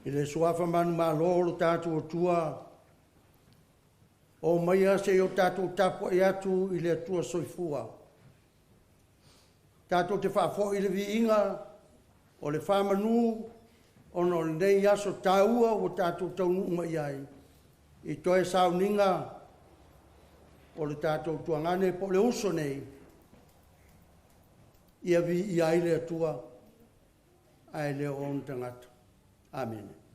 I le suafa manumalo o lo tatou Atua, o maia se i o tatou tapuai atu i le Atua Soifua, tatou te faafoi le viiga o le faamanu ona o lenei aso taua ua tatou taunuu mai ai i toe sauniga o le tatou tuagane po o le uso nei, ia viia ai le Atua ae le o ona tagata. Amene.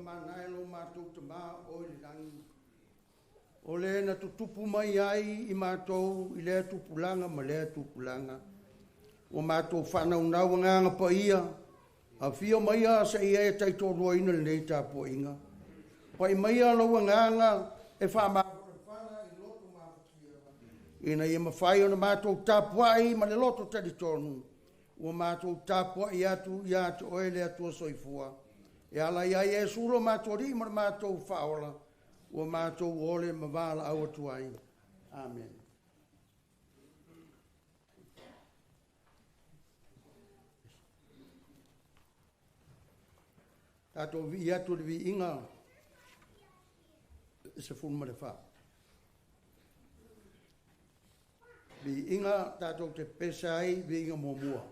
Mana e lo matou Tamā o i le lagi, o le na tutupu mai ai i matou i lea tupulaga ma lea tupulaga. Ua matou faanaunau Agaga Paia, afio maia se i e taitoaluaina lenei tapuaiga. Pai maia lou Agaga e faamafanafana i loto mafatia, ina ia mafai ona matou tapuai ma le loto talitonu, ua matou tapuai atu ia te Oe le Atua Soifua, e ala ia Iesu lo matou Alii ma lo matou Faaola, ua matou ole ma valaau atu ai. Amene. Tatou vivii atu i le viiga 14. Viiga tatou te pepesa ai, viiga muamua.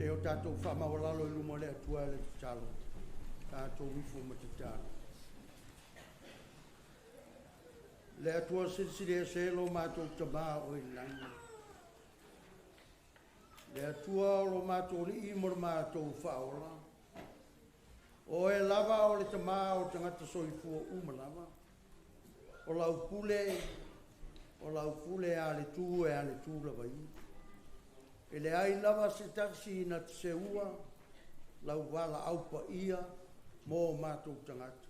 Se o tatou faamaualalo i luma o le Atua e le tatalo, tatou ifo ma tatalo. Le Atua silisili ese lo matou Tamā o i le lagi, le Atua o lo matou Alii ma lo matou Faaola, Oe lava o le Tamā o tagata soifua uma lava, o lau pule, o lau pule a le tu e a le tu lava ia. E leai lava se tasi na te seua lau valaau paia mo matou tagata.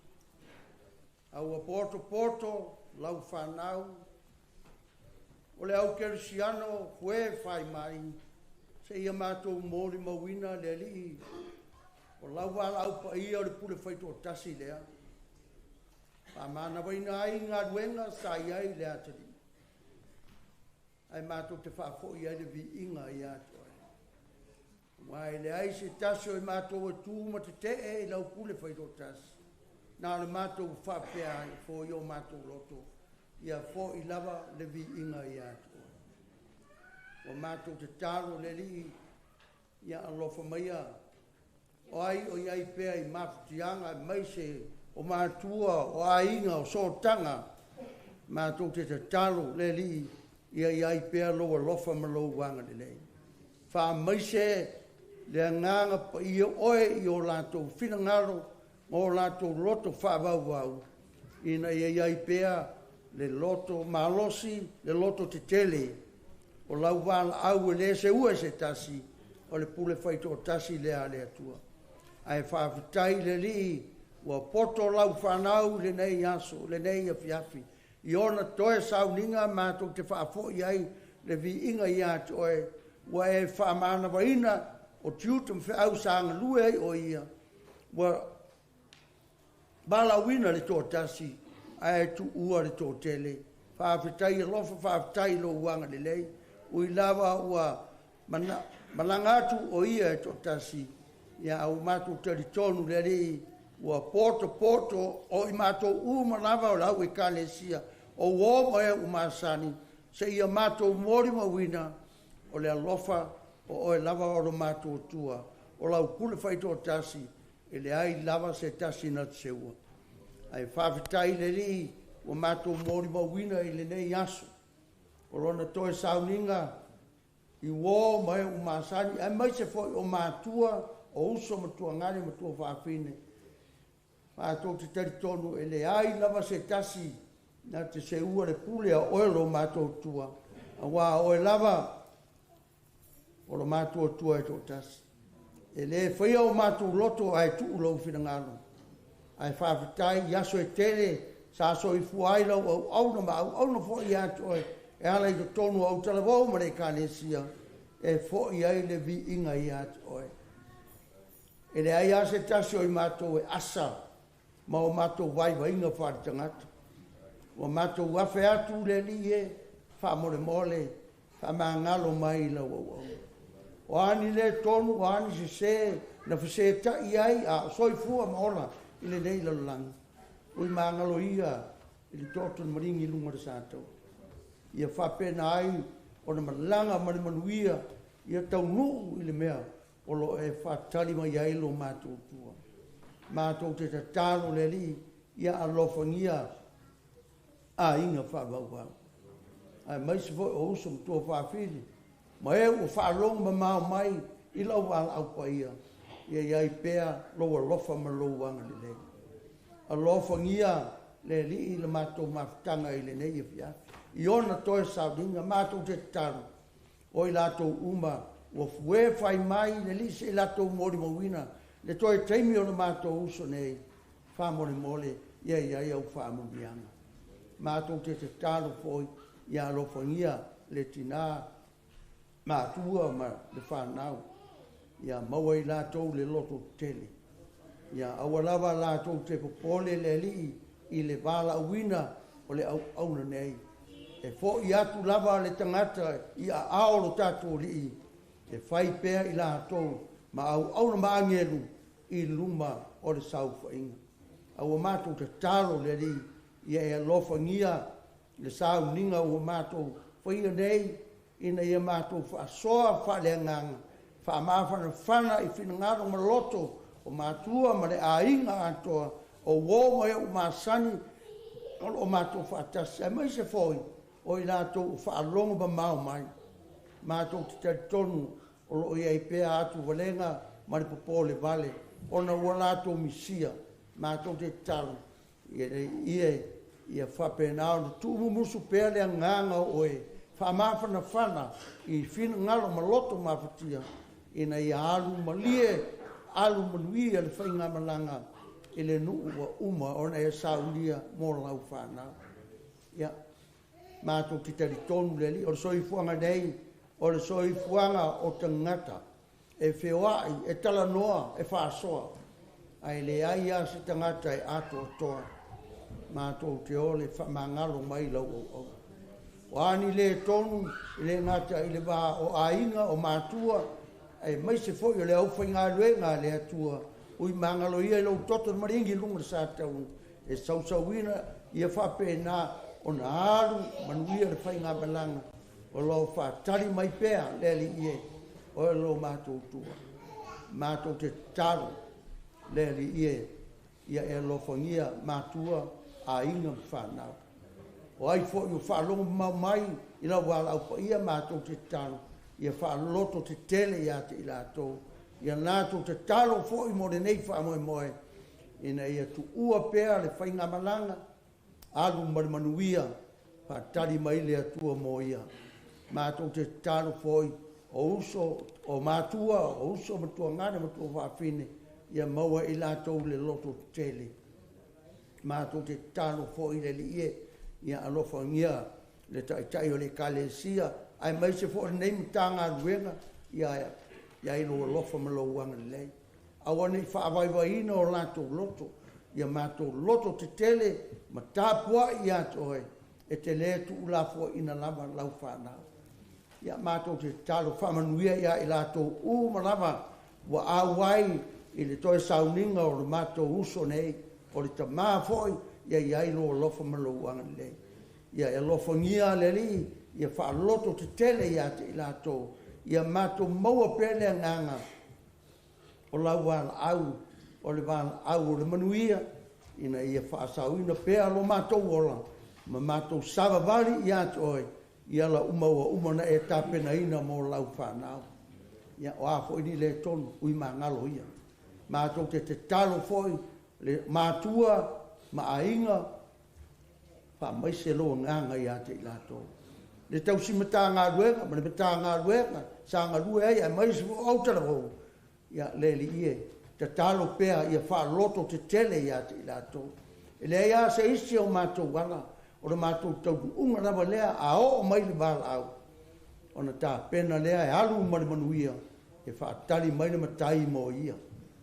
A ua potopoto lau fanau o le au kerisiano fue fai mai, seia matou molimauina le Alii o lau valaau paia o le pule faitoatasi lea. Faamanavaina ai galuega sa i ai le atalii, ae matou te faafoi ai le viiga ia te Oe. Aua e leai se tasi o i matou e tu ma tetee i lau pule faitoatasi, na o le matou faapea ai, foia o matou loto, ia foi lava le viiga ia te Oe. Ua matou tatalo le Alii, ia alofa maia o ai o i ai pea i mafatiaga aemaise o matua, o aiga, o sootaga, matou te tatalo le Alii, ia i ai pea lou alofa ma lou agalelei. Faamaise le Agaga Paia o Oe i o latou finagalo ma o latou loto faavauvau, ina ia i ai pea le loto malosi, le loto tetele, o lau valaau e le seua e se tasi, o le pule faitoatasi lea a le Atua. Ae faafetai i le Alii ua poto lau fanau i lenei aso, lenei afiafi, i ona toe sauniga matou te faafoi ai le viiga ia te Oe, ua e faamanavaina o tiute ma feau sa galue ai o Ia, ua valaauina le toatasi ae tuua le toatele. Faafetai alofa, faafetai i lou agalelei. Ui lava ua malaga atu o Ia e toatasi, ae ua matou talitonu le Alii ua potopoto o i matou uma lava o le au Ekalesia, o uo ma e ua masani, seia matou molimauina o le alofa o Oe lava o lo matou Atua, o lau pule faitoatasi, e leai lava se tasi na te seua. Ae faafetai i le Alii ua matou molimauina i lenei aso o Lona toe sauniga i uo ma e ua masani, aemaise foi o matua, o uso ma tuagane ma tuafafine. Matou te talitonu e leai lava se tasi na te seua le pule a Oe lo matou Atua, aua o Oe lava o lo matou Atua e toatasi. E le faia o matou loto ae tuu lou finagalo. Ae faafetai i aso e tele sa soifua ai lau auauna ma auauna foi ia te Oe e ala i totonu o autalavou ma le Ekalesia, e foi ai le viiga ia te Oe. E leai lava se tasi o i matou e asa ma o matou vaivaiga faaletagata. Ua matou afe atu le Alii e, faamolemole, faamagalo mai i lau auauna. O a ni le tonu, o a ni sese na fesetai ai a o soifua ma ola i lenei lalolagi, ui magalo ia i le toto na maligi i luga o le sataua, ia faapena ai ona malaga ma le manuia, ia taunuu i le mea o lo o e faatali mai ai lo matou Atua. Matou te tatalo le Alii, ia alofagia aiga faavauvau, aemaise foi o uso ma tuafafine ma e ua faalogo mamao mai i lau valaau paia, ia i ai pea lou alofa ma lou agalelei. Alofagia le Alii le matou mafutaga i lenei afiafi i ona toe sauniga. Matou te tatalo o i latou uma ua fue fai mai i le Alii se i latou molimauina le toe taimi o le matou uso nei, faamolemole ia i ai au faamanuiaga. Matou te tatalo foi ia alofagia le tina matua ma le fanau, ia maua e i latou le lototetele, ia aua lava latou te popole le Alii i le valaauina o le auauna nei. E foi atu lava le tagata i aao o lo tatou Alii, e fai pea i latou ma auauna ma agelu i luma o le saofaiga. A ua matou tatalo le Alii, ia e alofagia le sauniga ua matou faia nei, ina ia matou faasoa faaleagaga, faamafanafana i finagalo ma loto o matua ma le aiga atoa, o uo ma e ua masani o lo o matou faatasi, aemaise foi o i latou ua faalogo mamao mai. Matou te talitonu o lo o i ai pea atuvalega ma le popolevale ona ua latou misia. Matou te tatalo ia faapena ona tuumumusu pea le agaga o Oe faamafanafana i finagalo ma loto mafatia, ina ia alu malie, alu manuia le faigamalaga i le nuu ua uma ona e saunia mo lau fanau. Ia Matou te talitonu le Alii, o le soifuaga nei, o le soifuaga o tagata e feoai, e talanoa, e faasoa, ae leai lava se tagata e atoatoa. Matou te ole, faamagalo mai lau auauna. O a ni le tonu, e le gata i le va o aiga, o matua, aemaise foi o le aufaigaluega a le Atua, ui magalo ia i lou toto le maligi i luga o le sataua e sausauina ia faapena ona alu manuia le faigamalaga o lo o faatali mai pea le Alii e, oe lo matou Atua. Matou te tatalo le Alii e, ia e alofagia matua, aiga ma fanau. O ai foi o faalogo mamao mai i lau valaau paia, matou te tatalo ia faaloto tetele ia te i latou, ia latou tatalo foi mo lenei faamoemoe, ina ia tuua pea le faigamalaga, alu ma le manuia, faatali mai le Atua mo ia. Matou te tatalo foi o uso, o matua, o uso ma tuagane ma tuafafine, ia maua e i latou le loto tetele. Matou te tatalo foi le Alii e, ia alofagia le Taitai o le Ekalesia, aemaise foi o lenei Matagaluega, ia i ai lou alofa ma lou agalelei. Aua ne i faavaivaiina o latou loto, ia matou loto tetele ma tapuai ia te oe, e te le tuulafoaiina lava lau fanau. Ia matou te tatalo faamanuia ia i latou uma lava ua auai i le toe sauniga o le matou uso nei, o le tama foi, ia i ai lou alofa ma lou agalelei. Ia e alofagia le Alii, ia faaloto tetele ia te i latou, ia matou maua pea le agaga o lau valaau, o le valaau o le manuia, ina ia faasaoina pea lo matou ola ma matou savavali ia te oe i ala uma ua uma ona e tapenaina mo lau fanau. Ia, o a foi ni le tonu, ui magalo ia. Matou te tatalo foi le matua ma aiga, faamaise lou agaga ia te i latou. Le tausi Matagaluega ma le Matagaluega sa galue ai aemaise foi o autalavou, ia le Alii e, tatalo pea ia faaloto tetele ia te i latou. E leai lava se isi o matou ala, o le matou taunuuga lava lea, a oo mai le valaau, ona tapena lea e alu ma le manuia, e faatali mai le Matai mo ia.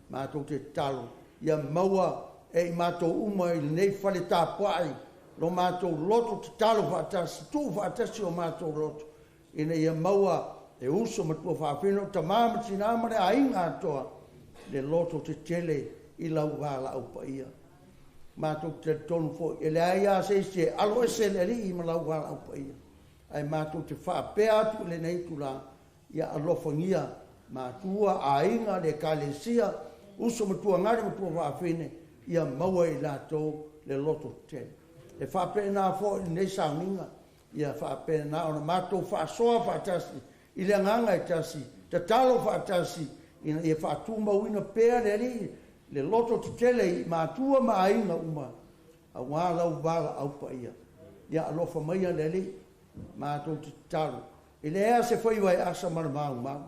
Matou te tatalo, ia maua e i matou uma i lenei fale tapuai lo matou loto tatalo faatasi, tuu faatasi o matou loto, ina ia maua e uso ma tuafafine, o tama ma tina ma le aiga atoa, le loto tetele i lau valaau paia. Matou te talitonu foi, e leai lava se isi e aloese le Alii ma lau valaau paia, ae matou te faapea atu i lenei itula, ia alofagia matua, aiga, le Ekalesia, uso ma tuagane ma tuafafine, ia maua e i latou le loto tetele. E faapena foi lenei sauniga, ia faapena ona matou faasoa faatasi i le agaga e tasi, tatalo faatasi, ina ia faatumauina pea le Alii le loto tetele i matua ma aiga uma, aua lau valaau paia. Ia alofa maia le Alii, matou te tatalo, e leai lava se faiva e asa ma le maumau.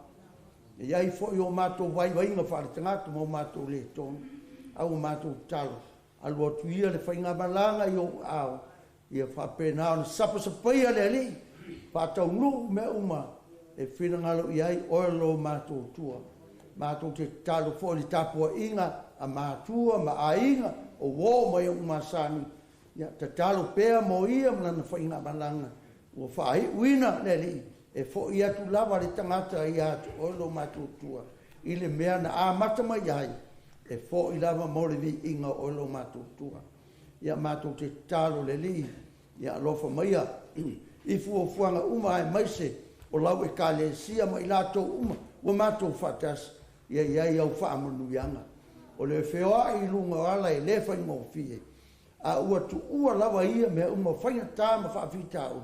E i ai foi o matou vaivaiga faaletagata ma o matou le tonu, a ua matou tatalo, alu atu ia le faigamalaga i ou aao, ia faapena ona sapasapaia le Alii, faataunuu mea uma e finagalo i ai oe lo matou Atua. Matou te tatalo foi i le tapuaiga a matua ma aiga, o uo ma e masani, ia tatalo pea mo ia ma lana faigamalaga, ua faaiuina le Alii, e foi atu lava le tagata ia te oe lo matou Atua, i le mea na amata mai ai, e foi lava mo le viiga o oe lo matou Atua. Ia matou te tatalo le Alii, ia alofa maia i fuafuaga uma aemaise o lau Ekalesia ma i latou uma ua matou faatasi, ia i ai au faamanuiaga. O le feoai i luga o ala e le faigofie, a ua tuua lava ia mea uma o faigata ma faafitauli,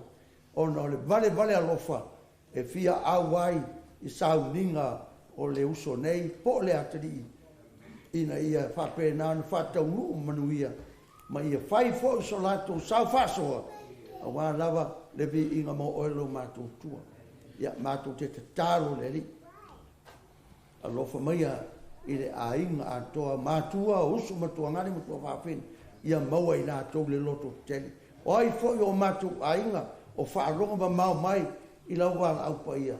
ona o le valevale alofa e fia auai i sauniga o le uso nei po o le atalii, ina ia faapena ona faataunuu manuia ma ia fai foi so latou sao faasoa aua lava le viiga mo oe lo matou Atua. Ia matou te tatalo le Alii, alofa maia i le aiga atoa, matua, uso ma tuagane ma tuafafine, ia maua i latou le loto tetele. O ai foi o matou aiga o faalogo mamao mai i lau valaau paia.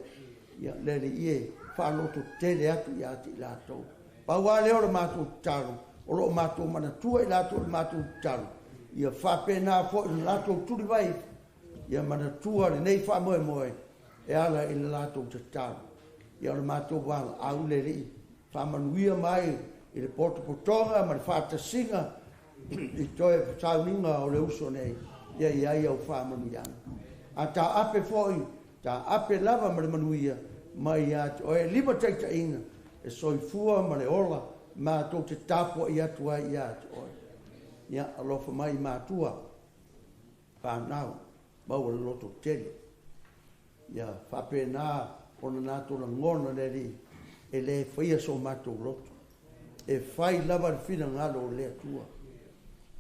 Ia, le Alii e, faalototele atu ia te i latou. Pau lava lea o le matou tatalo, o lo o matou manatua i latou i le matou tatalo, ia faapena foi le latou tulivae, ia manatua lenei faamoemoe e ala i le latou tatalo. Ia o le matou valaau le Alii, faamanuia mai i le potopotoga ma le faatasiga i toe sauniga o le uso nei, ia i ai au faamanuiaga. A taape foi, taape lava ma le manuia mai ia te oe, e limataitaiina le soifua ma le ola matou te tapuai atu ai ia te oe. Ia alofa mai i matua, fanau, maua le lototele. Ia faapena ona latou lagona le Alii, e le faia so matou loto, e fai lava le finagalo o le Atua,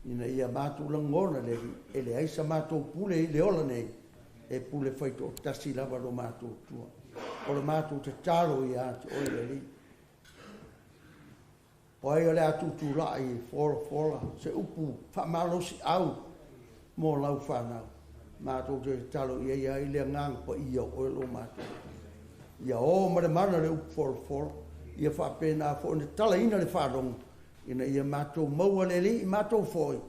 ina ia matou lagona le Alii, e leai sa matou pule i le ola nei, e pule faitoatasi lava lo matou Atua. O le matou tatalo ia te oe le Alii. O ai o le a tutulai e folafola se upu faamalosiau mo lau fanau, matou te tatalo ia i ai le Agaga Paia o oe lo matou. Ia o ma le mana le upu folafola, ia faapena foi ona talaina le faalogo, ina ia matou maua le Alii, matou foi,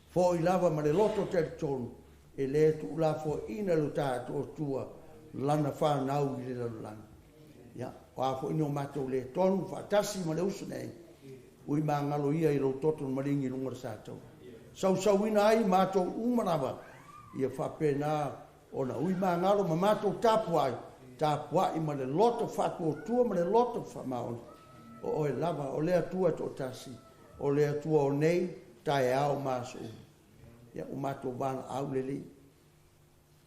foi lava ma le loto talitonu, e le tuulafoaiina e lo tatou Atua lana fanau i le lalolagi. Ia, o a foi ni o matou le tonu faatasi ma le uso nei, ui magalo ia i lou toto na maligi i luga o le sataua. Sausauina ai matou uma lava, ia faapena ona ui magalo ma matou tapuai, tapuai ma le loto faatuatua ma le loto faamaoni. O oe lava, o le Atua e toatasi, o le Atua o nei, taeao ma aso uma. Ia, ua matou valaau le Alii,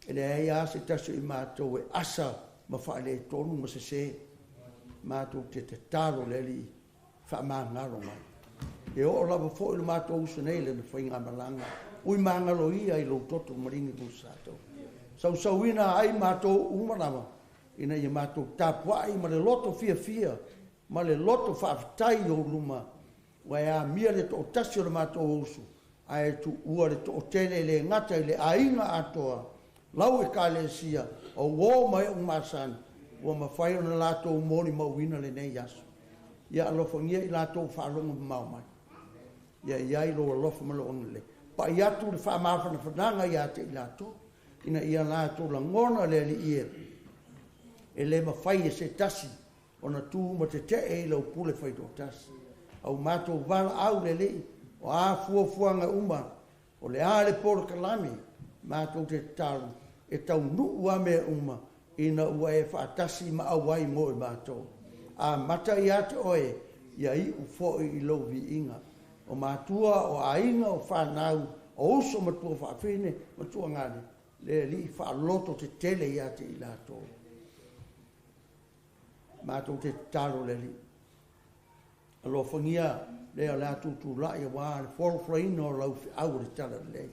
e leai lava se tasi o i matou e asa ma faaletonu ma sese. Matou te tatalo le Alii, faamagalo mai. E oo lava foi le matou uso nei i lana faigamalaga, ui magalo ia i lou toto maligi mo satou. Sausauina ai matou uma lava, ina ia matou tapuai ma le loto fiafia, ma le loto faafetai i ou luma, ua e amia le toatasi o le matou uso, ae tuua le toatele e le gata i le aiga atoa, lau Ekalesia, o uo ma ee masani, ua mafai ona latou molimauina lenei aso. Ia alofagia i latou faalogo mamao mai. Ia i ai lou alofa ma lou agalelei. Pai atu le faamafanafanaga ia te i latou, ina ia latou lagona le Alii e, e le mafai e se tasi ona tu ma tetee i lau pule faitoatasi. Au matou valaau le Alii, o a fuafuaga uma, o le a le polokalame, matou te tatalo e taunuu lava mea uma ina ua e faatasi ma auai mo i matou. Amata ia te oe, ia iu foi i lou viiga. O matua, o aiga, o fanau, o uso ma tuafaafine ma tuagane, le Alii faalototetele ia te i latou. Matou te tatalo le Alii, alofagia lea o le a tutulai aua le folafolaina o lau feau o le talalelei.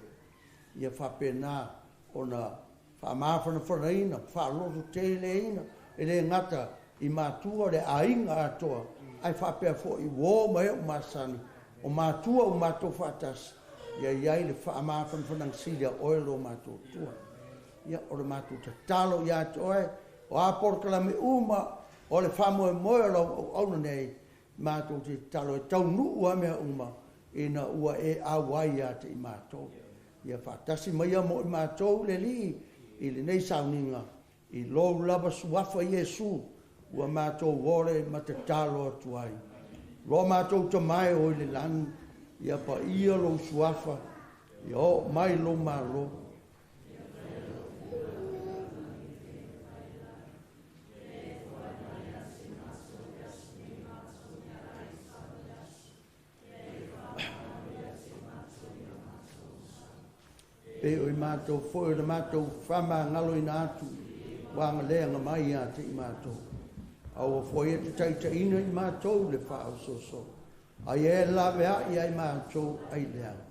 Ia faapena ona faamafanafanaina, faalototeleina, e le gata i matua le aiga atoa, ae faapea foi uo ma ee masani, o matua ua matou faatasi, ia i ai le faamafanafanaga sili a oe lo matou Atua. Ia, o le matou tatalo ia te oe, o a polokalame uma, o le faamoemoe o lau auauna nei, matou te tatalo e taunuu lava mea uma, ina ua e auai ia te i matou. Ia faatasi mai ia mo i matou le Alii i lenei sauniga, i lou lava suafa Iesu, ua matou ole ma tatalo atu ai. Lo matou Tama e o i le lagi, ia paia lou suafa, ia oo mai lou Malo. Pei o i matou foi o le matou faamagaloina atu, ua agaleaga mai ia te i matou. Aua foi e te taitaiina i matou i le faaosoosoga, a ia e laveai ia i matou ai leaga,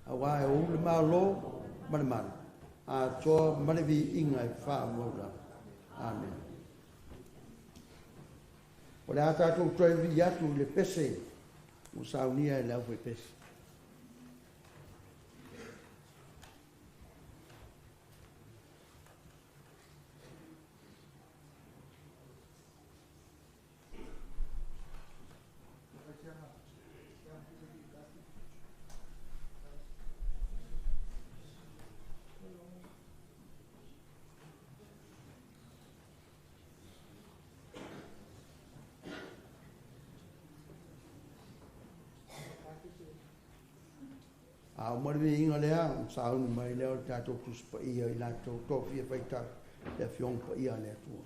aua e ou le Malo ma le mana, atoa ma le viiga e faamau lava. Amene. O le a tatou toe vivii atu i le pese ua saunia e le aufaipese. A uma le viiga lea, ona sauni mai lea o le tatou Tusi Paia i latou toafia faitau le Afioga Paia a le Atua.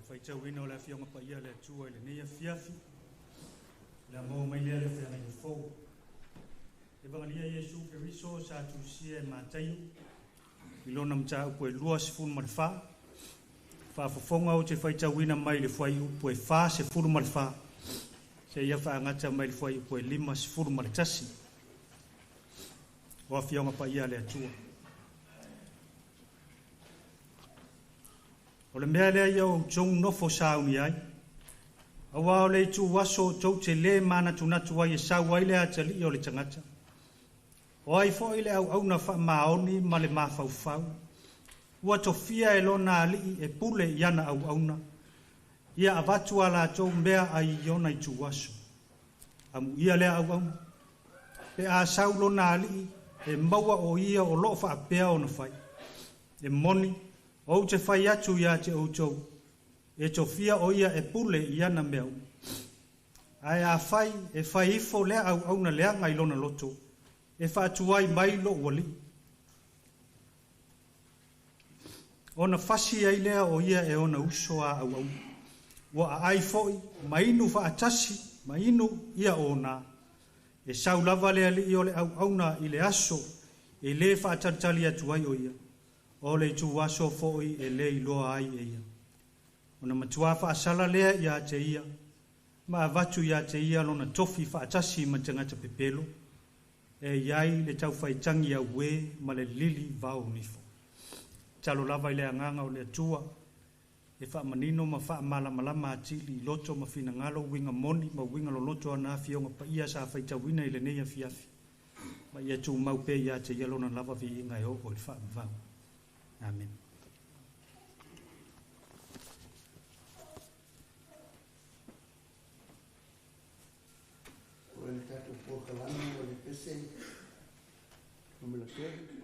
Faitauina o le Afioga Paia a le Atua i lenei afiafi, le a maua mai lea le feagaiga fou. Evagalia Iesu Keriso sa tusia e Mataio, i lona mataupu e 24, faafofoga ou te faitauina mai le fuaiupu e 44, seia faagata mai le fuaiupu e 51. O Afioga Paia a le Atua. O le mea lea ia outou nofo sauni ai, Auā o le ituaso tou te lē manatunatu ai e sau ai le atalii o le tagata. O ai foi le auauna faamaoni ma le mafaufau, ua tofia e lona alii e pule i ana auauna, ia avatu a latou meaai i ona ituaso. Amuia lea auauna, pe a sau lona alii e maua o ia o loo faapea ona fai. E moni, ou te fai atu ia te outou, e tofia o ia e pule i ana mea uma. Ae afai e fai ifo lea auauna leaga i lona loto, e faatuai mai lou alii, ona fasi ai lea o ia e ona uso a auauna, ua aai foi ma inu faatasi ma inu ia ona. E sau lava le alii o le auauna i le aso e lē faatalitali atu ai o ia, o le ituaso foi e lē iloa ai e ia. Ona matuā faasala lea ia te ia, ma avatu ia te ia lona tofi faatasi ma tagata pepelo, e i ai le taufaitagi auē ma le lili vao o nifo. Tatalo lava i le agaga o le Atua e faamanino ma faamalamalama atili i loto ma finagalo uiga moni ma uiga loloto o ana Afioga Paia sa faitauina i lenei afiafi, ma ia tumau pea ia te ia lona lava viiga e oo i le faavavau. Amene. O le tatou polokalame o le pese numera 3.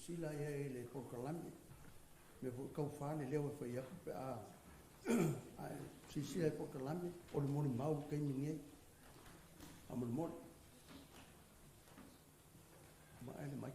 silasila i ai i le polokalame. Mea foi taufa le leo e fai atu pe a ae silasila i le polokalame, o le molimau i le taimi lenei. Faamolemole. Vaai le mic.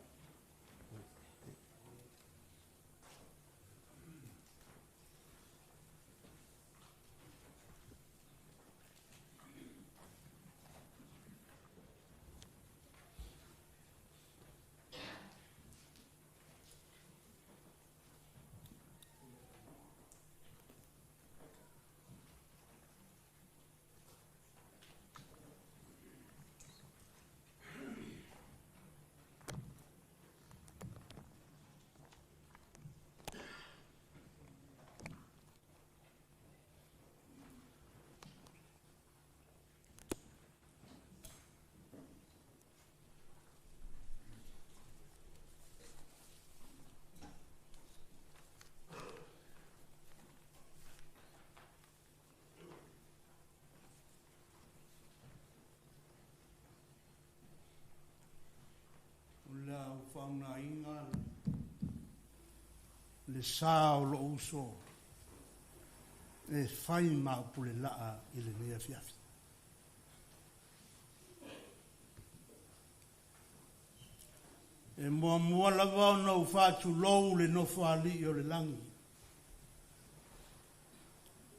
O le a ou faaaogaina le sa o lou uso e fai ma au pulelaa i lenei afiafi. E muamua lava ona ou faatulou le Nofoalii o le lagi,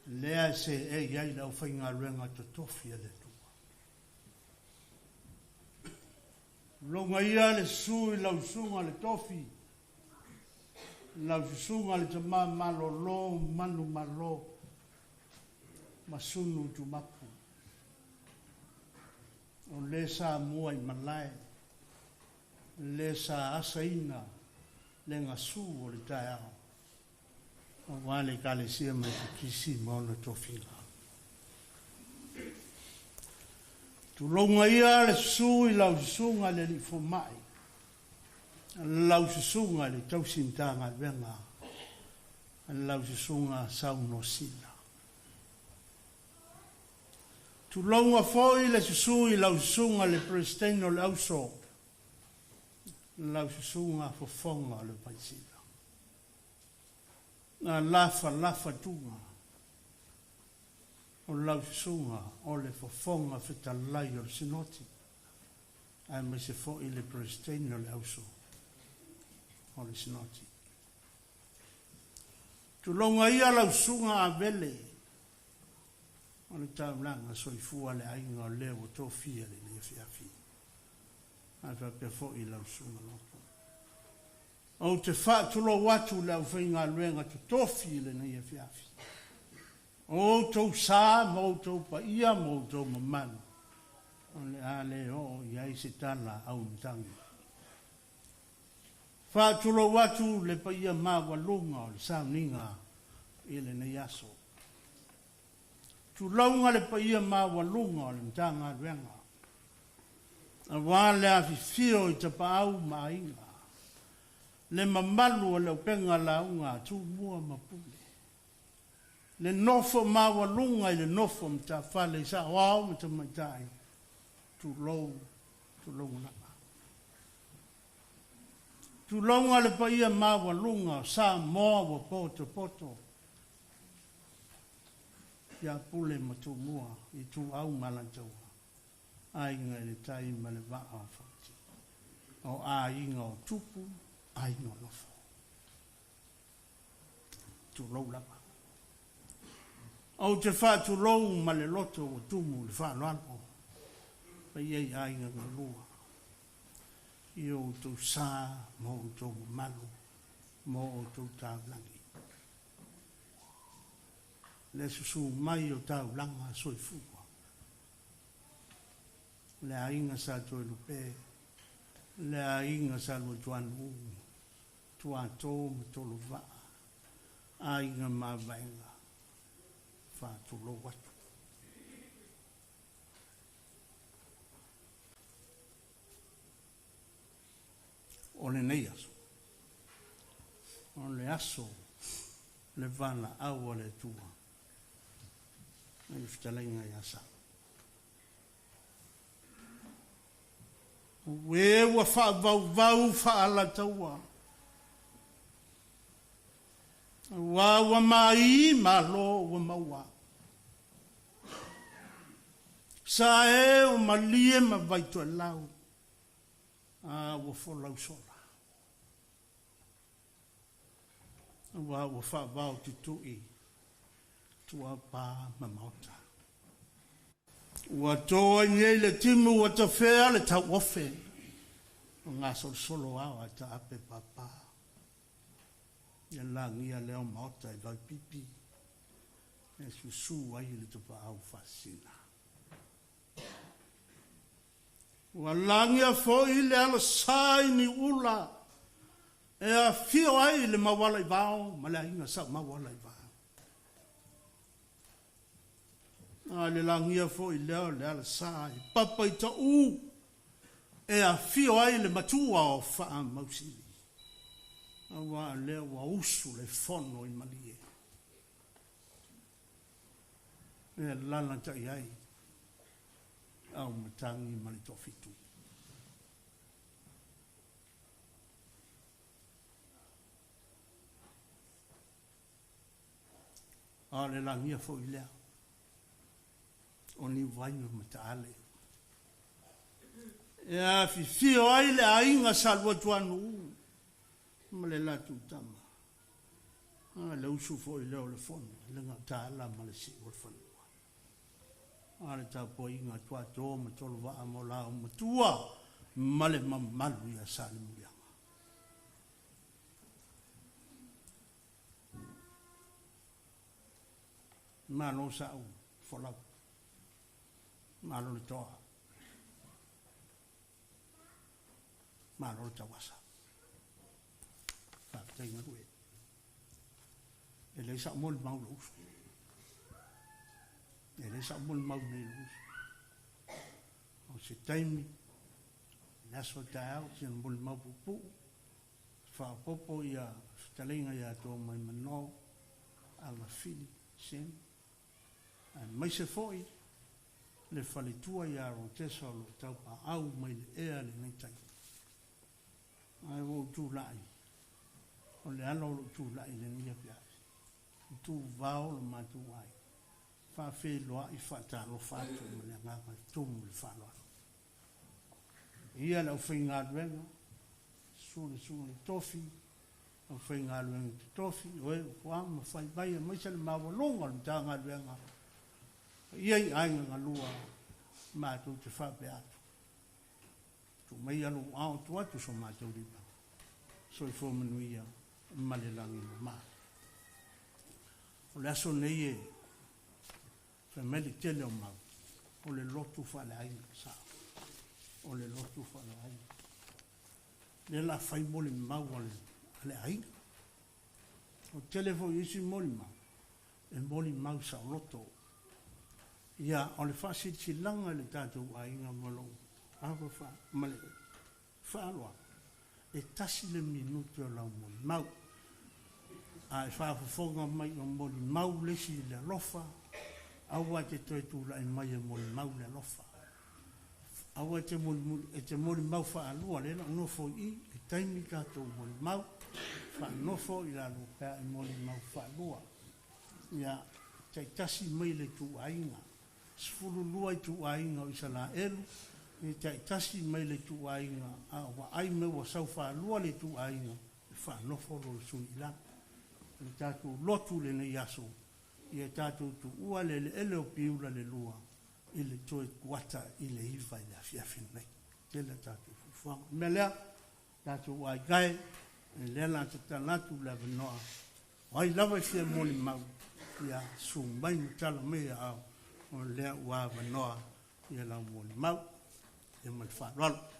lea e seei ai le aufaigaluega totofi a le Atua. Tulouna ia le susu i lau susuga le Tofi, lau susuga le Tama Malolo Manumalo Masunu Tumapu, o le sa mua i malae, le sa asaina le gasu o le taeao, aua le Ekalesia Metotisi ma ona tofiga. Tulouna ia le susu i lau susuga i le Alii Fomai, lau susuga i le Tausi Matagaluega, lau susuga Saunosila. Tulouna foi le susu i lau susuga i le Peresetene o le Auso, lau susuga Fofoga o le Vaisila. Na lafalafa tuga o lau susuga o le Fofoga Fetalai o le Sinoti, aemaise foi le Peresetene o le Auso o le Sinoti. Tulouna ia lau susuga Avele o le taulaga soifua le aiga o le ua tofia lenei afiafi, ae faapea foi lau susuga Lopo. Ou te faatulou atu i le aufaigaluega totofi i lenei afiafi. O outou sa ma outou paia ma outou mamalu, o le a le oo i ai se tala auimatagi. Faatulou atu le paia maualuga o le sauniga i lenei aso. Tulouna le paia maualuga o le Matagaluega, aua le afifio i tapaau ma aiga, le mamalu o le upega lauga a Tumua ma Pule, le nofo maualuga i le nofo matafale i saoao ma tamaitai, tulou, tulouna lava. Tulouna le paia maualuga o Samoa ua potopoto, ia Pule ma Tumua, Ituau ma Alataua, Aiga i le Tai ma le Vaa o Fonoti, o aiga o Tupu, aiga o Nofo. Tulou lava. Ou te faatulou ma le loto ua tumu i le faaaloalo, paia i aiga galua, i o outou sa ma o outou mamalu ma o outou taulagi. Le susu mai o taulaga soifua, le aiga Sa Toelupe, le aiga Sa Luatuanuu, Tuato ma Toluvaa, aiga mavaega, faatulou atu. O lenei aso, o le aso le valaau a le Atua i le fetalaiga ia Sa. Ue ua faavauvau faalataua. Ua ua mai malo ua maua. Sa e o malie ma vaito e lau. A ua folau sola. Ua ua whaavao tutui tua pā ma maota. Ua toa i le timu ua tawhea le tau ofe. O ngā solosolo ao a ta ape pāpā. Ia langia leo maota i vai pipi. E susu ai le tupa au whasina. Ua langia foi le ala sai ni ula. E a fio ai le mawala i vao, ma le ainga sa mawala i vao. A le langia foi leo le ala sai, papa i ta u. E a fio ai le matua o whaa mausili. Aua lea ua usu le fono i malie. E lala tai ai. Au matangi ma le tofitu. A le langia foi lea. O ni vaina mataale. E a fifio ai le ainga salua tuanu. Ma le latu tama. A le usu foi leo le fono. Le ngā tāla ma le si o le whanua. A le tāpua inga tua tō ma tolu waa mo la o matua. Ma le mamalu ia sa le mulianga. Malo sa u folau. Malo le toa. Malo le tawasa. Whakatainga rue. E le sa moli mau lo usu. E le sa moli mau nei lo usu. O se taimi, le aso taeao, se moli mau pupu. Whaapopo ia whatalenga ia tō mai mano, anga fili, sen. Ai mai se foi, le whaletua ia rotesa o lo taupa au mai le ea le nei tai. Ai wo tū lai. O le ala o lo tū lai le nia pia. Tū vao lo mātu ai. Whawhe loa i whaatalo whaatu ma le ngaka tumu le whaaloa. Ia le au whainga sule sule tofi, au whainga luenga te tofi, oe kua ma whai mai mai sa le mawalonga le tānga luenga. Ia i ainga ngā lua mātou te whape atu. Tu mai alo ao tu atu so mātou ripa. Soifua manuia ma le lagi mama. O le aso nei e whameli tele o mau. O le lotu whaale ainga sa. O le lotu whaale ainga. Le la whai moli mau a le ainga. O tele fo isi moli mau. E moli mau sa o loto. Ia, o le whaasitilanga le tātou ainga ma lou. Awa wha, ma le whaaloa. E tasi le minutu o lau moli mau. A e whaafofonga mai o moli mau lesi le alofa. Aua te toe tūlai mai e moli mau le alofa. Aua te moli, e te moli mau whaalua le la nofo i, e taimi tātou moli mau. Wha nofo i la lupea e moli mau whaalua. Ia, te tasi mai le tū ainga. Sfululua i tū ainga o Isalaelu. E te tasi mai le tū ainga. A wa ai me wa sau whaalua le tū ainga. E wha nofo lo sui ila. Le tātou lotu le nei aso. Ia tātou tu ua le le ele o piula le lua. I le toe kuata i le iwa i le afiafi nei. Tele tātou fufuanga. Mea lea, tātou ai gai, e lea la te talatu le avenoa. O ai lava i fia moli mau, ia su mai mutala mea au, o lea ua avenoa ia lau moli mau. Ia ma le whaalwalo.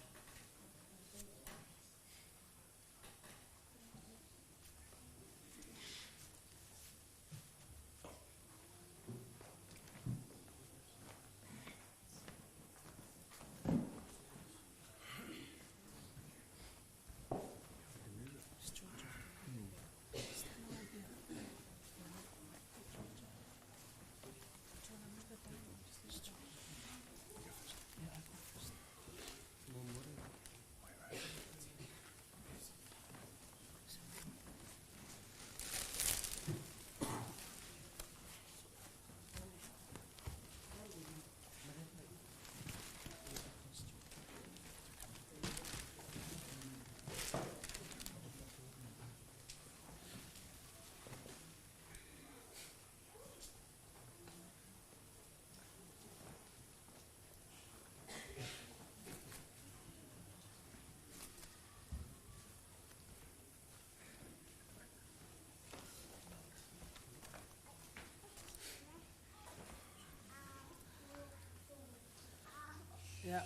Ia,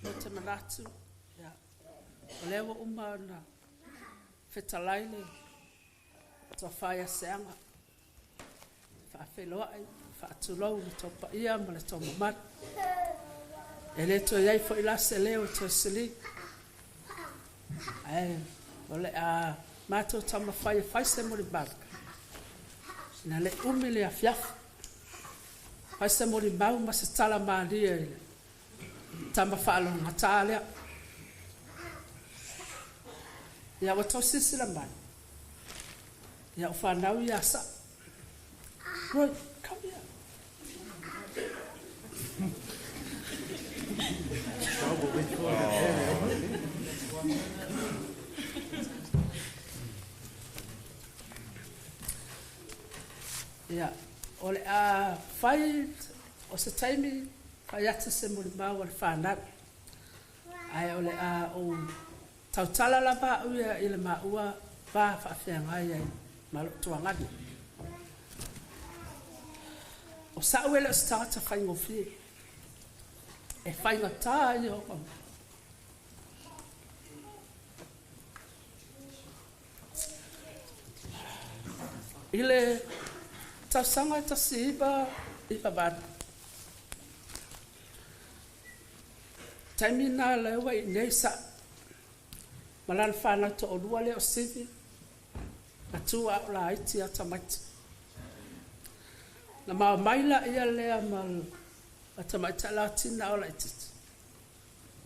ou te manatu, ia, o lea ua uma ona fetalai le Tofa ia Seaga, faafeiloai, faatulou i le tou paia ma le tou mamalu. E le toe i ai foi la se leo e toe sili, ae o le a matou taumafai e fai se molimau, ina ne i umi le afiafi. Fai se molimau ma se tala malie i le tama faalogogata lea. Ia ua outou silasila mai, ia o fanau ia a Sa'o. Roy, come here. Ia, o le a fai o se taimi fai atu se molimau a le fanau, ae o le a ou tautala lava au ia i le maua va faafeagai ai ma lou tuagana. O sa'u e le o se tagata faigofie, e faigata ia ona I le tausaga e 1998, taimi lena lea ua i inei Sa'o ma lana fanau to'alua lea o Sivi ma Tu a o laiti a tamaiti. Na mao mai laia lea ma le tamaitai Latina o laitiiti,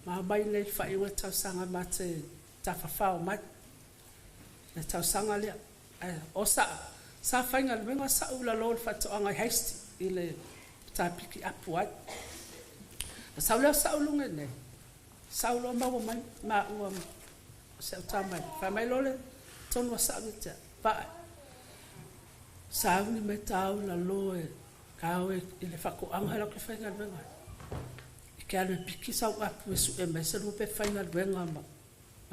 ma omai nei i faaiuga o le tausaga ma te tafafao mai le tausaga lea. Ae o Sa'o sa faigaluega Sa'o i lalo o le faatoaga i Hasty i le tapiki apu ai. Na sau lea o Sa'o i luga i inei, sau loa maua mai maua ma si au tama. Fai mai loa le tonu a Sa'o ia te a'u, "Vaai, sauni mai tāu i lalo e kao e i le faatoaga la ou te faigaluega ai. E te alu e piki sau apu e su'e mai ai se lua pepa faigaluega ma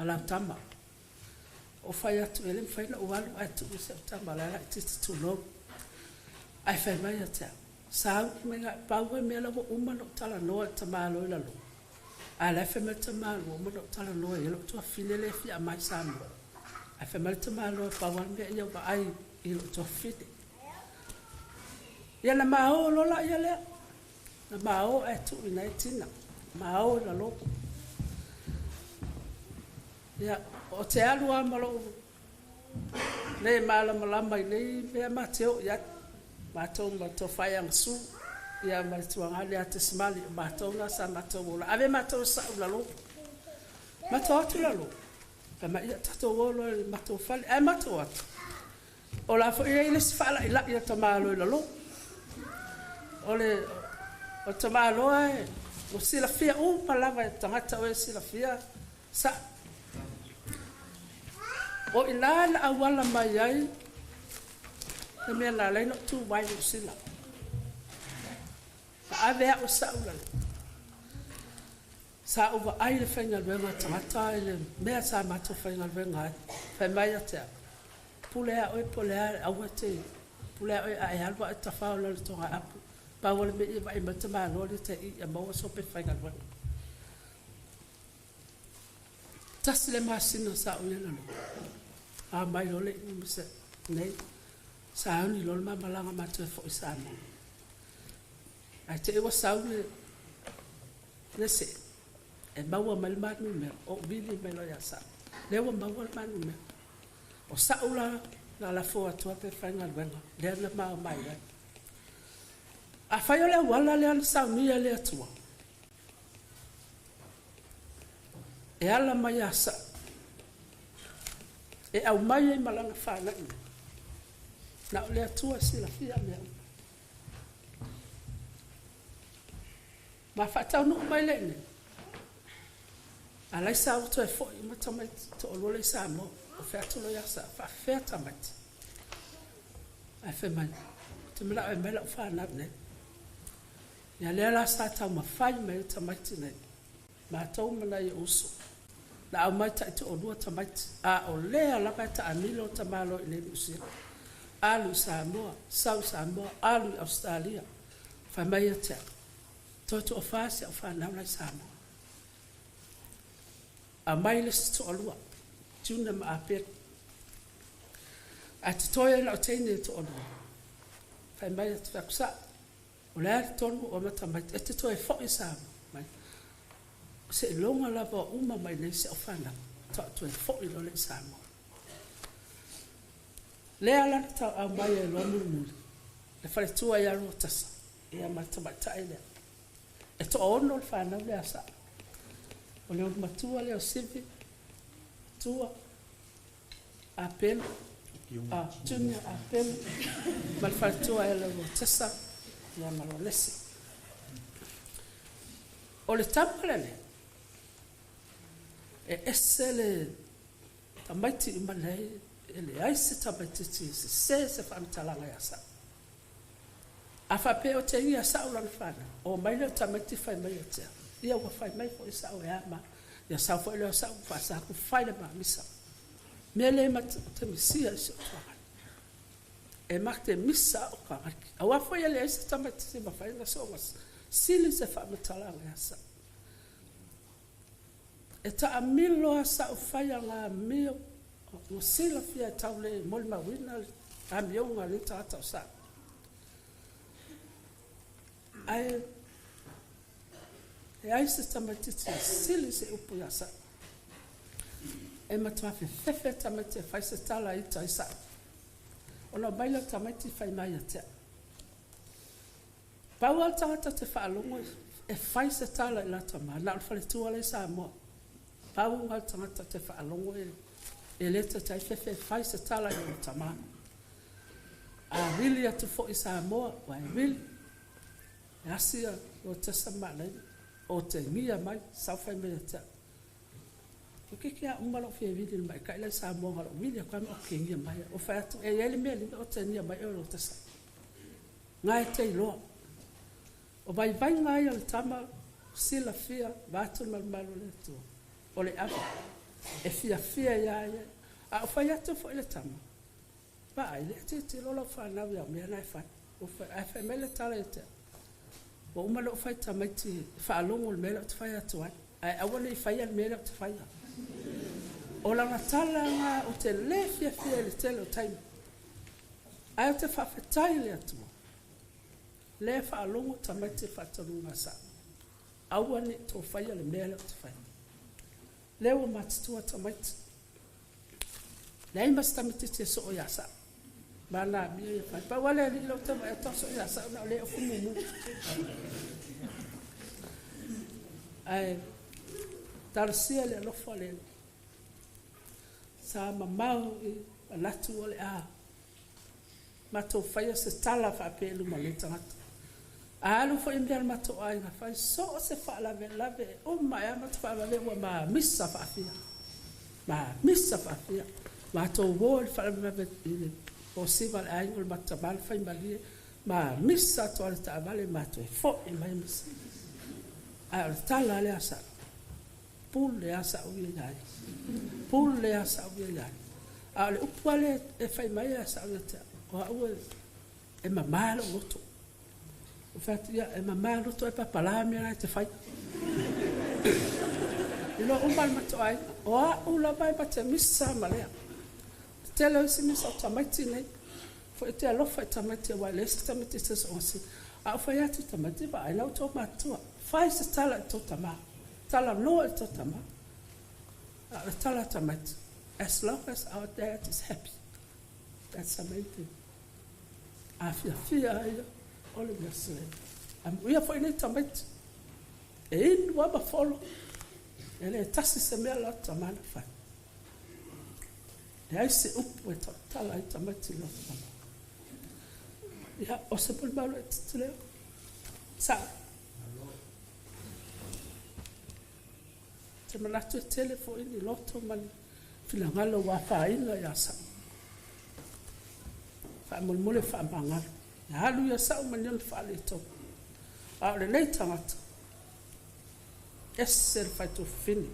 lau tama." Ou fai atu, "E le mafai ona ou alu ae tuu si au tama o la e laitiiti, tulou." Ae fai mai ia te a'u, "Sauni mai, pau le mea la ua uma ona ou talanoa i le tamāloa i lalo, ae o la e fai mai le tamāloa ua uma ona ou talanoa i ai lou tuafafine lea e fia aumai i Samoa. Ae fai mai le tamāloa e pau lava le mea ia vaai i lou tuafafine." Ia na ma o loa laia lea, na ma o ae tuu i ina e tina, ma o i lalo. Ia, o te alu lava ma lou le malamalama i nei mea ma te o i ai. Matou ma le tofa ia Gasu, ia ma le tuagane ia Tesimali, o matou na sa matou o la. Ave matou e Sa'u i lalo. Matou o atu i lalo, fai mai, "Ia tatou o loa i le matou fale." Ae matou o atu, o la foi e i ai le isi fa'ala'ilai a tamāloa i lalo. O le o tamāloa e ua silafia uma lava e tagata o e silafia Sa'o. O i ina na auala mai ai le mea na ala ai ona ou tu mai Niu Sila. Na ave a'u e Sa'u i lalo. Sa ou vaai i le faigaluega a tagata i le mea sa matou faigaluega ai. Fai mai ia te a'u, "Pule a oe po o le a, aua e te pule a oe a e alu a e tafao i lalo i le togaapu. Pau o le mea ia vaai mai le tamāloa lea i i ia maua sou pepa faigaluega." 1 le masina sa ou i ai i lalo, a mai loa le iuga ma se nei, sauni loa le ma malaga matou e fo'i i Samoa. Ae te i ua sau le se'e e maua mai le ma numera, ou vili mai loa ia Sa'o, lea ua maua le ma numera. O Sa'o la na lafo atu ai pepa faigaluega lea na ma omai ai. Afai o le auala lea na saunia e le Atua e ala mai ia Sa'o e aumai ai ma lana fanau nei, na o le Atua e silafia mea uma. Ma faataunuu mai le i nei, a laisa ua toe fo'i uma tamaiti to'alua lea i Samoa. Ou fai atu loa ia Sa'o, "Faafefea tamaiti?" Ae fai mai, "Ou te mana'o e aumai la'u fanau nei." Ia lea la sa taumafai mai ai tamaiti nei, matou ma nai ou uso, na aumai ta'itoalua tamaiti, a o lea lava e ta'amilo tamāloa i inei Niu Sila, alu i Samoa, sau i Samoa, alu i Ausetalia. Fai mai ia te a'u, "Toe to'afa si a'u fanau la i Samoa." Aumai le isi toalua, Junior ma Apelu. Ae totoe ai lau teine e toalua. Fai mai atu fai atu, Sa, o le a le tonu o amata mai, e te toe foi Samoa mai. Seiloga lava ua uma mai nei si au fanau, faatoa ou toe foi loa lea i Samoa. Lea la na tauau mai ai loa mulimuli le faletua ia Ruatasa ia ma le tamaitai lea. E toaono le fanau lea a Sa'o. O le ulumatua lea o Sivi, Tua, Apelu, a Junior Apelu ma le faletua ia Ruatasa ia ma Lolese. O le tama lenei, e ese le tamaiti uma nei, e leai se tamaitiiti e sesē se faamatalaga ia Sa'o. A faapea o te ia Sa'o lana fanau, omai lea o tamaiti fai mai ia te au, ia ua fai mai foi Sa'o e a ma a. Ia sau foi lea o Sa'o faasa atu fai le ma misa. Mea lea te misia i si ou tuagana. E ma te misa au tagaki. Aua foi e leai se tamaitiiti e mafai ona soona sili se faamatalaga ia Sa'o. E taamilo lava sa'u faiga amio ua silafia e tau le molimauina le amioga a lenei tagata o Sa'o. Ae leai se tamaitiiti e sili se upu ia Sa'o. E matua fefefe tamaiti e fai se tala i uta i Sa'o. Ona omai lea o tamaiti fai mai ia te a'u. Pau lava le tagata ou te faalogo e fai se tala i la tama, na o le faletua la e i Samoa. Pau lena o le tagata ou te faalogo e le taitai fefe e fai se tala i lona tama. A vili atu foi i Samoa, ua e vili, e asi Ruatesa ma Alaina, otegia mai, sau fai mai ia te au. Toeitiiti lava uma lou fia vili i le matai la e i Samoa na o lou vili atu lava ma otegia mai. Ou fai atu, e i ai le mea e otegia mai oe Ruatesa. Na e te iloa. O vaivaiga ia o le tama silafia vaeatu le malumalu o le Atua, o le ava e fiafia ia ia. A ou fai atu foi i le tama, vaai, lea e tilotilo lau fanau i au mea na e fai. Ae fai mai le tala ia te au, ua uma ona ou fai i tamaiti e faalogo i le mea lea ou te fai atu ai, ae aua ne i faia le mea lea ou te faia. O lana tala lena ou te le fiafia i le tele o taimi, ae ou te faafetai i le Atua, lea e faalogo tamaiti i le faatonuga a Sa'o, aua ne i tou faia le mea lea ou te faia. Lea ua matutua tamaiti. Leai ma se tamaitiiti e soo ia Sa'o. Ma na amio ia fai. Pau lava le alii lea ou te vaai atu a soo ia Sa'o na o le ofu mumu. Ae talosia le alofa le Alii. Sa mamao i manatu o le a matou faia se tala faapea i luma o lenei tagata. A alu foi mea a le matou aiga, fai so o se faalavelave e uma ae lava matou faalavelave ua mamisa faafia. Mamisa faafia. Matou o i le faalavelave i le kosiva a le aiga o le matou tama le faimalie, mamisa atu lava i le taavale matou foi mai misa. Ae o le tala lea a Sa'o, pule lava Sa'o ia ia ia. Pule lava Sa'o ia ia ia. A o le upu lava lea e fai mai ia Sa'o ia te a'u, o a'u e mamā lo'u loto. Ou fai atu, ia, e mamā loto ae papalā mea la e te faia. Iloa uma e le matou aiga, o a'u lava e matemisa ma lea. Tele o isi misa o tamaiti nei. Foi te alofa i tamaiti aua e leai se tamaitiiti e soona sili. A ou fai atu i tamaiti, vaai la outou matutua, fai se tala i tou tama, talanoa i tou tama. A o le tala a tamaiti, as long as our dad is happy, that's the main thing. A fiafia ai ia, o le mea sili. Amuia foi nei tamaiti, e inu lava ma folo, e le tasi se mea la tama na fai. Leai se upu e tautala ai tamaiti i lona tama. Ia, o se molimau laitiiti lea. Sa'o. Ou te manatu e tele foi ni loto ma ni finagalo ua afaina ia Sa'o. Faamolemole faamagalo. Ia alu ia Sa'o ma ni ona faaletonu. A o lenei tagata, ese le faitufine.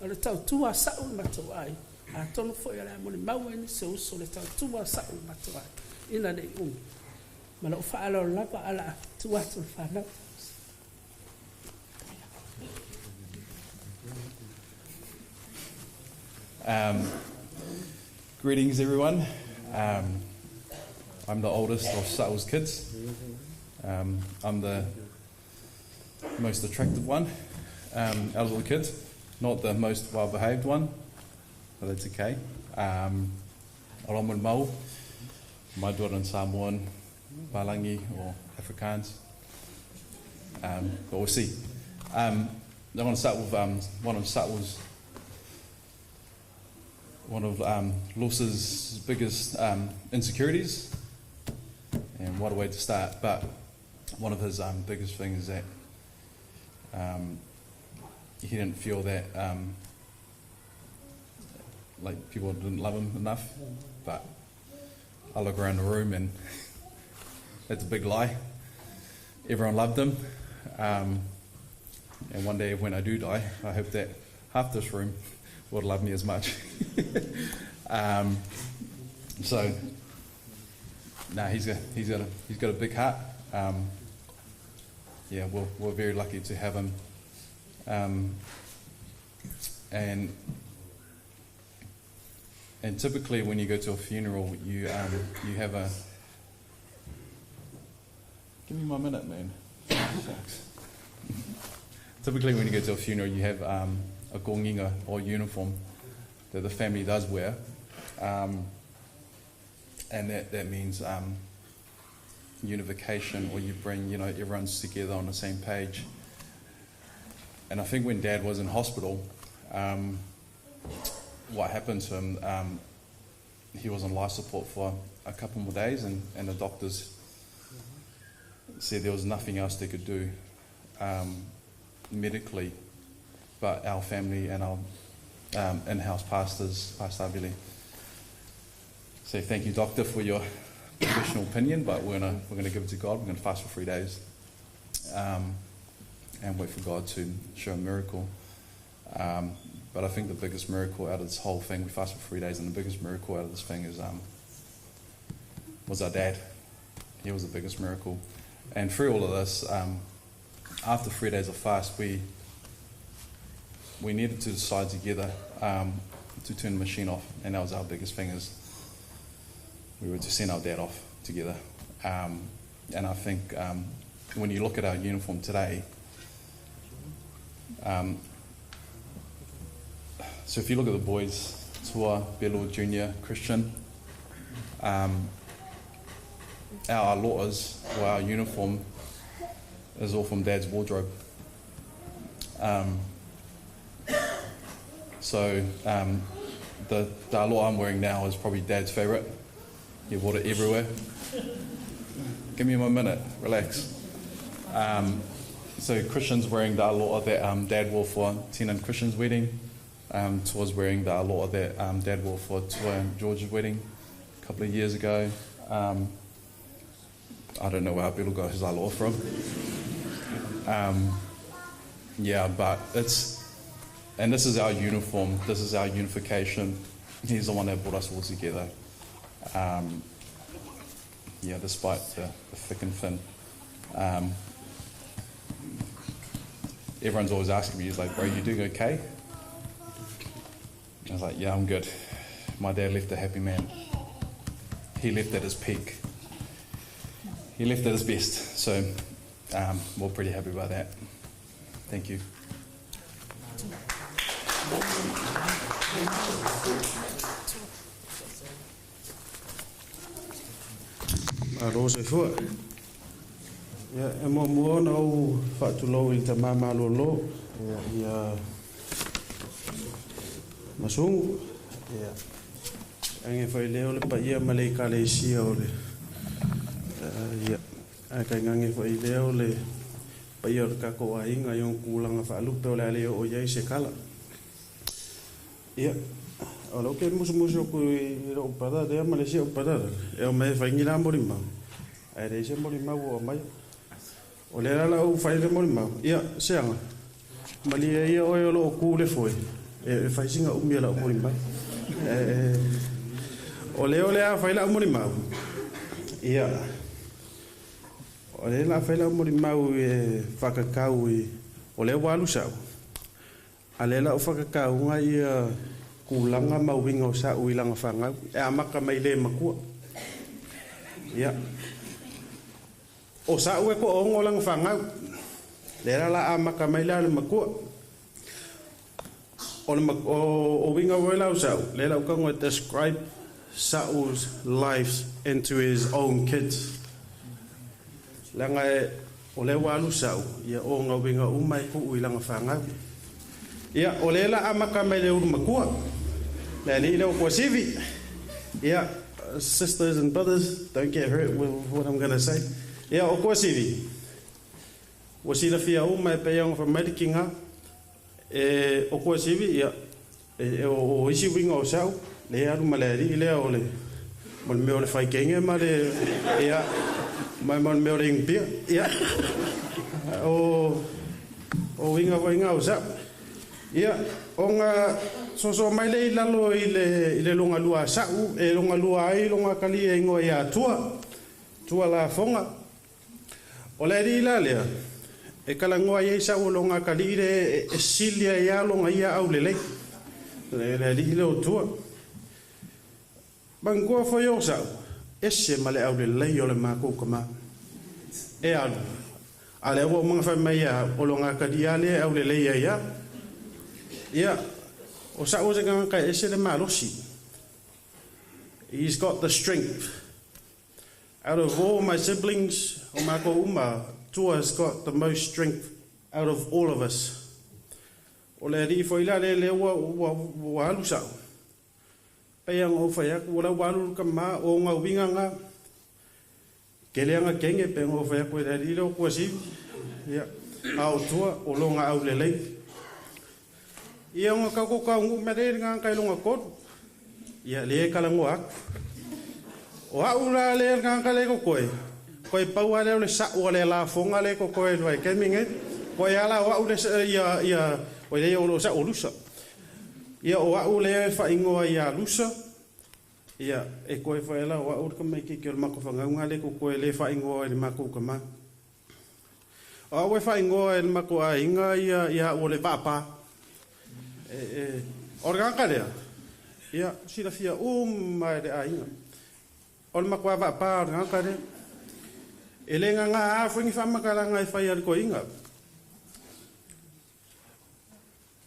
O le tautua a Sa'o i le matou aiga, atonu foi o le a molimau ai nisi o uso i le tautua a Sa'o i le matou aiga, ina ne i umi. Ma lou faaaloalo lava ae o le a tuu atu i le fanau. Greetings, everyone. I'm the oldest of Sa'u's kids. I'm the most attractive one out of all the kids. Not the most well-behaved one, but that's okay. Oromun Mau, my daughter in Samoan, Palangi or Afrikaans. But we'll see. I want to start with one of Sa'u's, one of Losa's biggest insecurities, and what a way to start. But one of his biggest things is that he didn't feel that like people didn't love him enough. But I look around the room and that's a big lie. Everyone loved him. And one day when I do die, I hope that half this room would love me as much. So, nah, he's got a big heart. Yeah, we're very lucky to have him. And typically when you go to a funeral, you have a. Give me my minute, man. Shucks. Typically when you go to a funeral, you have a gonginga or uniform that the family does wear, and that means unification, or you bring, you know, everyone's together on the same page. And I think when Dad was in hospital, what happened to him, he was on life support for a couple more days, and the doctors said there was nothing else they could do medically. But our family and our in-house pastors, Pastor Abili, say thank you, doctor, for your professional opinion, but we're gonna give it to God. We're gonna fast for 3 days, and wait for God to show a miracle. But I think the biggest miracle out of this whole thing, we fasted for 3 days, and the biggest miracle out of this thing is was our dad. He was the biggest miracle. And through all of this, after 3 days of fast, we needed to decide together to turn the machine off, and that was our biggest thing, is we were to send our dad off together. And I think when you look at our uniform today, so if you look at the boys, Tua, Belo, Junior, Christian, our aloas, or our uniform, is all from Dad's wardrobe. So the aloa I'm wearing now is probably Dad's favourite. He wore it everywhere. Give me a minute, relax. So Christian's wearing the aloa that Dad wore for Tina and Christian's wedding. Tua's wearing the aloa that Dad wore for Tua and George's wedding a couple of years ago. I don't know where Abelo got his aloa from. Yeah, but it's... And this is our uniform, this is our unification. He's the one that brought us all together. Yeah, despite the thick and thin. Everyone's always asking me, he's like, bro, you doing okay? I was like, yeah, I'm good. My dad left a happy man. He left at his peak. He left at his best. So we're pretty happy about that. Thank you. Malo soifua. Ia e muamua ona ou faatulou i le tamā malōlō ia masugu. Ia age failea o le paia ma le ekalesia o le ia ae kaigage failea o le paia o le tatou aiga i ona tulaga faalupe o le a le oo i ai se kala. Ia o lau ke musumusu aku i lou brother lea ma le isi au brother e omai e faigi la molimau ae leai se molimau ua aumai. O lea la lau fai le molimau, ia seaga malie ia oe o loo ku le foe e fai sina umi o lau molimau. O lea o le a fai lau molimau, ia o lea la fai lau molimau e whakakau i o lea ua alu sau. A lea lau whakakauga ia Tulaga ma uiga o sa'u i laga fanau e amata mai le matua. Ia. O sa'u e toaono laga fanau. Lea la la amata mai la le matua. O le o uiga foi la o sa'u, lea la ou tago e describe Sa'u's life into his own kids. Leaga e o lea ua alu sa'u, ia o ona uiga uma e tuu i laga fanau. Ia, o lea la amata mai le ulu matua. Le alii lea o Kuasivi. Ia, sisters and brothers, don't get hurt with what I'm going to say. Ia, o Kuasivi, ua silafia uma e pei ona fai mai le tiga, e, o Kuasivi, ia, e, o, o isi uiga o sa'u, lea alu ma le alii lea o le, ma le mea o le faikenge ma le, ia, ma, ma le mea o le inupia. Ia, o, o uiga foi nga o sa'u. Ia, ona soso mai lea i lalo i le, i le loga lua a sa'u, e loga lua ai loga kali e igoa ia Tua, Tua Lafoga. O le alii la lea, e talanoa i ai sa'u o loga kalii le e sili ai lava loga ia aulelei. Le, le alii lea o Tua. Manatua foi o sa'u, ese ma le aulelei o le makou tama. E alu, a lea ua uma ona fai mai ia au, o loga kalii lava lea e aulelei ai lava. Ia, o sa'u o se tagata e ese le malosi. He's got the strength. Out of all my siblings, o makou uma, Tua has got the most strength out of all of us. O le alii foi la lea lea ua, ua, ua alu sa'u. Pei ona ou fai atu, o la ua alu le tama, o ona uiga na, kele ana kenge, pei ona ou fai atu i le alii lea o Kuasivi. Ia, a o Tua, o lona aulelei. Ia ona tatou taunuu mai lea i le gagata i lona tolu. Ia, lea e talanoa atu. O au la lea le gagata lea e totoe, toe pau lava lea o le sa'u a le lafoga lea e totoe i le vaitaimi lenei. Toe lava la o au le, ia, ia, oi lea o lo o sa'u o Lusa. Ia, o au lea e faaigoa ia Lusa, ia, e toe foi la o au le tamaitiiti o le matou fanauga lea e totoe lea e faaigoa i le matou tama. O au e faaigoa e le matou aiga ia, ia au o le vaapa. E, e, o le tagata lea, ia, silafia uma e le aiga. O le matua vaapa o le tagata lea. E le gagā foi ni faamatalaga e fai a le toeaina.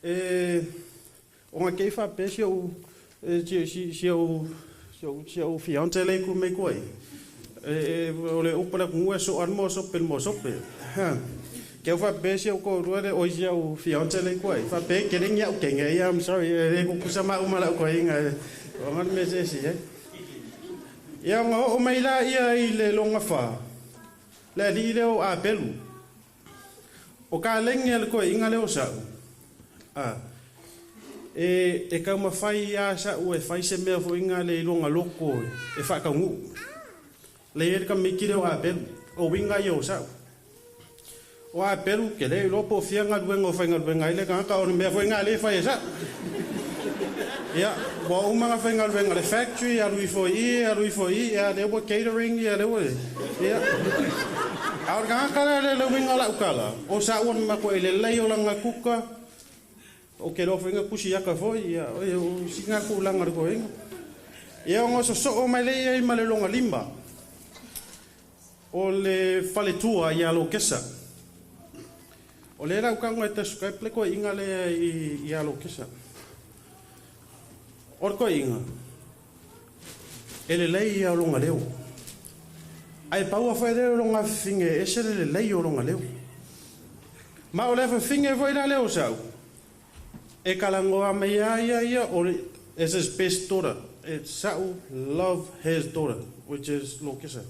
E, ona te i faapea si ou, si, si, si ou, si ou, si ou fiance le ku mai koe. E, e, o le upu le atunuu e soa le moa sope le moa sope. Ha. Ke au faapea si ou toalua le, oi si ou fiance le koe. Faapea ke le ni au kenge, ia, I'm sorry, e le kukusa ma uma lau koinga. O ngana me se si, eh. Ia ona oo mai la ia i le loga fa, le alii lea o Apelu. O kalegi a le toeaiga lea o sa'u, a, e, e taumafai lava sa'u e fai se mea foi na le iloga loko e faataunuu. Le i ai le tamaiti lea o Apelu, o uiga ia o sa'u. O Apelu, ke le iloa po o fia galuega o faigaluega ai le tagata, o le mea foi na lea e fai e sa'u. Ia, ua uma ona faigaluega i le factory, alu ifo i i, alu ifo i i, ia lea ua catering, ia lea ua, ia. A o le tagata lea le, le uiga o lau tala, o sa'u o le matua i le lelei o lana kuka, ou te iloa foi na tusi aka foi, ia, o sina tulaga o le toeaina. Ia ona sosoo mai lea i ai ma le lona lima, o le faletua ia Lokesa. O lea la ou tago e describe le toeaina lea i, ia Lokesa. O le toeaina, e lelei ia o lona leo. Ae pau lava foi lea o lona afafine e ese le lelei o lona leo. Ma o le afafine foi la lea o sa'u, e talanoa mai lava ia ia o le, is his best daughter. It's sa'u love his daughter, which is Lokesa.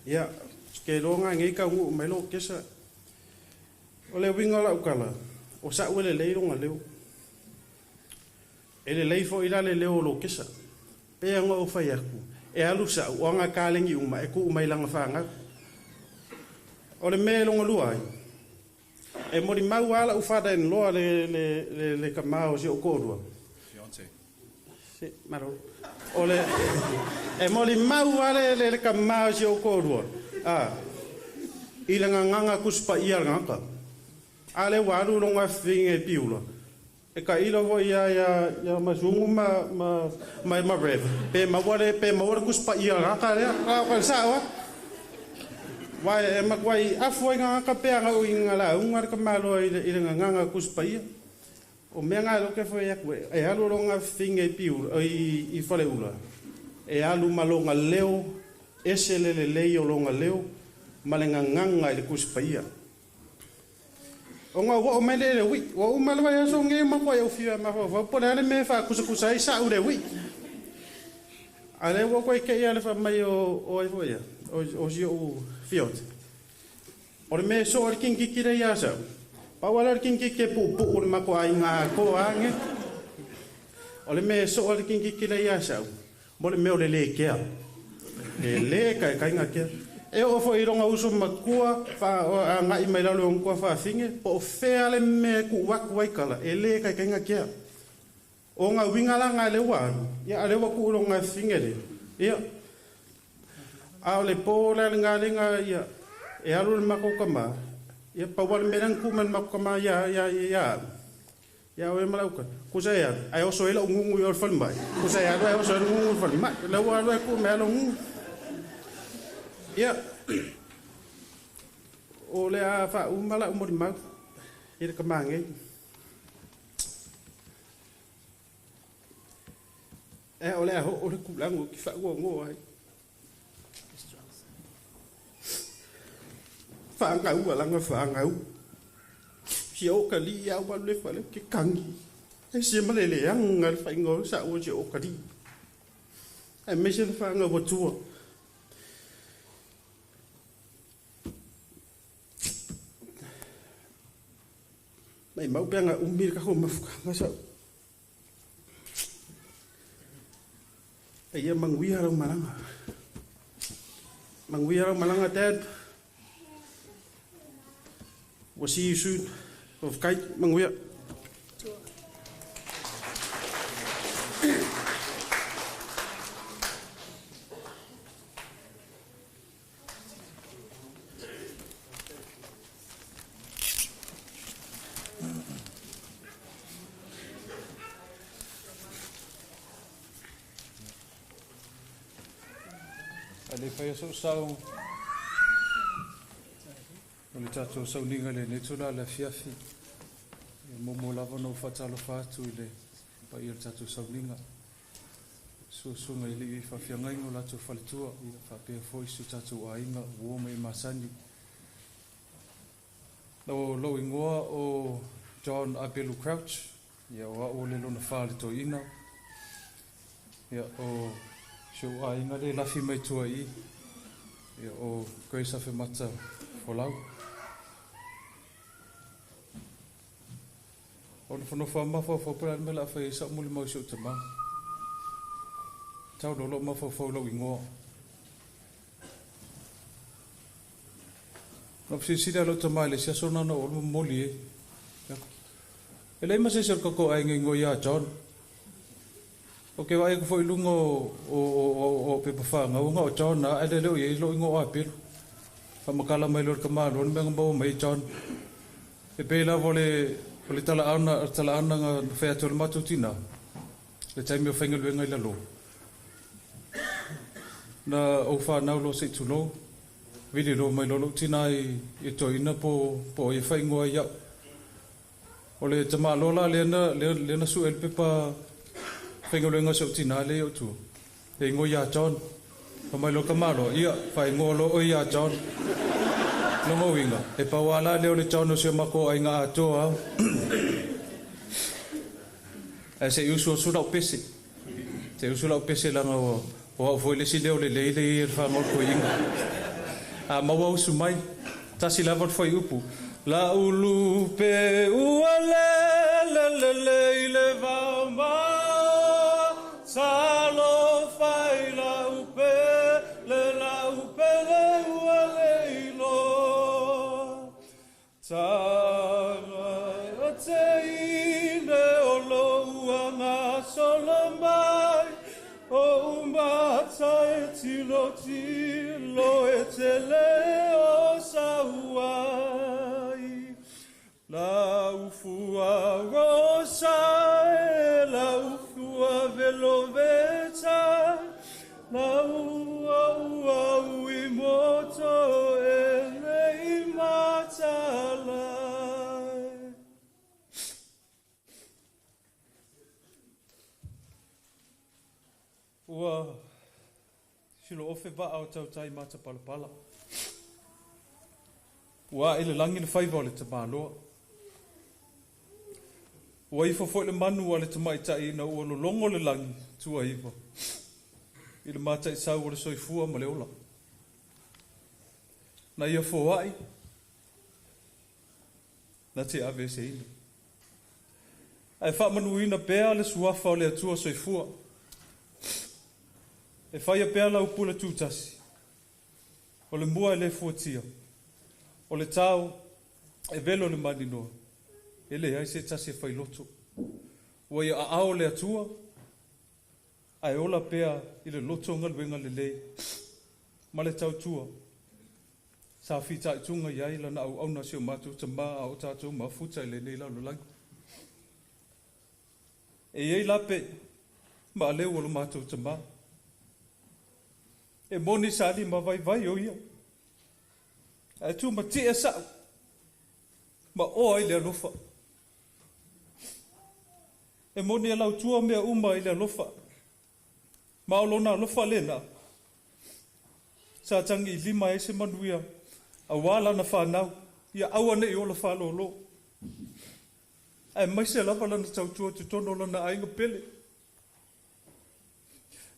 Ia, ke iloa nga nei taunuu mai Lokesa. O le uiga o lau tala, o sa'u e lelei lona leo. E lelei foi la le leo o Lokesa. Pei ona ou fai atu, e alu sa'u, o aga kalegi uma e tuu mai laga fanau. O le mea e loga lua ai, e molimau lava la'u father-in-law le, le, le, le tama o si ou toalua. Fiance. Se, malo. O le, e molimau lava le, le, le tama o si ou toalua, a, i le gagaga tusi paia a le tagata. A lea ua alu lona afifina i Piula, E ka ilo fo ia ia ia masungu ma ma ma ma rev. Pe maua le pe maua le kusi paia gaka lea. Ka ka sa wa. Wai e makuai afu ai ngā ka pea ngā ui ngā la unga le ka malo i le ngā ngā kusi paia. O mea ngā loke fo ia kue. E alu ronga finge i piu i whale ula. E alu malonga leo, ese lele lei o longa leo, ma le ngā i le kusi paia. O ngā wa o mai le ui, wa o mai le aso nge ma kwa au whia ma wha po le ale me wha kusa kusa ai sa ure ui. A le wa koe ke ia le wha mai o ai fo ia, o si o fiot. O le me so o le kingi kire ia sa. Pa wala le kingi ke pu pu o le mako ai ngā ko ange. O le me so o le kingi kire ia sa. Mo le meo le le kea. Le le kai kai ngā kea. E o fo i ronga uso makua, wha ngai mai lalo ngkua wha finge, po o whea le me ku waku waikala, e le kai kai ngā kea. O ngā winga la ngā lewa, ia a lewa ku ronga finge le. Ia, a o le pō le ngā lenga, ia, e alu le mako kama, ia pa wale merang ku man mako kama, ia, ia, ia, ia o e malauka. Kusa ia, ai oso ela ungungu i o le whalimai. Kusa ia, ai oso ela ungungu i o le whalimai. Lewa alu e ku me alo ngungu. Ia, o le a wha umala umori mau, i le kamange. E o le a ho o le kulango ki wha ua ngoa ai. Wha ngau alanga wha ngau. Si o ka li ia walu le whale ke kangi. E si ma le le anga le wha ingo sa ua si o ka li. E me se le wha ngau watua. Mai mau pea ngā umiri ka hoa mafuka ngā sau. E ia manguia rau malanga. Manguia rau malanga, Dad. We'll see you soon. Of kai manguia. Le whai aso sau o le tātou sauninga le netula le fiafi e momo lava no whatalo whātu i le pai o le tātou sauninga suasunga i le i whawhiangainga o lātou whaletua i whapea foi su tātou ainga uoma i masani. Nā o lau ingoa o John Abelu Crouch ia o ao le lona wha le toina ia o si o ainga le lafi mai tua i ia o Grace Afemata Folau. O na whanofa mawha whapura me la whai sa muli mau si o te mau. Tau lolo mawha whau ingoa. Na psi sira lo te mai le sia sona na o moli e. E lei mase se kako ainga ingoa ia John. O ke vai ko foi lunga o pepa whanga, o ngā o John na, ele leo i lo ingo a pelu. Whamakala mai lor ka mālo, ni menga mau mai John. E pēla vo le tala ana ngā whea tō le mātou tina. Le taimi o whainga luenga i lalo. Na o whānau lo se tulo, vili lo mai lolo tina i toina po e whaingoa i au. O le tama lola lena su el pepa whainga sa tina le o tu. Le ingo ia John. Pa mai lo kamalo ia whaingo lo o ia John. Longo winga. E pawala le o le John o se mako ai ngā atoa. E se usu o sura o pese. Se usu la o pese langa o au foi le si leo le leile i el whangol ko inga. A maua usu mai. Tasi lava o upu. La ulu pe ua le le le le i le vau ma. Salo fai la upe le la upe le ua le ilo. Tanga o te ine o lo ua ngā solo mai. O umata e tilo tilo e te leo sa uai. La ufua rosa. ofe vaa o tautai matapalapala. Ua ae i le lagi le faiva o le tamaloa. Ua ifo foi le manu a le tamaitai ina ua lologo le lagi tuaiva i le mataisau o le soifua ma le ola. Na ia foai, na te aveeseina. Ae faamanuina pea le suafa o le Atua soifua. E faia pea lau pule tutasi. O le mua e le fuatia. O le tao e velo le maninoa. E leai se tasi e failoto. Ua ia aao le Atua, ae ola pea i le loto galuega lelei ma le tautua. Sa fitaituga i ai lana auauna si o matou tamā a o tatou mafuta i lenei lalolagi. E i ai lape ma aleu o lo matou tamā. E moni sa lima vaivai o ia, ae tumatie sa'u ma oa i le alofa. E moni e lautua mea uma i le alofa, ma o lona alofa lena sa tagiilima ai se manuia auā lana fanau, ia aua ne i ola faalōlō, aemaise lava lana tautua i totonu o lona aiga pele.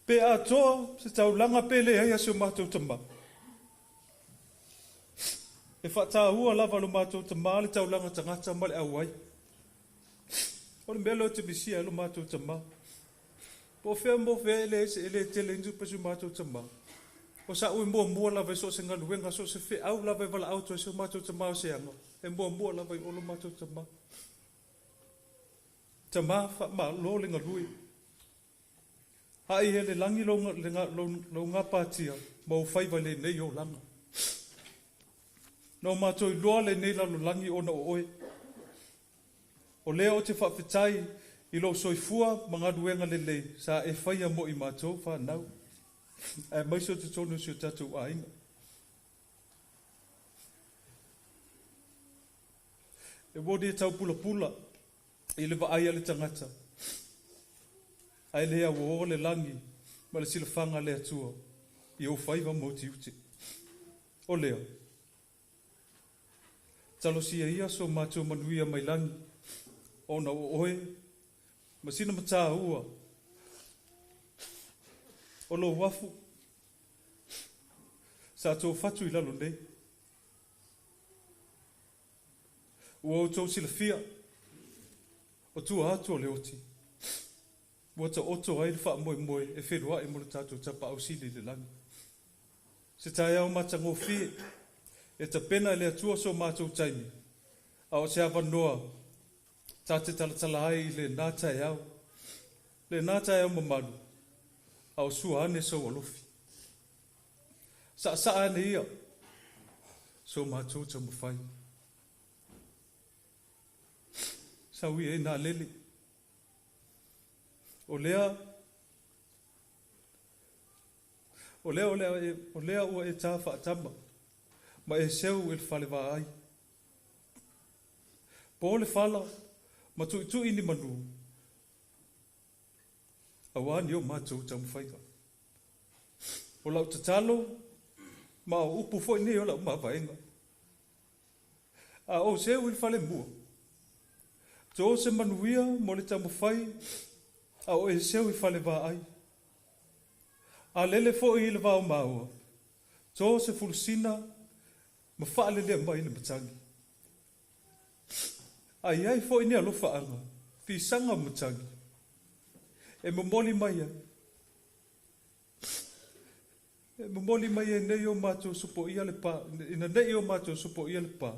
Pe atoa se taulaga pe leai a si o matou tamā. E faataua lava lo matou tamā le taulaga tagata ma le auai. O le mea lea ou te misia ai lo matou tamā. Po o fea mo fea e leai se e le tele ni tupe a si o matou tamā. O sa'u e muamua lava i so o se galuega, so o se feau lava e valaau atu ai si o matou tamā o se aga, e muamua lava i o lo matou tamā. Tamā, faamalo le galue. Ae ia le lagi lou gapatia ma ou faiva i lenei olaga. Na o matou iloa lenei lalolagi ona o oe. O lea ou te faafetai i lou soifua ma galuega lelei sa e faia mo i matou fanau, aemaise o totonu o si o tatou aiga. E moni e taupulapula i le vaai a le tagata, ae le auaoa le lagi ma le silafaga a le Atua i ou faiva ma ou tiute. O lea, talosia ia so matou manuia mai lagi, ona o oe ma sina mataua o lou afu sa tou fatu i lalo nei. Ua outou silafia, o tua atu o le oti, ua taoto ai le faamoemoe e felua'i mo le tatou Tapaau Sili i le lagi. Se taeao matagofie e tapena e le Atua so matou taimi, a o se avanoa ta te talatala ai i lena taeao, lena taeao mamalu, a o sua ane sou alofi. Saasaa ane ia so matou taumafai. Sau ia e nā lele. O lea, o lea, o lea, o lea ua e tā faatama ma e seu i le fale vaai. Po le fala ma tuitui ni manu, auā ni o matou taumafaiga. O lau tatalo ma o upu foi nei o lau mavaega. A ou seu i le falemua, to se manuia mo le taumafai a o e seu i fale vaai. A lele foi i le vao maua, to se fulusina ma faalelea mai le matagi. A i ai foi ni alofaaga, fisaga o matagi, e momoli mai ai. E momoli mai ai nei o matou sopoia le pa, ina nei o matou sopoia le pa,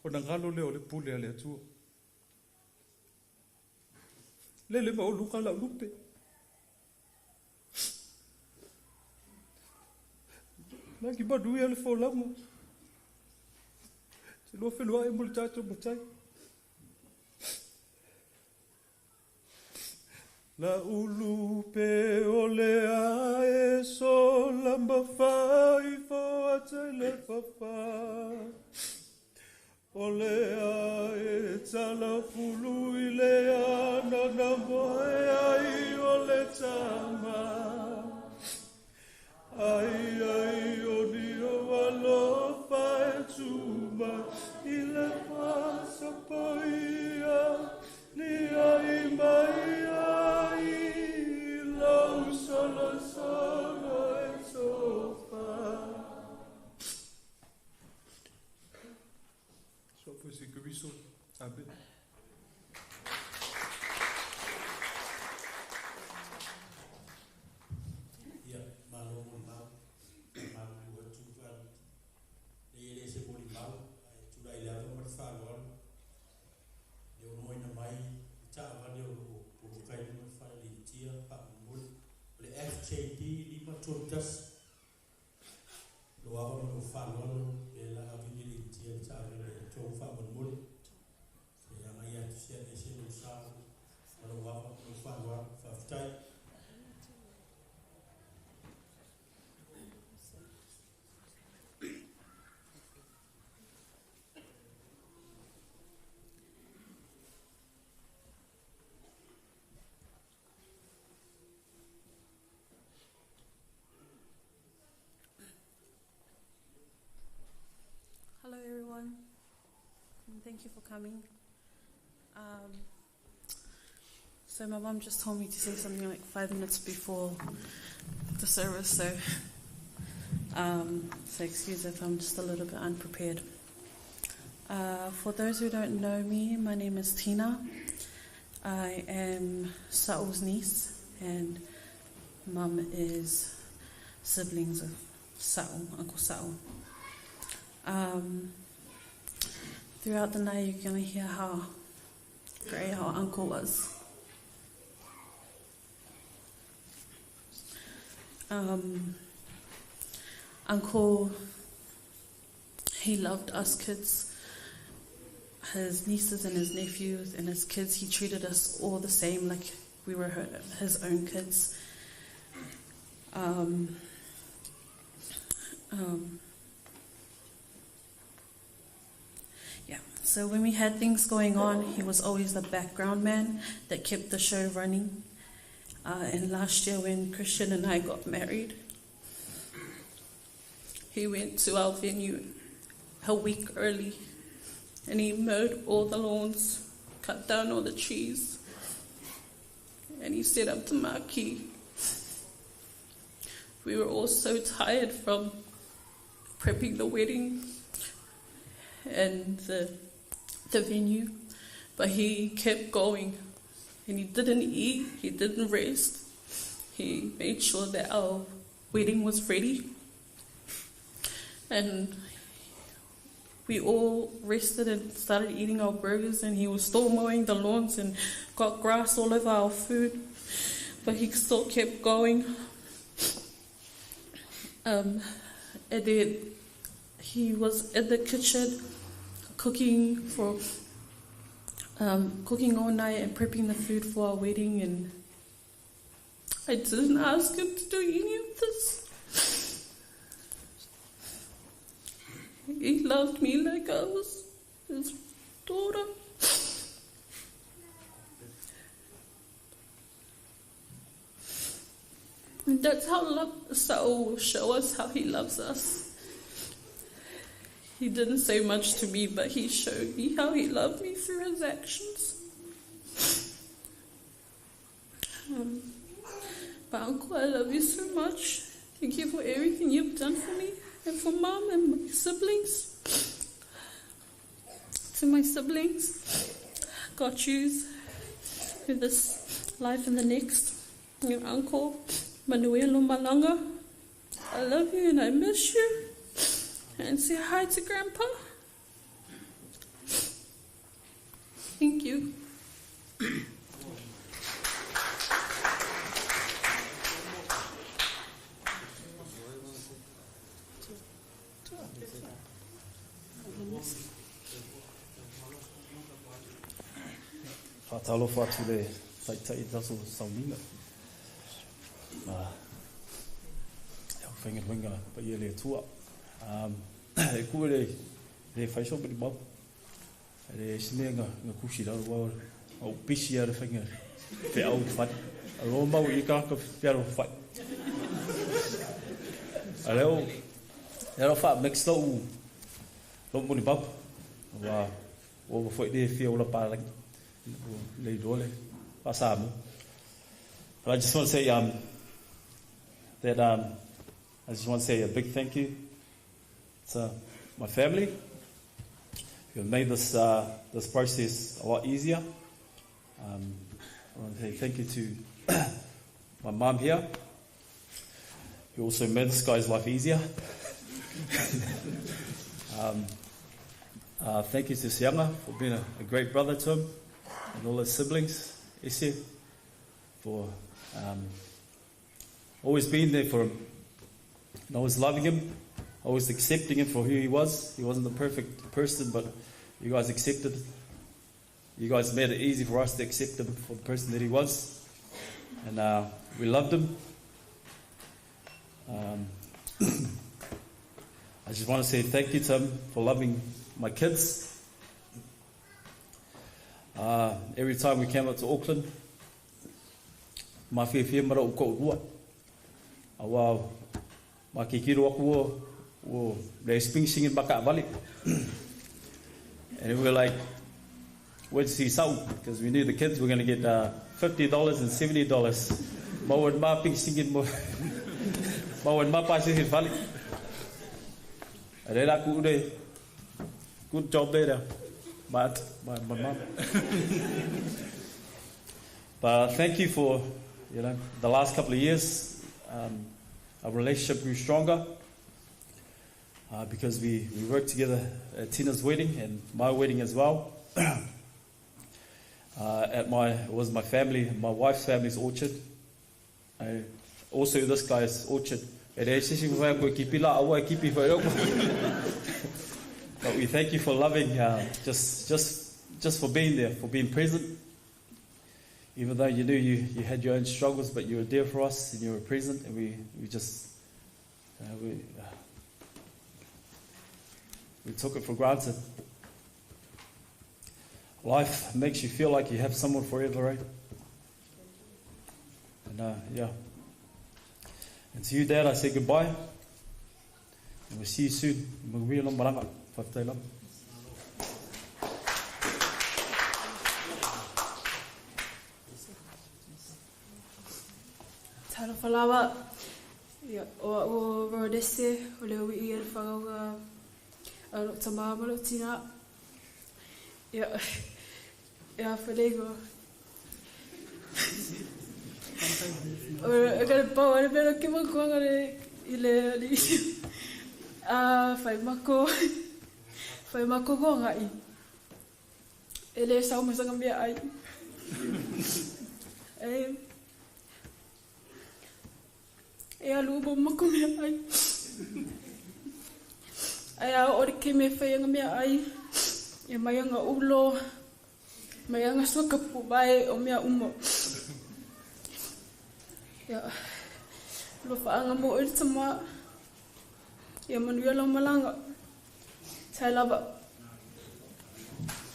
ona galo lea o le pule a le Atua. Lele maualuga lau lupe. Lagi manuia le folauga. Te lua feluai mo le tatou matai. La ulupe o le ae sola mafai foata i le fafa. O le ae talafulu i le ana na moe ai o le tama. Ai ai o ni o alofa e tuma i le pasa paia ni ai mai ai lau solo solo e tofa. So foi se Keriso. Amen. Ia, malo mo le mau, malo le atu fa le le se mo le mau, ai tulai le ava ma le faaaloalo. Le ono ina mai i taavale o loo poloka i luga le fale le initia faamolemole. O le FJD 531. Lou ava ma lou faaaloalo lea la ave nei le initia le taavale e tou faamolemole. Se i agai atu se ese lou sa ma lou ava ma lou faaaloalo. Faafetai. Hello, everyone, and thank you for coming. So my mum just told me to say something like 5 minutes before the service, so excuse if I'm just a little bit unprepared. For those who don't know me, my name is Tina. I am Sa'u's niece, and mum is siblings of Sa'u, Uncle Sa'u. Throughout the night, you're going to hear how great our uncle was. Uncle, he loved us kids, his nieces and his nephews and his kids. He treated us all the same, like we were his own kids. So when we had things going on, he was always the background man that kept the show running. And last year when Christian and I got married, he went to our venue a week early and he mowed all the lawns, cut down all the trees, and he set up the marquee. We were all so tired from prepping the wedding and the venue, but he kept going, and he didn't eat, he didn't rest. He made sure that our wedding was ready, and we all rested and started eating our burgers, and he was still mowing the lawns and got grass all over our food, but he still kept going. And then he was in the kitchen cooking all night and prepping the food for our wedding, and I didn't ask him to do any of this. He loved me like I was his daughter. And that's how love Sa'u will show us how he loves us. He didn't say much to me, but he showed me how he loved me through his actions. But Uncle, I love you so much. Thank you for everything you've done for me and for Mom and my siblings. To my siblings, God choose in this life and the next. Your uncle, Manuelo Malanga, I love you and I miss you. And say hi to Grandpa. Thank you. Whaatalofa atu le taitai tato sauniga. Ia whainga pa ia le atua. E kua le whaiso pari mau. Le sine nga kusi raro wau au pisi a le whainga pe au whai. A lo mau i kāka whiaro whai. A lea o lea fa mix lo lo muli bab wa o foi de fia ola pa le dole pa samu. But I just want to say that I just want to say a big thank you to my family who have made this this process a lot easier. I want to say thank you to my mum here, who also made this guy's life easier. Thank you to Sianga for being a great brother to him and all his siblings, Ese, for always being there for him and always loving him, always accepting him for who he was. He wasn't the perfect person, but you guys accepted. You guys made it easy for us to accept him for the person that he was. And we loved him. I just want to say thank you to him for loving my kids. Every time we came up to Auckland, ma whia mara o ko rua. A wā, ma ki kiro aku o le sping singing baka vali. And we were like, where'd you see sau? Because we knew the kids were going to get $50 and $70. Ma wan ma ping singing mo. Ma wan ma pa singing vali. A re ku ure. Good job there. My mum. But thank you for, you know, the last couple of years, our relationship grew stronger because we worked together at Tina's wedding and my wedding as well. It was my family, my wife's family's orchard. Also this guy's orchard. But we thank you for loving, just for being there, for being present. Even though you knew you had your own struggles, but you were there for us and you were present, and we just we took it for granted. Life makes you feel like you have someone forever, right? And yeah. And to you, Dad, I say goodbye. And we'll see you soon. Talofa ia o Rodese o le ui e le whangauga a lo tama ma lo tina ia ia whalego o e ka le pau ale pera ki makuanga le i le li a whai mako goanga i e le sau masanga mea ai e e alu bo mako mea ai. Ai a ore ke me whai anga mea ai. E mai anga ulo, mai anga suakapu vai o mea umo. Ia, lo whaanga mo ere tama. Ia manuia lau malanga. Tai lava.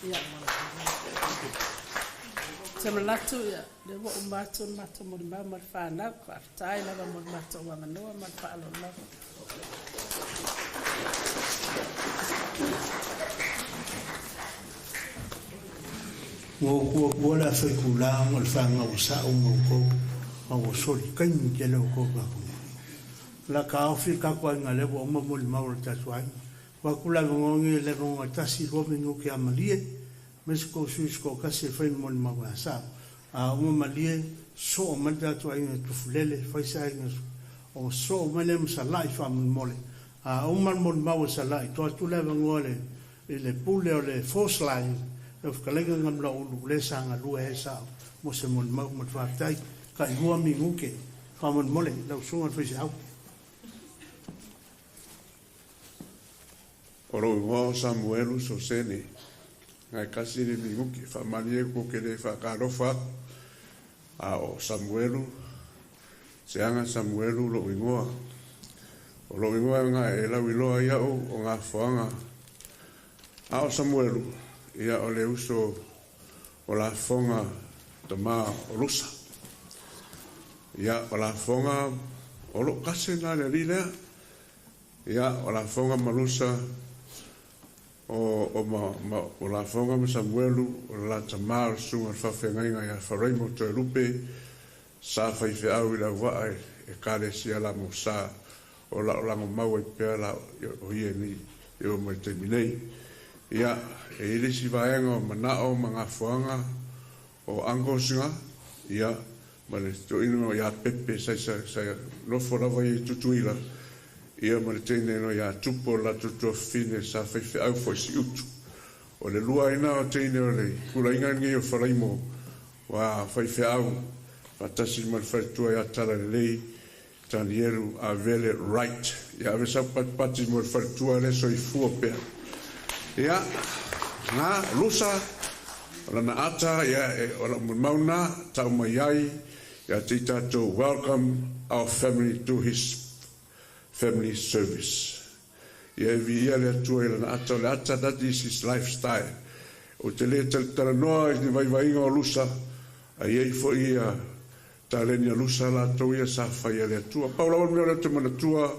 Ia. Te malatu ia, le wa o mātou mātou mo le mau ma le whanau, ko awhitai lava mo le mātou wa manoa ma le whaalo lava. Ngō kua kua la whai kula o le whanga o sa o ngō kou, ma o sori kaini ke leo kou ka kua. La ka ofi ka kua inga lewa o mo le mau le tatu ai. Wa kula ngongi le ngonga tasi romi ngō ke amalie, Mexico Suisco kasi fai mo le mau sa. A o malie so o manda tu ai tufulele fai sa o so o mele msalai fa mole. A o mal mo mau salai to tu le ngole le pule o le force line of kalenga ngamla ulu le sanga lu e sa mo se mo mau mo fa tai ka hua mi nguke fa mo mole la usunga fai sa. Oro ngo Samuelu Sosene ngai kasi ni minguki fa malie ko ke le fa ka a o Samuelu se anga Samuelu lo ingoa o lo ingoa nga e lau iloa ia o ngā foanga a o Samuelu ia o le uso o la fonga tama o lusa ia o la fonga o lo kasi na le lilea Ia, o Lafoga ma Lusa, o, o, ma, ma, o Lafoga ma Samuelu, o le la tamā o le susuga i le faafeagaiga ia Faraimo Toelupe, sa faifeau i le auvaa i Ekalesia la Mausa, o la'o lagomau ai pea la o ia nei e oo mai le taimi nei. Ia, e i ai le isi vaega o mana'o ma gafoaga o uncles ga, ia, ma le toeaina ia Pepe sa sa sa nofo lava ia i Tutuila, ia ma le teine no ia Tupo o le latou tuafafine sa faifeau foi i Siutu. O le lua ai na o teine o le kulaiga lenei o Faraimo ua faifeau faatasi ma le faletua ia Talalelei Tanielu Avele Wright. Ia ave sau patipati mo le faletua lea soifua pea. Ia, na, Lusa, o lana ata, ia, e, o lau molimau na, tau mai ai, ia te i tatou welcome our family to his family service. Ia e viia le Atua i lana ata, o le ata, that is his lifestyle. Ou te le talatalanoa i ni vaivaiga o Lusa, a i ai foi ia taleni a Lusa latou ia sa fai e le Atua. Pau lava le mea o lea ou te manatua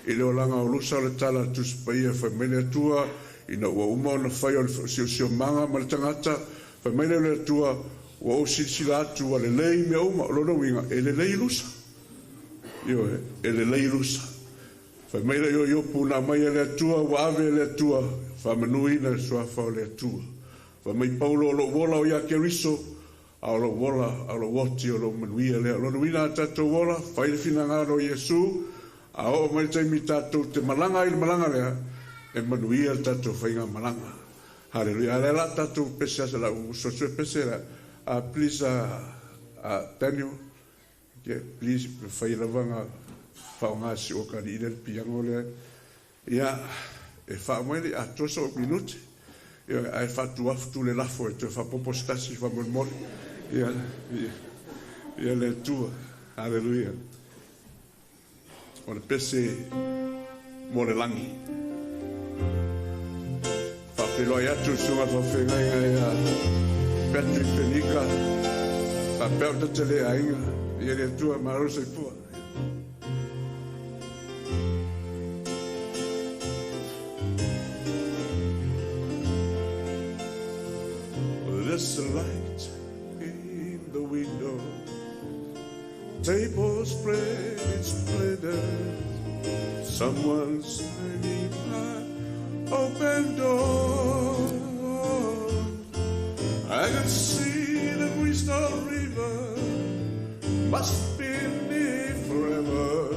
i le olaga o Lusa o le tala a le Tusi Paia fai mai le Atua ina ua uma ona fai o le siosiomaga ma le tagata, fai mai lea o le Atua, ua ou silasila atu ua lelei mea uma. O lona uiga, e lelei Lusa. Ioe, e lelei Lusa. Fai mai lea o Iopu na aumai e le Atua, ua ave e le Atua, faamanuina le suafa o le Atua. Fai mai Paulo o lou ola o ia Keriso, A o lou ola, a o lou oti, o lou manuia lea. O lona uiga a tatou ola, fai le finagalo o Iesu, a oo mai le taimi tatou te malaga ai i le malaga lea, e manuia le tatou faigamalaga. Haleluia. A lea la tatou pese asa lau uso sue pese la. Please, Daniel, yeah, please, fai lava nga faaaoga si o ka lii lea le piano lea. Ia, e faa mai le atoa so'u minute, ioe, ae faatuafu le lafo e toe faapopo se tasi faamolemole. Ia, ia, ia le Atua. Haleluia. O le pese mo le lagi. Faafeiloai atu le susuga faafeagaiga ia Patrick Penika, faapea o tata le aiga. Ia le Atua, malo le soifua. There's a light in the window, table spread in splendor. Someone's standing by open door. I can see the Crystal River must be near forever.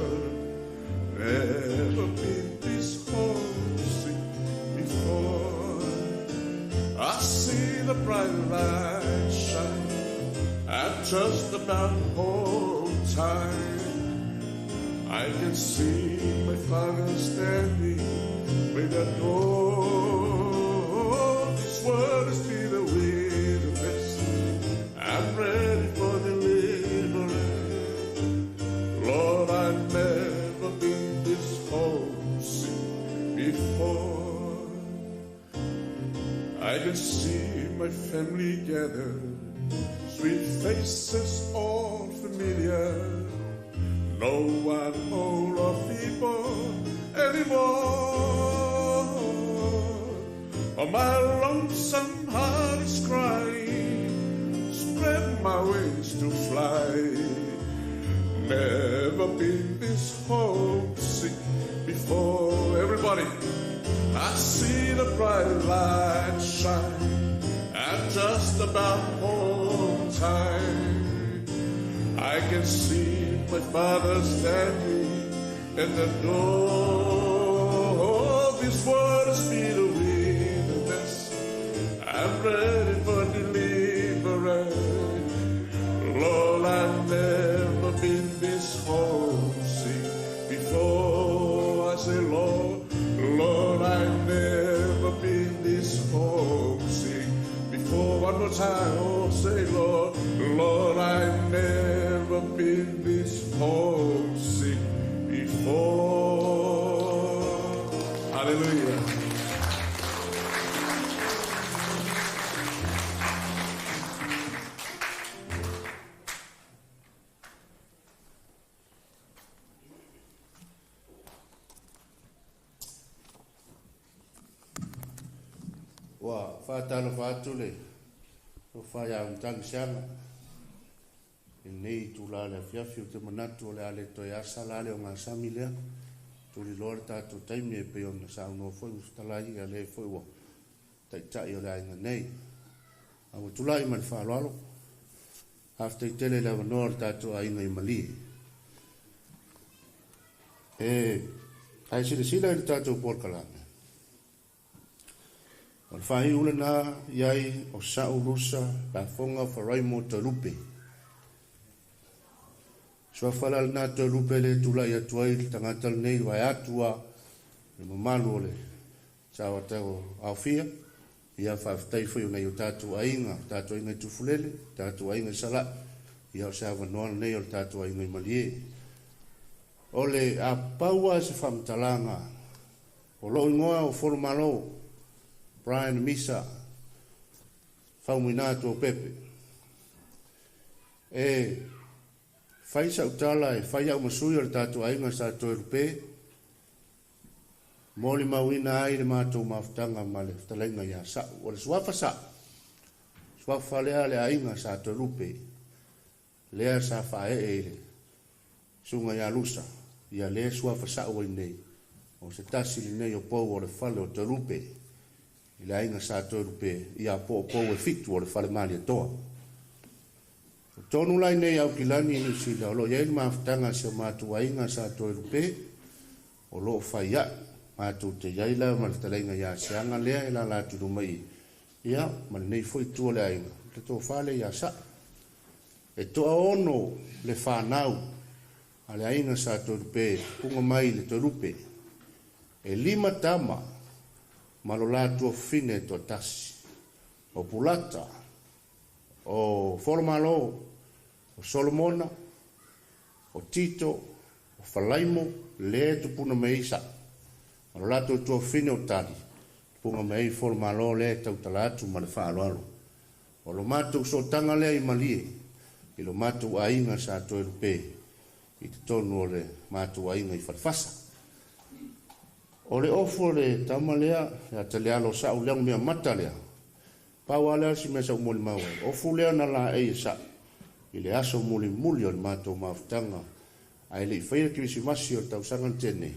Never been this homesick before. I see the bright light shine at just about home time. I can see my father standing by the door. This world has been a wilderness. I'm ready for deliverance. Lord, I've never been this homesick before. I can see my family gathered, sweet faces all familiar. No one old or feeble anymore. Oh, my lonesome heart is crying, spread my wings to fly. Never been this homesick before. Everybody, I see the bright light shine at just about home time. I can see my father standing in the door. This world has been a wilderness. I'm ready for deliverance. Lord, I've never been this homesick before. I say, Lord, Lord, I've never been this homesick before. One more time, oh, say, Lord, Lord, I've never been this homesick before. Hallelujah. Ua faatalofa atu le tofa ia Augutagi Seaga i lenei itulā o le afiafi. Ou te manatu o le a le toe asa la le ogasami lea, tuliloa le tatou taimi e pei ona saunoa foi ma fetalai ia le foi ua taitai o le aiga nei. A ua tulai ma le faaaloalo, faafetai tele i le avanoa o le tatou aiga i Malie. E ae silasila i le tatou polokalame, o le faaiu lena i ai o Sa'u Lusa Lafoga Faraimo Toelupe. Suafa la lena Toelupe le tulai atu ai le tagata lenei vaeatu a le mamalu o le Sauatau aofia. Ia faafetai foi o nai o tatou aiga, o tatou aiga i Tufulele, tatou aiga i Sala'i, ia o se avanoa lenei o le tatou aiga i Malie. O le a pau lava se faamatalaga, o lou igoa o Folomalo, Brian Misa, Faumuina Tuapepe. E fai sau tala e fai au ma sui o le tatou aiga sa Toelupe, molimauina ai le matou mafutaga ma le fetalaiga ia Sa'u. O le suafa Sa'u, suafa lea le aiga sa Toelupe, lea sa faaee i le susuga ia Lusa, ia lea suafa Sa'u ai nei, o se tasi lenei o pou o le fale o Toelupe, i le aiga sa Toelupe, ia po o pou e 7 o le fale Malietoa. O tonu lai nei Aukilani i Niu Sila, o lo o i ai le mafutaga a si o matou aiga sa Toelupe, o lo o fai a'i, matou te i ai la ma le fetalaiga ia Seaga lea e lala atu i luma i i, ia ma lenei foi itu o le aiga, le tofa lea ia Sa'u. E toaono le fanau a le aiga sa Toelupe, puga mai i le Toelupe. E 5 tama ma lo latua fafine e toatasi. O Pulata, o Folomalo, o Solomona, o Tito, o Falaimo, le tupuna mai ai Sa'u. Ma lo latou tuafafine o Tali, tupunga mai ai Folomalo lea e tautala atu ma le faaaloalo. O lo matou sootaga lea i Malie, i lo matou aiga sa Toelupe, i totonu o le matou aiga i Falefasa. O le ofu o le tama lea, ia te le alo o Sa'u lea mea mata lea, pau lava lea si mea sa ou molimau ai. Ofu lea na laei e Sa'u i le aso mulimuli o le matou mafutaga, ae le i faia le kerisimasi o le tausaga na tea nei,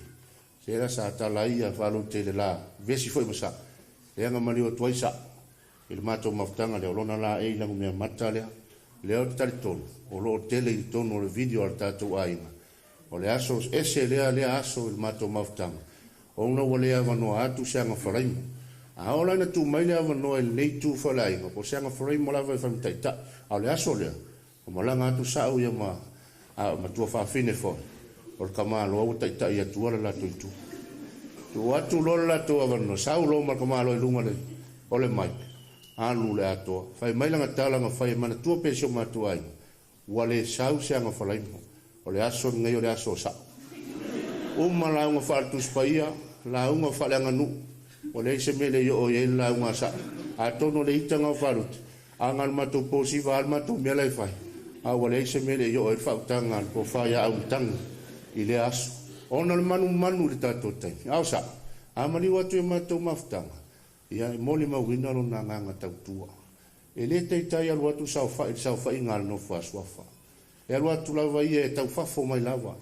se la sa tala ai ia faalute i le la, vesi foi ma Sa'u, lea na maliu atu ai Sa'u i le matou mafutaga lea, o lona laei lago mea mata lea, lea o te talitonu, o lo o tele i totonu o le video a le tatou aiga. O le aso ese lea lea aso i le matou mafutaga, ona ua le avanoa atu se agafaraimo. A oo la ina tuu mai le avanoa i lenei itu foi o le aiga, po o se agafaraimo lava e fai ma taitai. A o le aso lea, ua malaga atu Sa'u ia ma matua faafine foi, o le tamaloa ua taitai atua le latou itu. Tuu atu loa le latou avanoa, sau loa ma le tamaloa i luga o le mic, alu le atoa. Fai mai lana tala na fai e manatua pe si o matou aiga, ua le sau se agafalaimo, o le aso lenei o le aso o Sa'u. Uma lauga faale-Tusi Paia, lauga faaleaganuu, ua leai se mea e le i oo i ai le lauga a Sa'u. Atonu o le ita na o Faluti, a na o le matou posiva lava le matou mea la e fai, a ua leai se mea e le i oo i ai le faautaga a le tofa ia Augutagi i lea aso. Ona o le manumanu i le tatou taimi. A o Sa'u, a maliu atu i matou mafutaga, ia e molimauina lona agaga tautua. E le taitai alu atu saofa'i i le saofaiga a le nofo a suafa. E alu atu lava ia e taufafo mai lava,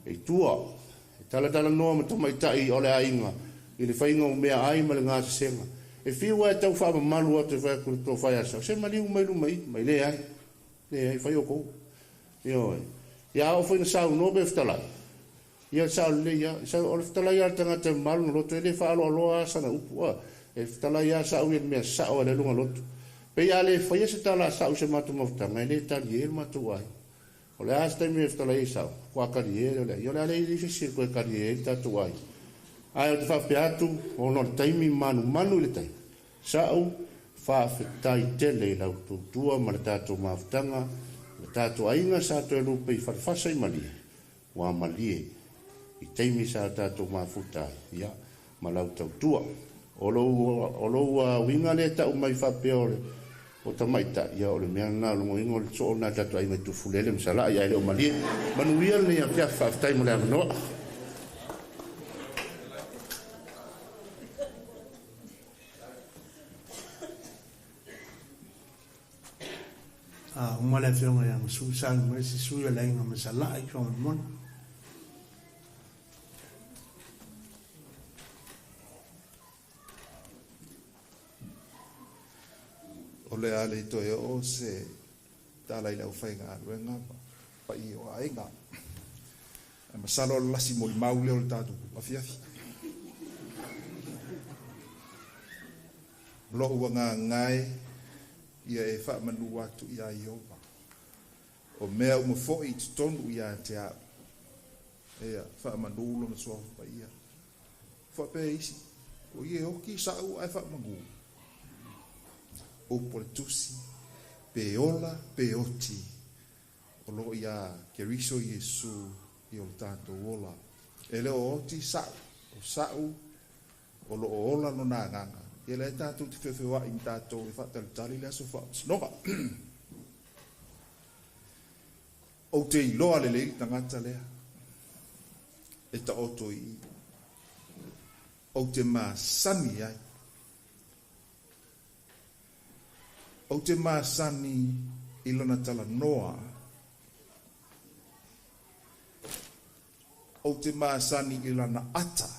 e i tua, e talatalanoa ma tamaitai o le aiga i le faiga o meaai ma le gasesega. E fiu lava e tau faamamalu atu e fai atu i le tofa ia Sa'u, se maliu mai luma i, mai leai, leai, fai outou. Ioe. Ia a oo foi ina saunoa pe fetalai, ia sao lelei lava. O le fetalai lava a le tagata e mamalu na loto, e le faaaloaloa lava sana upu. E fetalai lava Sa'u ia le mea sao e le luga loto. Pei a le faia se tala a Sa'u i se matou mafutaga, e le talie le matou aiga. O le a se taimi e fetalai ai Sa'u, faatoa talie lea o le aiga. O le a leai se isi e toe talie ai le tatou aiga. Ae ou te faapea atu, ona o le taimi manumanu i le taimi, Sa'u, faafetai tele i lau tautua ma le tatou mafutaga, le tatou aiga sa toe lupe i Falefasa i Malie, ua malie i taimi sa tatou mafuta ai, ia, ma lau tautua. O lou uiga lea e tau mai faapea o le o tamaitai, ia o le mea lena o logoina o le soo lena tatou aiga i Tufulele ma Sala'i ae le o Malie. Manuia lenei afiafi, faafetai mo le avanoa. A uma le Afioga ia Gasu, sauni mai se sui o le Aiga Masala'i faamolemole. O le a le toe oo se tala i le aufaigaluega ma paia o aiga. Ae masalo o le lasi molimau lea o le tatou afiafi. Lo'u agaga e, ia e faamanu atu iā Ieova, o mea uma foi i totonu ia te a'u, ia faamanu Lona Suafa Paia. Faapea isi, O ia e oti sa'u ae faamanu. Upu a le Tusi, Pe ola, pe oti, o lo o iā Keriso Iesu i o le tatou ola. E le o oti sa'u, o sa'u o lo o ola lona agaga. Ia lea tatou te feofeoa'i ma tatou e faatalitali le aso faamasinoga. Ou te iloa lelei le tagata lea e taoto i i. Ou te masani ai. Ou te masani i lona talanoa. Ou te masani i lana ata.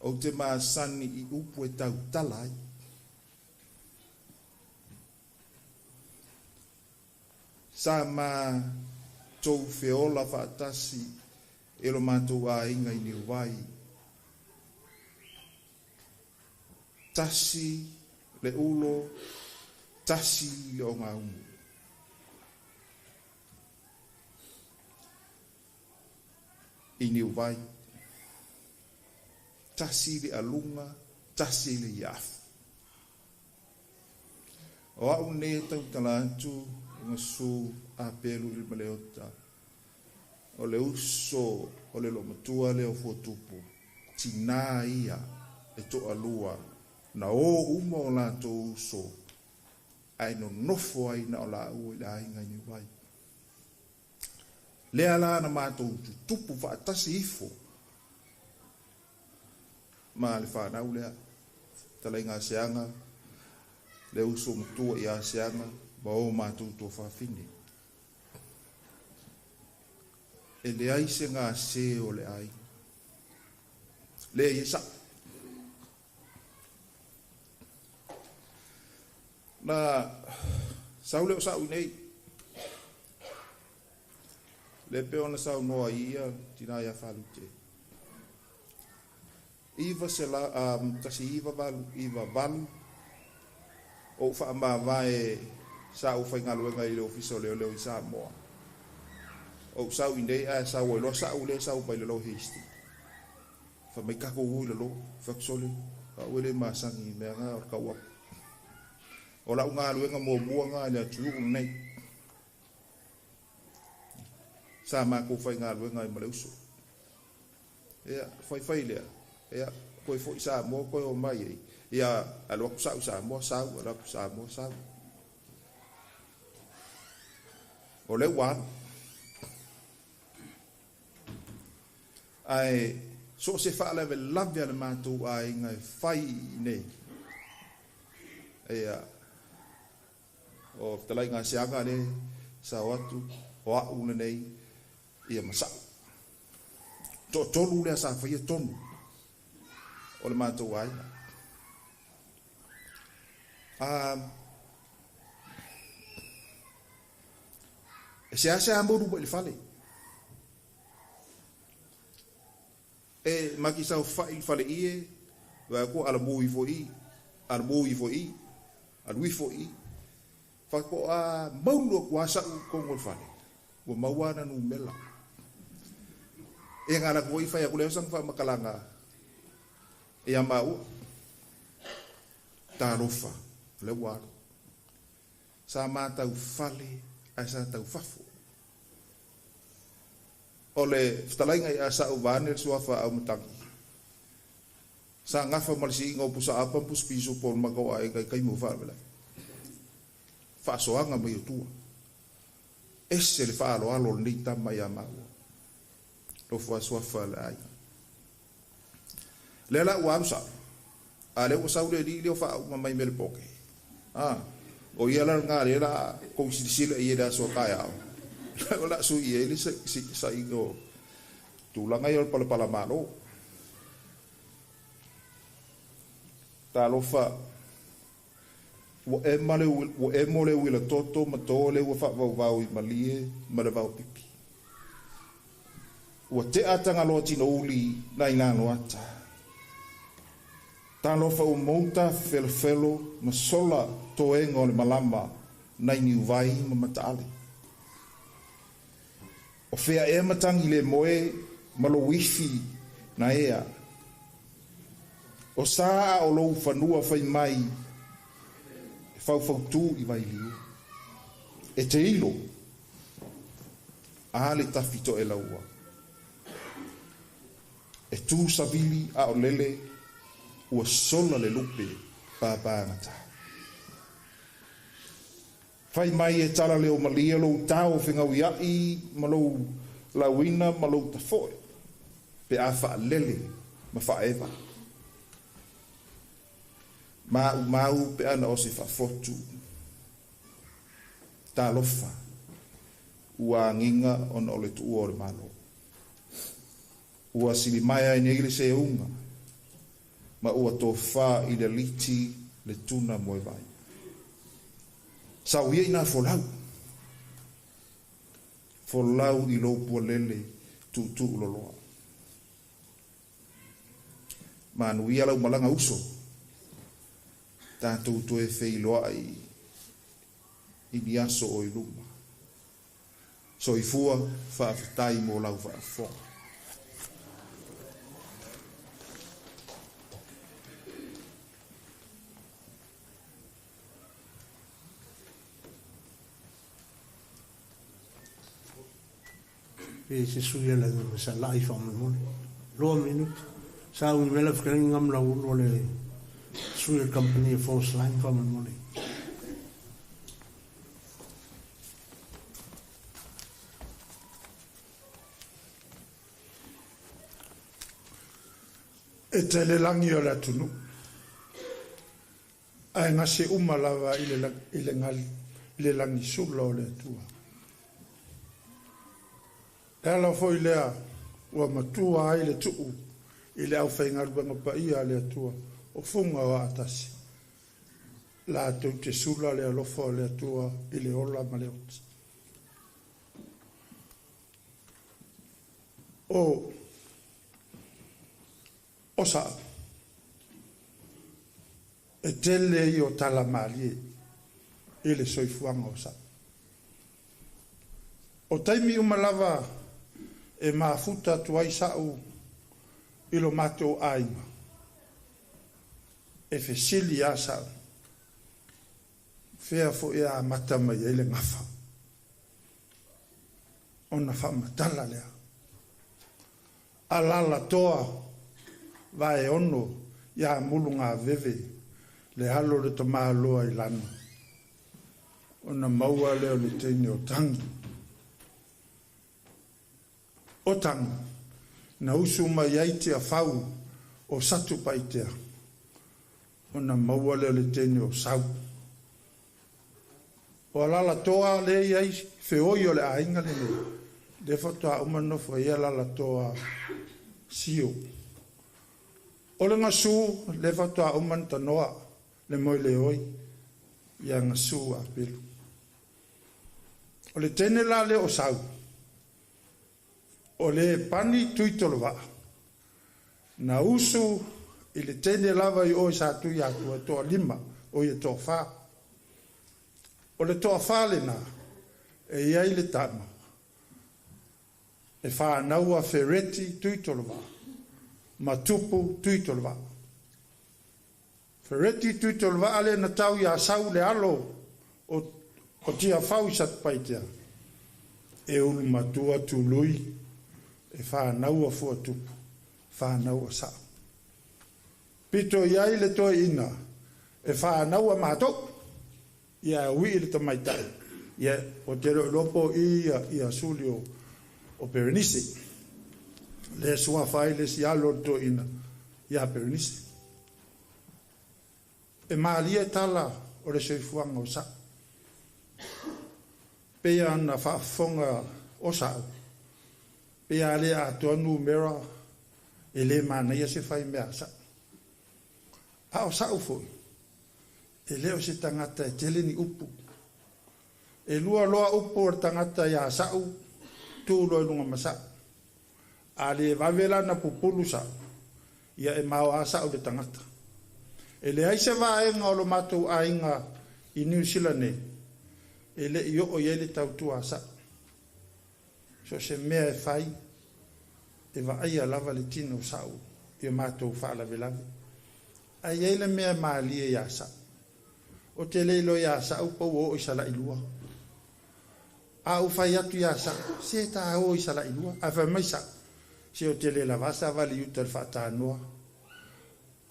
Ou te masani i upu e tautala ai. Sa matou feola faatasi e lo matou aiga i Niuwai. Tasi le ulo, tasi le ogaumu. I Niuwai. Tasi le aluga, tasi le iafu. O a'u nei e tautala atu i gasu apelu i le maleota, o le uso o le loomatua lea o Fuatupu, tinā ia e toalua na ō uma o latou uso ae nonofo ai na o lāua i le aiga i Niuwai. Lea la na matou tutupu faatasi ifo ma le fanau lea, talaiga a Seaga, le uso matua ia Seaga ma o matou tuafafine. E leai se gase o le aiga. Leai e sa'o. Na sau lea o sa'u i nei. Le pei ona saunoa ai ia tina ia Falute. 9 1998 ou faamavae sa ou faigaluega i le Ofisa o Leoleo i Samoa. Ou sau i nei ae sau ai loa sa'u lea sau mai lalo Hasty. Fai mai tatou o i lalo, fai atu sole, au e le masani i mea na o le tau atu. O la'u galuega muamua na i le atunuu lenei. Sa matou faigaluega ai ma le uso. Ia, faifai lea, ia, toe foi i Samoa, toe omai ai. Ia, alu atu sa'u i Samoa, sau, alu atu i Samoa, sau. O lea ua alu. Ae so o se faalavelave a le matou aiga e fai i inei, ia, o fetalaiga a Seaga lea sao atu, o a'u lenei, ia ma sa'u. Toatolu lea sa faia tonu o le matou aiga. A e seasea molu mai i le fale. E maki saofai i le faleie, vaai atu ala mu ifo i i, ala mu ifo i i, alu ifo i i. Faatoa maulu atu lava sa'u i totonu o le fale, ua maua ana numera. E na alu atu foi fai atu lea o sana faamatalaga ia maua. Talofa, o lea ua alu. Sa matau fale ae sa tau fafo. O le fetalaiga ia Sa'u vaeane le suafa Aumatagi, sa gafa ma le siiga o pusa apa ma pusa pisupo o le matou aiga i taimi o faalavelave. Faasoaga mai o tua. Ese le faaaloalo o lenei tama ia maua. Nofo a suafa o le aiga. Lea la ua alu sa'u, a lea ua sau le alii lea o faauma mai Melepoke. A o ia la lena lea o le a tou silasila i ai i le aso a taeao, o le a sui ai le saini o tulaga ia o le palapala malo. Talofa ua ema le ua emo le uila toto ma to le ua faavauvau i malie ma le vaopipi. Ua tea Tagaloa tinouli nai lalo ata. Talofa ua mouta felofelo ma sola toega o le malama nai Niuvai ma Mataale. O fea ea matagi le moe ma lou ifi na ea. O sa a o lou fanua fai mai e faufautu i vailiu. E te ilo a le tafi to'elaua. E tu savili a o lele ua sola le lupe papagata. Fai mai e tala leo malia lou tao fegauia'i ma lou lauina ma lou tafo'e pe a fa'alele ma fa'aeva. Ma'umau pe ana o se fa'afotu. Talofa ua agiga ona o le tu'ua o le malo. Ua silimaea ai nei le seuga ma ua tofā i le liti le tuna moevai. Sau ia ina folau. Folau i lou pualele tu'utu'u loloa. Manuia lau malaga uso. Tatou toe feiloa'i i ni aso o i luma. Soifua faafetai mo lau faafofoga. Pe se sui ala nga sa lai fa mo. 2 minuti. Sa un mela fkring ngam la ulo le sui le company Force Line fa mo. E tele lagi o le atunuu ae gase uma lava i le i le i le lagisula o le Atua. Le ala foi lea ua matua ai le tuu i le aufaigaluega paia a le Atua o fuga o aatasi latou te sula le alofa o le Atua i le ola ma le oti. O sa e tele i o tala malie i le soifuaga o sa'u. O taimi uma lava e mafuta atu ai sa'u i lo matou aiga e fesili a sa'u fea fo'i a amata mai ai le gafa ona faamatala lea alalatoa vaeono iā mulugaveve le alo le tamāloa i lano ona maua lea o le teine o tagi o tagi na usu mai ai tiafau o Satupaitea ona maua lea o le teine o sau o alalatoa lea iai feoi o le aiga lenei lea faatoa uma nofo ai alalatoa sio o le gasū lea faatoa uma na tanoa le moe leoi ia gasū apelu o le teine la lea o sau o le pani Tuitolovaa na usu i le teine lava i o i sa tui atua toalima o ia toafā o le toafā lenā e iai le tama e whānaua Fereti Tuitolovaa ma Tupu Tuitolovaa. Fereti Tuitolovaa le na tau ia sau le alo o Tiafau i Satupaitea. E ulu matua tului e whānaua fua tupu, whānaua sao. Pito iai le toi ina e whānaua mātou ia ui le tamaitai. Ia o te lopo i ia, ia suli o Berenice. Le sua fai le si alo to ina ia Berenice. E malia tala o le soifuaga o sa'u. Pei ona faafofoga o sa'u, pe a le atoa numera e lē manaia se faimea a sa'u. A o sa'u fo'i, e lē o se tagata e tele ni upu. E lua loa upu o le tagata iā sa'u, tu loa i luga ma sa'u. A lē vave lana pupulu sa'u, ia e maoa sa'u le tagata. E leai se vaega o lo matou aiga i Niu Sila nei, e le'i oo i ai le tautua a sa'u. So se mea e fai, e vaaia lava le tino o sa'u i o matou faalavelave. Ae i ai le mea e malie iā sa'u. O te le iloa iā sa'u pa ua oo i Salailua. A ou fai atu iā sa'u, se ta o i Salailua, ae fai mai sa'u, se o te le lavā savali i uta i le faatanoa.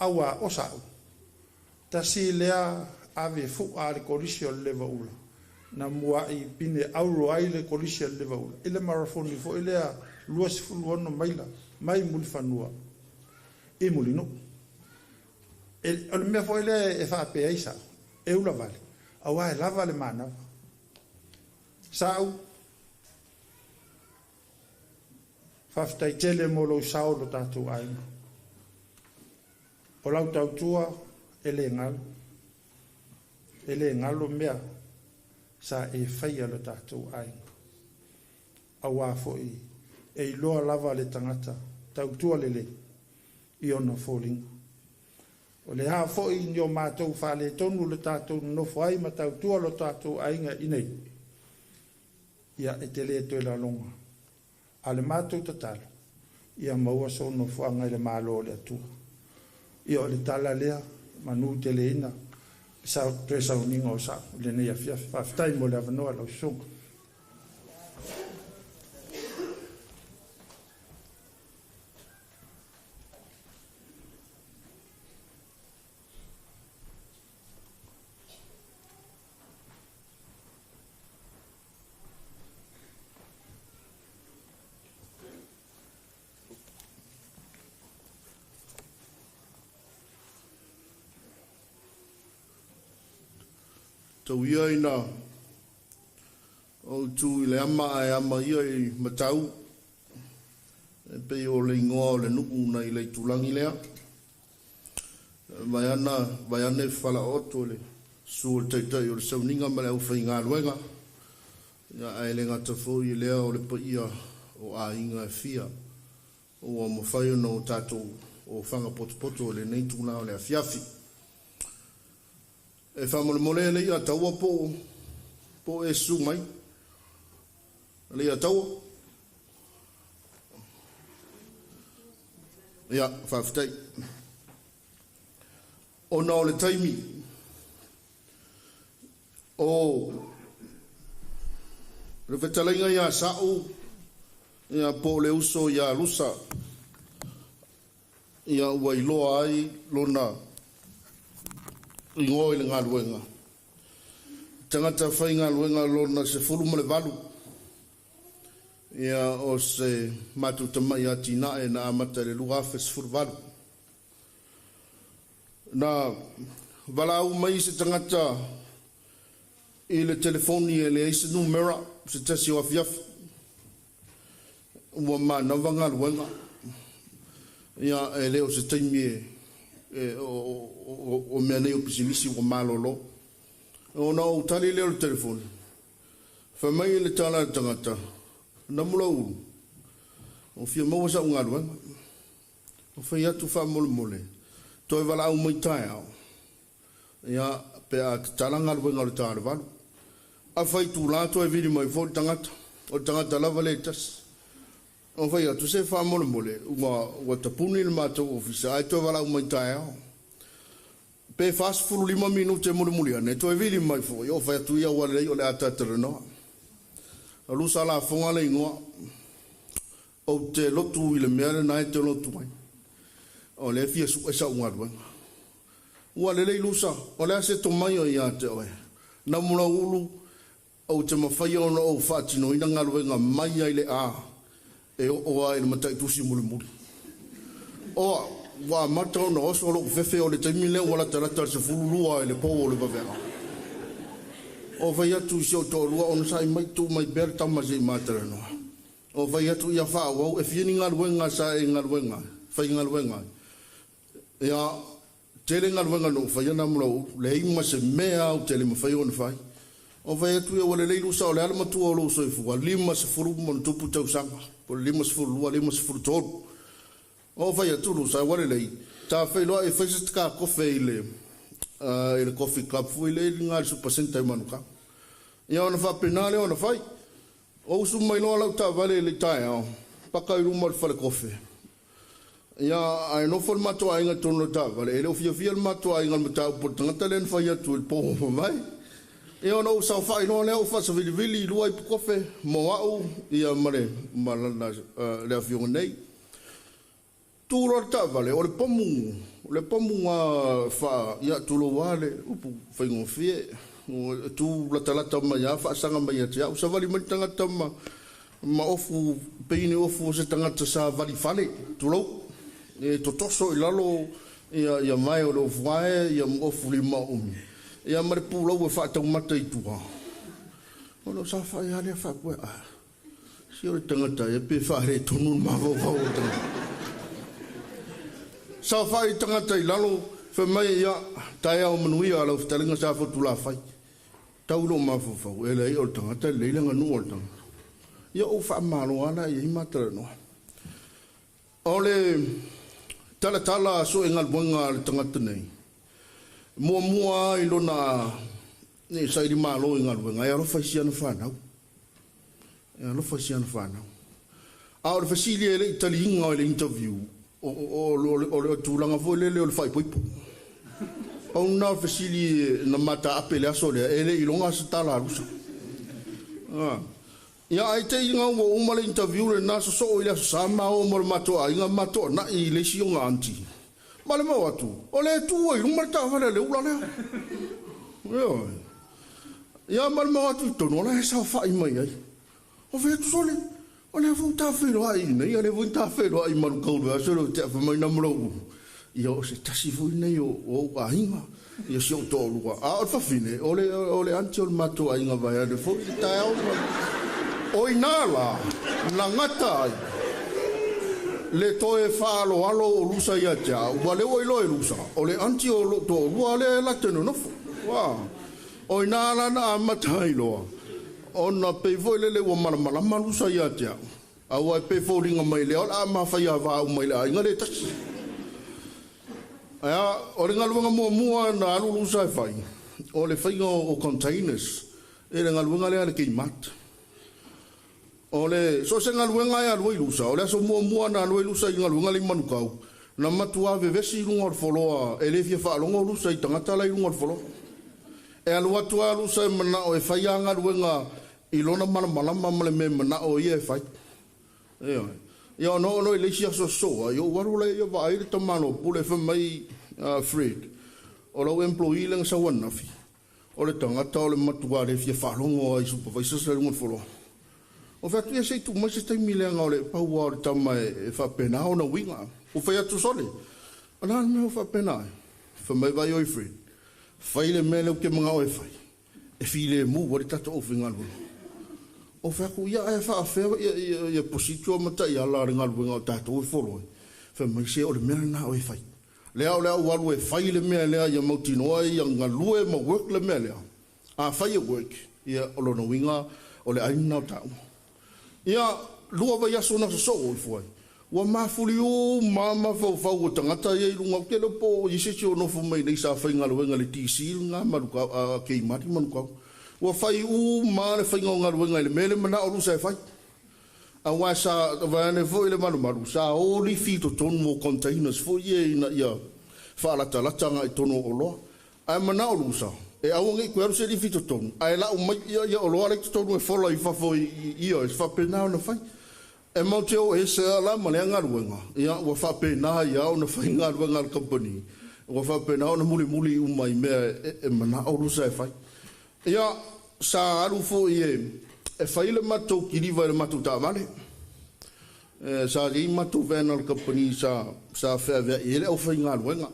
Auā o sa'u, tasi lea ave fu'a a le Kolisi o le Levaula, na mua'i pine auro ai le Kolisi o le Levaula i le marafoni foi lea 26 maila mai Mulifanua i Mulinuu. E, o le mea foi lea e faapea ai sa'u, e ula vale, auā e lava le manava. Sa'u, faafetai tele mo lou sao lo tatou aiga. O lau tautua e lē galo, e lē galo mea sa e faia lo tatou aiga. Auā fo'i e iloa lava le tagata tautua lelei i ona foliga. O le a fo'i ni o matou faaletonu le tatou nonofo ai ma tautua lo tatou aiga i nei, ia e te lē toe laloga. A le matou tatalo, ia maua sou nofoaga i le Malo o le Atua. Ia o le tala lea, manu teleina sa toe sauniga o sa'u i lenei afiafi. Faafetai mo le avanoa lau susuga. Tau ia ina ou tu i le ama ae ama ia i Matau, e pei o le igoa o le nuu nai le itulagi lea. Vaeana, vaeane falaooto le susu o le Taitai o le Sauniga ma le aufaigaluega, ia ae le gata foi i lea o le paia o aiga e fia ua mafai ona o tatou ofaga potopoto i lenei itula o le afiafi. E faamolemole le ia taua po e susu mai. Le ia taua. Ia, faafetai. Ona o le taimi o le fetalaiga ia Sa'u, ia po o le uso ia Lusa, ia ua iloa ai lona igoa i le galuega. Tagata faigaluega lona 18, ia o se matou tama'i atinae na amata i le 2018. Na valaau mai se tagata i le telefoni e leai se numera se tasi o afiafi. Ua manava galuega. Ia e le o se taimi e o mea nei o pisinisi ua malolo. Ona ou tali lea o le telefoni. Fai mai le tala a le tagata, Namulauulu, o fia maua sa'u galuega. O fai atu faamolemole, toe valaau mai taeao, ia pe a tatala galuega o le ta o le 8. Afa itulā toe vili mai foi le tagata, o le tagata lava lea e tasi. O fai atu se faamolemole, ua tapuni le matou ofisa ae toe valaau mai taeao. Pe 45 minute mulimuli ane, toe vili mai foi, o fai atu ia ua lelei o le a talatalanoa. O Lusa Lafoga le igoa, ou te lotu i le mea lena e te lotu ai. O lea e fia su'e sa'u galuega. Ua lelei Lusa, o le a se tomai o ia te oe. Namulauulu, ou te mafaia ona ou faatinoina galuega mai ai le A e oo lava i le mataitusi mulimuli. O au, ua amata ona oso lo'u fefe o le taimi lea ua latalata i le 12 i le pou o le vaveao. O fai atu i si ou toalua onosai mai tuu mai pea le tama se i ma talanoa. O fai atu ia faaauau e fia ni galuega sa e galuega ai, faigaluega ai. Ia, tele galuega na ou faia na ma lou ulu, leai ma se mea ou te le mafai ona fai. O fai atu ia ua lelei Lusa o le a le matua o lou soifua, 50 ma tupu tausaga, po o le 52, 53. O fai atu Lusa ua lelei, ta feiloai e fai se kofe i le coffee club foi le i luga le super centre i Manukau. Ia ona faapena lea ona fai. O usu mai loa lau taavale i le taeao, paka i luma o le fale kofe. Ia, ae nofo le matou aiga i totonu o le taavale, e le o fiafia le matou aiga i le mataupu o le tagata lea na fai atu i le po mai. Ia ona ou saofai loa lea ou faasavilivili i lua ipu kofe mo au ia ma le ma lana le afioga nei. Tu loa le taavale, o le pomu a fa ia tulou lava le upu faigofie. Tu latalata mai a faasaga mai ia te au, savali mai le tagata ma ofu peini ofu o se tagata sa vali fale, tulou. E totoso i lalo ia mae o le ofu ae, ia ma ofu lima umi. Ia ma le pulau e faataumata i tua. O lo sa fai ale faapea, ah, si o le tagata e pe faaletonu le mafaufau o le tagata. Saofai tagata i lalo, fai mai ia, taeao manuia lau fetalaiga sa fotulafai. Tau lo mafaufau, e leai o le tagata lelei le aganuu o le tagata. Ia ou faamalo ala i ai matalanoa. O le talatala so e galuega a le tagata nei. Muamua i lona ne saili malo i galuega, e alofa i si ana whanau. E alofa i si ana whanau. A o le fesili e le i taliina o le interview, o le tulaga foi lele o le faaipoipo. Pau na o le fesili na mata ape le aso lea, e le iloga se tala a Lusa. Ah. Ia ai te inga ua uma le interview le na sosoo i le aso sa ma o mo le matou aiga matou na'i i le isi o aunty. Ma le mau atu, o le tu ai luma le taavale le ula lea. Ioe. Ia ma le mau atu i tonu, o la e saofai mai ai. O fai atu sole, o lea foi tafeiloai i nei, a lea foi tafeiloai i Manukau le aso leo te afa mai na malou. Ia o se tasi foi nei o ou aiga. Ia si ou toalua. A o le fafine, o le aunty o le matou aiga vai ane foi le taeao. O ina la, na gata ai. Le toe faaloalo o Lusa ia te au, ua lea ua iloa e Lusa, o le aunty o lou toalua lea e late nonofo. Ua. O ina la na amata ai loa. Ona pei foi lele ua malamalama Lusa ia te au. Aua e pe foliga mai lea o le a mafai a vau mai le aiga le tasi. Aia, o le galuega muamua na alu Lusa e fai, o le faiga o containers, e le galuega lea le Kmart. O le so se galuega e alu ai Lusa, o le aso muamua na alu ai Lusa i galuega le i Manukau, na matua vevesi i luga o le foloa, e le fia faalogo Lusa i tagata la i luga o le foloa. E alu atu a Lusa e manao e fai a galuega i lona malamalama ma le mea manao ia e fai. Ioe. Ia ona oo loa i le isi aso soa, ia ou alu lea ia vaai le tamalo pule fai mai Fred, o lau employee lea na sau ananafi, o le tagata o le matua le fia faalogo ai supervisors la i luga o le foloa. O fai atu ia se i tuu mai se taimi leaga o le pau o le tama e faapena ona uiga. Ua fai atu sole, o le a le mea ua faapena ai? Fai mai vai oi Fred, fai le mea lea ou te manao e fai, e filemu ai le tatou aufaigaluega. O fai atu ia ae faafea ia procedure ma taiala a le galuega o tatou e follow ai. Fai mai se o le mea lena o e fai. Lea o le au alu e fai le mea lea ia mautinoa ia galue ma work le mea lea. A fai e work, ia o lona uiga o le ai lena o taua. Ia, 2 vaiaso na sosoo i fuai. Ua mafuli uma mafaufau o tagata ia i luga o tele po o i se isi o nofo mai nei sa faigaluega i le DC lena Manukau, Kmart i Manukau. Ua fai uma le faiga o galuega i le mea le manao Lusa e fai. Aua sa vaeane foi le malumalu, sa o lifi i totonu o containers foi ia ina ia faalatalata agai i totonu o oloa. Ae manao Lusa, e aua nei toe alu se lifi i totonu, ae lau mai ia oloa la i totonu e fola i fafo i ia, e faapena ona fai. E mau te o ese la ma lea galuega, ia ua faapena ia ona fai galuega a le company, ua faapena ona mulimuli uma i mea e manao Lusa e fai. Ia, sa alu foi e fai le matou kiliva i le matou taavale. E, sa iai matou van a le company sa feaveai ai le aufaigaluega.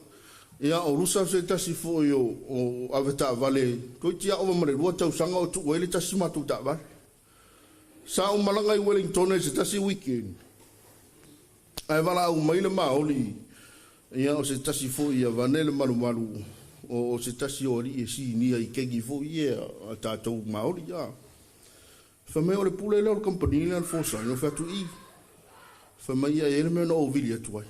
Ia o lusa se tasi fo'i o ave taavale toiti a'ova ma le 2 tausaga o tu'u ai le tasi matou taavale. Sa ou malaga i Wellington i se tasi weekend ae valaau mai le maoli ia o se tasi fo'i ia vane le malumalu o se tasi o ali'i e sinia i kegi fo'i ia a tatou maoli ia. Fai mai o le pule lea o le kamupani lea o le Forsyth o fai atu i. Fai mai ia e i ai le mea na ou vili atu ai.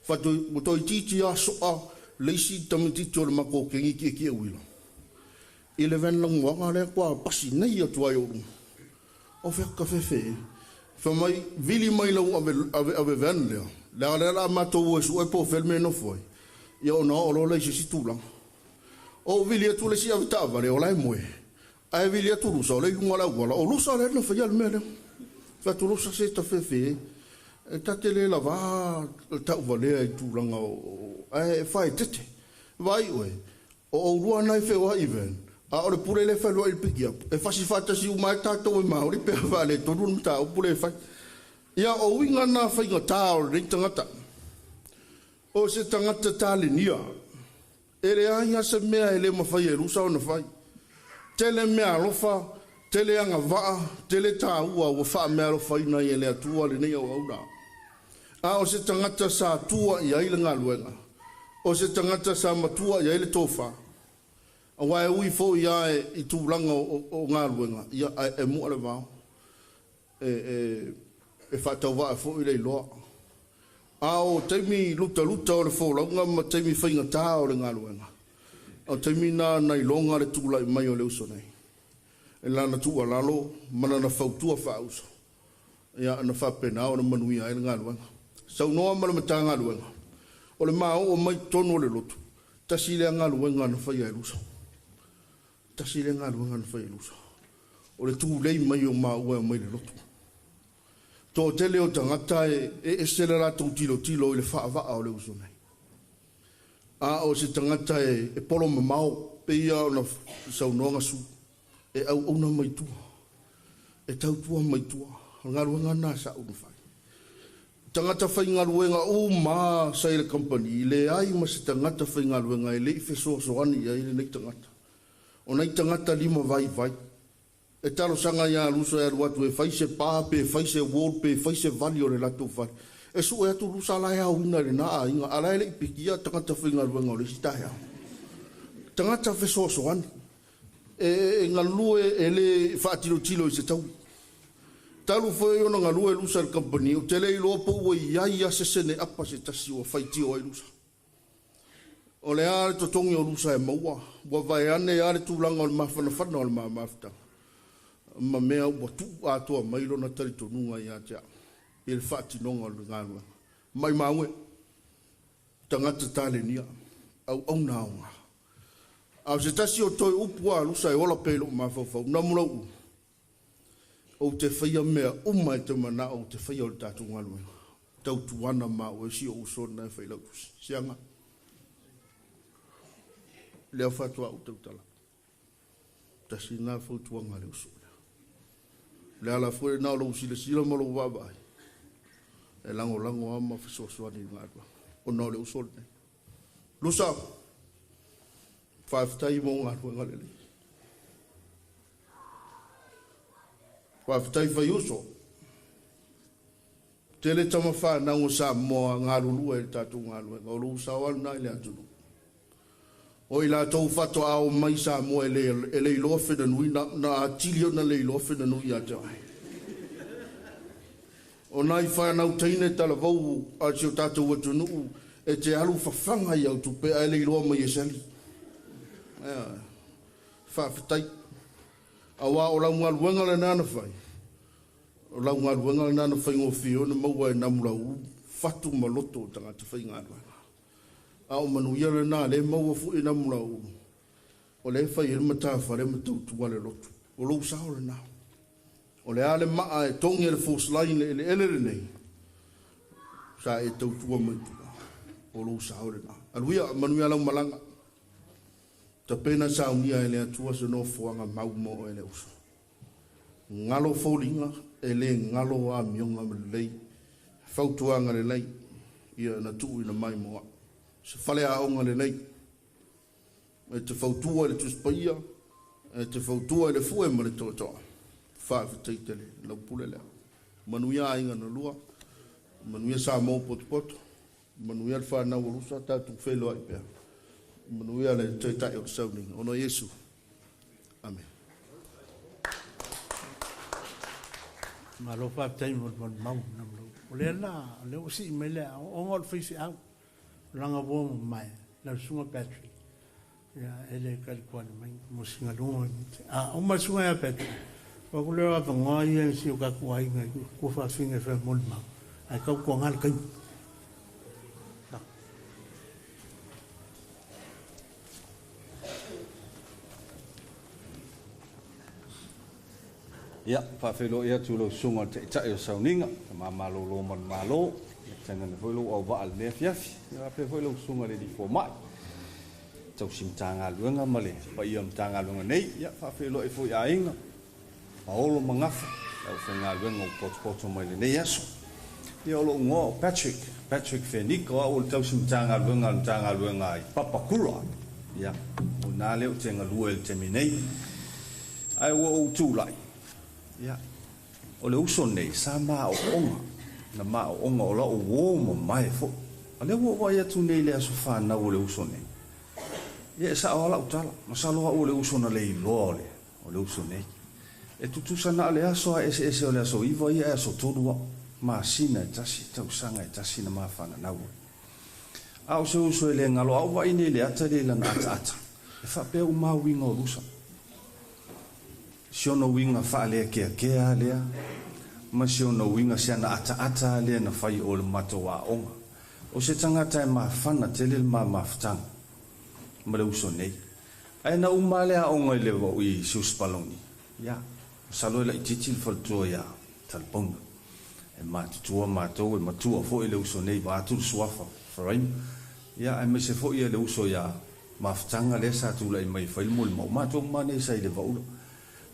Fai atu ua toeitiiti lava so'a le isi tamaitiiti o le matou kegi tietie uila. I le van lanumoaga lea toa pasi nei atu ai o luma. O fai atu tafefe e. Fai mai vili mai lau ave ave ave van lea. Leaga lea la matou o e su'e po o fea le mea e nofo ai. Ia ona oo loa lea i se isi tulaga. Ou vili atu le isi ave taavale o la e moe. Ae vili atu lusa o lea i luga o le auala. O lusa lea na faia le mea lea. Fai atu lusa se tafefe e. E ta te le lavā ta'uvalea i tulaga o ae faaeteete. Vaai oe, o oulua na e feoa'i van, a o le pule lea e fealua'i i le pikiapu, e fasi faatasi uma ai tatou e maoli pe a faaletonu le mataupu lea e fai. Ia o uiga na faigatā o lenei tagata. O se tagata talenia, e leai lava se mea e le mafai e Lusa ona fai. Tele mea alofa, tele agavaa, tele tāua ua faameaalofaina ai e le Atua lenei auauna. A o se tagata sa tua i ai le galuega, o se tagata sa matua i ai le tofā. Auā e ui foi lava i tulaga o galuega, ia ae e mu'a le vao. E faatauvaa foi le iloa. A o taimi lutaluta o le folauga ma taimi faigatā o le galuega, o taimi na na iloga le tula'i mai o le uso nei. E lana tuualalo ma lana fautua faauso, ia na faapena ona manuia ai le galuega. Saunoa ma le Matagaluega, o le mao'o mai totonu o le lotu, tasi lea galuega na faia e Lusa. Tasi lea galuega na faia e Lusa. O le tulei mai o maua e aumai i le lotu. Toatele o tagata e ese le latou tilotilo i le faava'a o le uso nei. A o se tagata e polo mamao, pei ia ona saunoaga su, e auauna mai tua, e tautua mai tua. O le galuega lena sa ou na fai. Tagata faigaluega uma sa i le kamupani, leai ma se tagata faigaluega e le i fesoasoani i ai lenei tagata. O nai tagata lima vaivai. E talosaga iā Lusa e alu atu e fai se pa pe fai se wall pe fai se vali o le latou fale. E su'e atu Lusa la e aoina i lenā aiga, a la e le i pikia tagata faigaluega o le isi taeao. Tagata fesoasoani. E galue e le faatilotilo i se taui. Talu foi ona galue Lusa i le kamupani, ou te le iloa po ua i ai lava se sene apa se tasi ua faitio ai Lusa. O le a le totogi o Lusa e maua, ua vaeane lava le tulaga o le mafanafana o le mamafutaga ma mea ua tu'u atoa mai lona talitonuga iā te a'u i le faatinoga o le galuega. Maimau e, tagata talenia, auauna aogā. A o se tasi o toe upu a Lusa e ola pea i lo'u mafaufau, Namulau'u, ou te faia mea uma e te mana'o ou te faia o le tatou galuega. Tautuana ma oe si o'u uso lena e failautusi. Siaga. Lea faatoa ou tautala. Tasi lena fautuaga a le uso lea. O le ala foi lena o lou silasila ma lou vaavaai, e lagolago lava ma fesoasoani i le galuega, ona o le uso lenei. Lusa, faafetai mo galuega lelei. Faafetai fai uso. Tele tama fanau o Samoa galulue i le tatou galuega, o lou sao lava lena i le atunuu. O i latou faatoa oo mai i Samoa e le iloa fenanui na atili ona le iloa fenanui ia te oe. O nai fanau teine talavou a si o tatou atunuu e te alu fafaga i au tupe ae le iloa mai e sali. Ioe. Faafetai. Auā o lau galuega lena na fai, o lau galuega lena na faigofie ona maua e Namulauulu fatu ma loto o tagata faigaluega. A o manuia lena lea e maua foi e Namulauulu, o lea e fai ai le matafale ma tautua le lotu. O lou sao lena. O le a le maa e togi e le Force Line le eleele lenei, sa e tautua mai tua. O lou sao lena. Aluia, manuia lau malaga. Tapena saunia e le Atua se nofoaga mau mo oe le uso. Galo foliga e le galo amioga ma lelei, fautuaga lelei ia na tuuina mai mo a'u. Se fale aoga lelei. E te fautua i le Tusi Paia, e te fautua i le fue ma le toatoa. Faafetai tele lau pule lea. Manuia aiga na lua, manuia Samoa potopoto, manuia le fanau o Lusa, tatou feiloai pea. Manuia le taitai o le sauniga. Ona o Iesu. Amene. Malo faafetai mo le molimau na malu. O lea la, o lea ua sii mai le aoaoga o le faifeau. O laga ua mamae, lau susuga Patrick, ia, e le talituani mai mo si galuega mai te. A uma le susuga ia Patrick, o aku lea o avanoa ia i si o tatou aiga i tuafafine e fai molimau, ae tautuaga le taimi. Ia, faafeiloai atu i lau susuga i le Taitai o Sauniga, Tama Malolo ma le Malo, ia tainane foi lou auvaa i lenei afiafi. Ia faapea foi lau susuga i le Alii Fomai, tausi Matagaluega ma le paia o le Matagaluega nei. Ia, faafeiloai foi i aiga, Paolo ma Gafa, le aufaigaluega ua potopoto mai i lenei aso. Ia, o lou igoa o Patrick, Patrick Fenika, o au o le tausi Matagaluega a le Matagaluega i Papakura. Ia, o i ina lea ou te galue i le taimi nei. Ae ua ou tulai, ia, o le uso nei sa maooga, na maooga o lau uo mamae foi. A lea ua ou vaai atu nei i le aso fanau o le uso nei. Ia, e sao lava lau tala, masalo au o le uso na le iloa o le, o le uso nei. E tutusa na o le aso a eseese o le aso 9 ia e aso 3 au, masina e tasi, tausaga e tasi na mafananau ai. A o se uso e le galo, a ou vaai nei i le ata lea i lana ataata, e faapea uma lava uiga o Lusa. Si ona uiga faaleakeakea lea, ma si ona uiga si ana ataata lea na fai o le matou aoga. O se tagata e mafana tele le ma mafutaga ma le uso nei. Ae na uma lava le aoga i le i Siusipaloni, ia, masalo e laitiiti le faletua ia Talipauna. E matutua matou, e matua foi le uso nei vaeatu le suafa Faraima, ia, aemaise foi le uso ia Mafutaga lea sa tulai mai e fai le molimau, matou uma nei sa i le Vaula.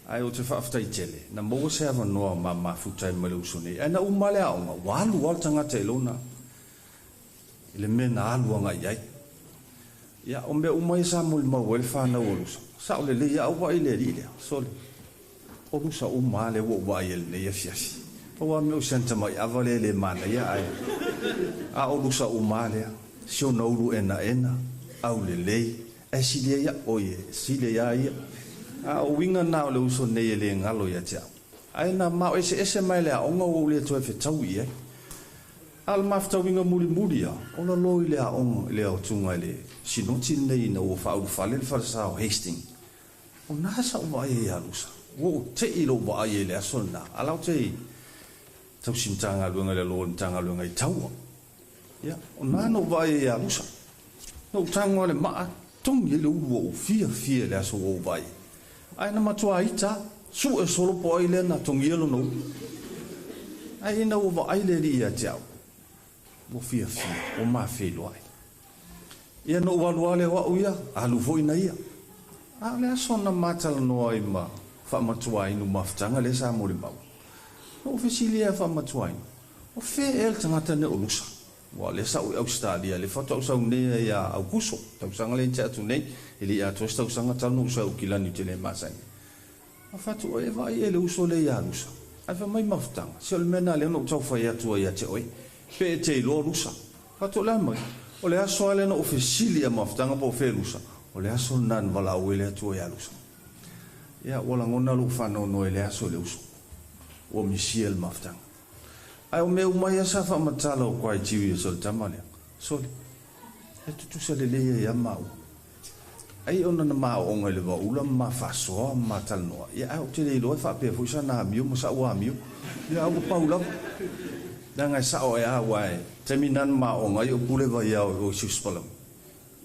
Ae ou te faafetai tele, na maua se avanoa ma mafuta ai ma le uso nei. Ae na uma le aoga, ua alu lava le tagata i lona, i le mea na alu agai i ai. Ia, o mea uma ia sa molimau ai le fanau o Lusa, sao lelei lava, ou vaai i le alii lea, sole, o Lusa uma lava lea ua ou vaai ai i lenei afiafi. Pau lava mea o si ana tamai ava lea e le manaia, ae a o Lusa uma lava lea, si ona ulu enaena, aulelei, ae sili ai au, oi e sili ai lava ia. A o uiga na o le uso nei e le galo ia te au. Ae na mao eseese mai le aoga ua ou le toe fetaui i ai. A o le mafutauiga mulimuli lava, o lalo i le aoga i le aotuga i le sinoti lenei ina ua faaulufale le falesa o Hastings. O na sa ou vaai ai ia Lusa. Ua ou tei i lou vaai ai i le aso lena, a la ou te tausi Matagaluega i lalo o le Matagaluega i Taua. Ia, o na na ou vaai ai ia Lusa. Na ou tago lava le maa, togi ai le ulu ua ou fiafia i le aso ua ou vaai ai. Ae na matua ita lava, sue solo po o ai lea na togia lona ulu. Ae ina ua vaai le alii ia te au, ua fiafia, ua mafeiloai. Ia na ou alu lava lea o au ia, alu foi na ia. A o le aso na ma talanoa ai ma Faamatuainu mafutaga lea sa molimau. Na ou fesili ai ia Faamatuainu, o fea ea le tagata nei o Lusa? Aua o lea sa ou i Ausetalia, lea faatoa ou sau nei ia Aukuso, tausaga lea na tea atu nei, e le i atoa se tausaga talu na ou sau i Aukilani ou te le masani. A fai atu, Oi, e vaai ea le uso lea ia Lusa? Ae fai mai mafutaga, Se o le mea lena lea na ou tau fai atu ai ia te oe, pe e te iloa Lusa. Fai atu, O le a mai? O le aso lava lea na ou fesili ia mafutaga po o fea Lusa, o le aso lena na valaau ai le Atua ia Lusa. Ia, ua lagona lou faanoanoa i le aso i le uso, ua misia le mafutaga. Ae o mea uma ia sa faamatala o criteria o le tama lea, sole, e tutusa lelei ai lava maua. Ai ona na maooga i le vaula ma ma faasoa ma ma talanoa, ia ae ou te le iloa e faapea foi sana amio ma sa'u amio. Ia ae ua pau lava. Leaga e sa'o ae a aua e taimi na na maooga ai o pule vaiao i o i Siusipalaua.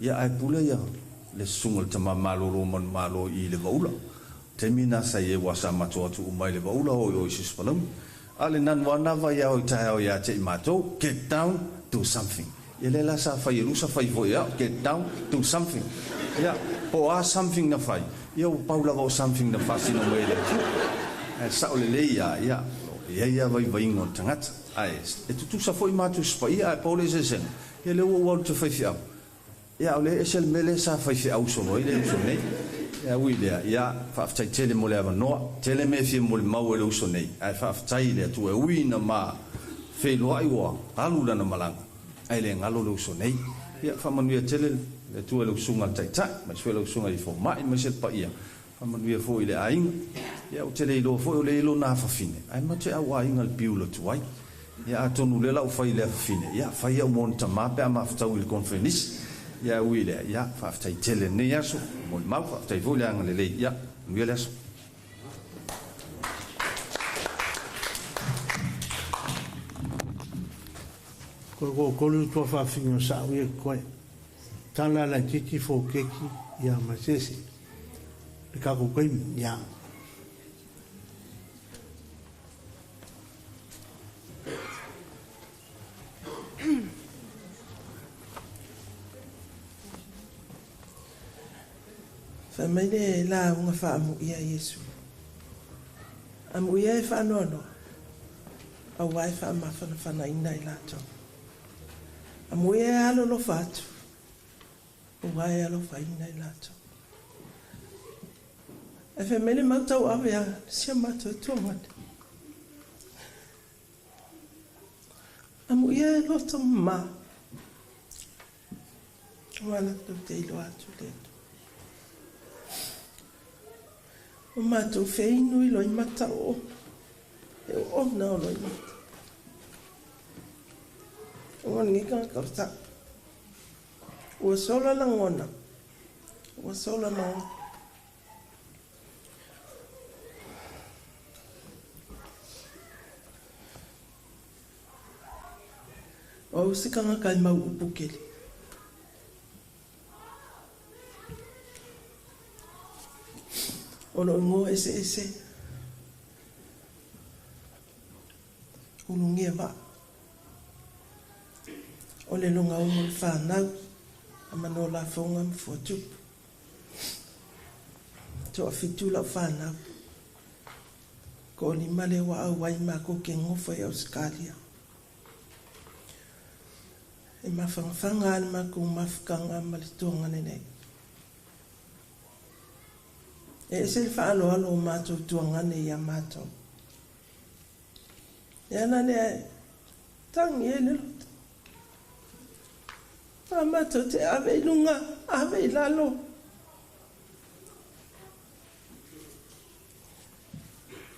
Ia ae pule ia le susuga i le tama malolo manumalo i i le Vaula. Taimi na sa i ai ua sa matou atu uma i le Vaula o i o i Siusipalauni. A le nanu lava na vaiao i taeao ia te i matou, get down, do something. Ia lea la sa fai e Lusa fai foi e au, get down, do something. Ia, po o a something na fai, ia ua pau lava o something na faasino mai e le Atua. Ae sao lelei ia, ia, e i ai lava vaivaiga o le tagata. Ae, e tutusa foi matou si paia ae pau le eseesega, ia lea ua ou alu te faifeau. Ia, o lea e ese le mea lea sa faifeau solo ai le uso nei. Ae ui i lea, ia, faafetai tele mo le avanoa. Tele mea e fia molimau e le uso nei, ae faafetai i le Atua e ui ina ma feiloai ua alu lana malaga, ae le galo le uso nei. Ia, faamanuia tele le Atua i lau Susuga i le Taitai, aemaise foi lau Susuga i le Fomai, aemaise le paia. Faamanuia foi i le aiga. Ia, ou te le iloa foi o lea e i lona afafine, ae ma te au aiga i le piula tuai. Ia, atonu o lea la ua fai i le afafine, ia, fai au ma ona tama pe a mafutaui i le koneferenisi. Ia, ae ui i lea, ia, faafetai tele i lenei aso, molimau, faafetai foi le agalelei. Ia, manuia le aso. Koe ko kolu tua whawhinga o sa uia koe. Tala la titi fo keki ia masese. Le kako kaimi ia. Fai mai le lauga faamuia Iesu. Amuia e faanoanoa, auā e faamafanafanaina i latou. Amuia e alolofa atu, auā e alofaina i latou. Ae fai mai le mau tauave a si a matou tuagane. Amuia e loto mamā, auā latou te iloa atu le Atua. O matou feinu i loimata o e oona o loimata. O ngoni kanga ka Ua sola lagona. Ua sola lagona. O au se kanga kai mau upu kele. O loo igoa eseese ulugia vaa. O le logaogo o le fanau a mano lafoga ma fuatupu. Toafitu lau fanau. Toalima lea ua auai makou ke gofo i Ausetalia. E mafangafaga lava le makou mafutaga ma le tuagane nei. E ese le faaaloalo o matou tuagane ia matou. E ala lea e tagi ai le loto. A matou te ave i luga, ave i lalo.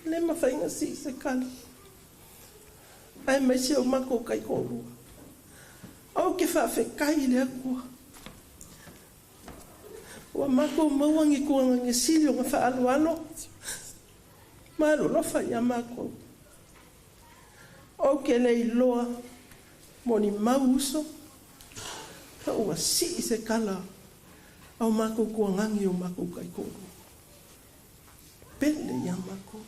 Le mafai ona sii se kala. Aemaise o matou kaitoalua. Ou te faafetai i le Atua. Ua matou maua ni tuagaga sili ona faaaloalo ma alolofa ia matou. Ou te le iloa mo ni mau uso, a ua sii se kala a o matou tuagagi o matou kaitoalua. Pele ia matou.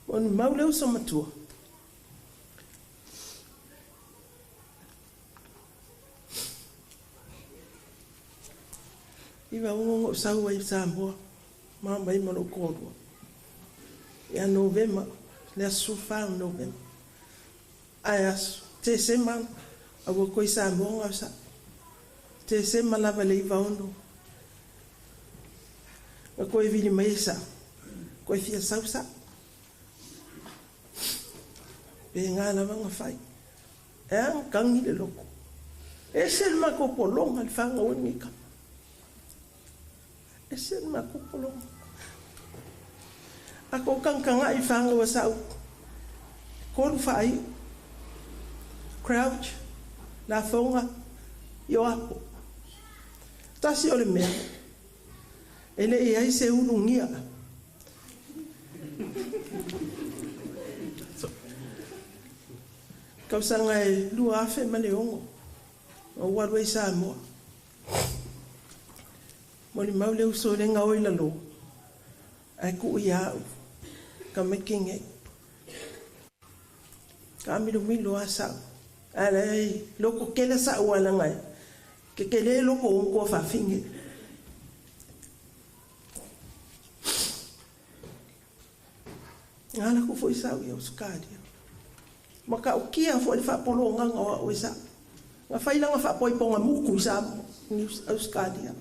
Ua ni mau le uso matua. I vaogo na ou sau ai i Samoa, ma mai ma lou toalua. Ia Novema, le aso 14 o Novema. Ae aso, Tesema, a ua toe i Samoa na sa. Tesema lava le 96. Na toe vili mai e sa, toe fia sau sa. Pe ngā lava na fai. E a tangi le loto. E ese le matou pologa le fanau ai lenei tama. E ese le matou pologa. A kou kagakagai i fanau a sa'u tolu faaiu. Crouch, Lafoga, Ioapo. Tasi o le mea, e le i ai se ulugia. Tausaga e 2006, na ou alu ai i Samoa. Molimau le uso e le gaoi i lalo, ae tuu ia au tamaiti nei. Taamilomilo lava sa'u, ae la e loto tele sa'u ae leaga e tetele loko o matua fafine. Na alu atu foi sa'u i Ausetalia. Matautia foi le faapologaga o a'u e sa'u. Nga failanga whaapoiponga muku i sa Australia.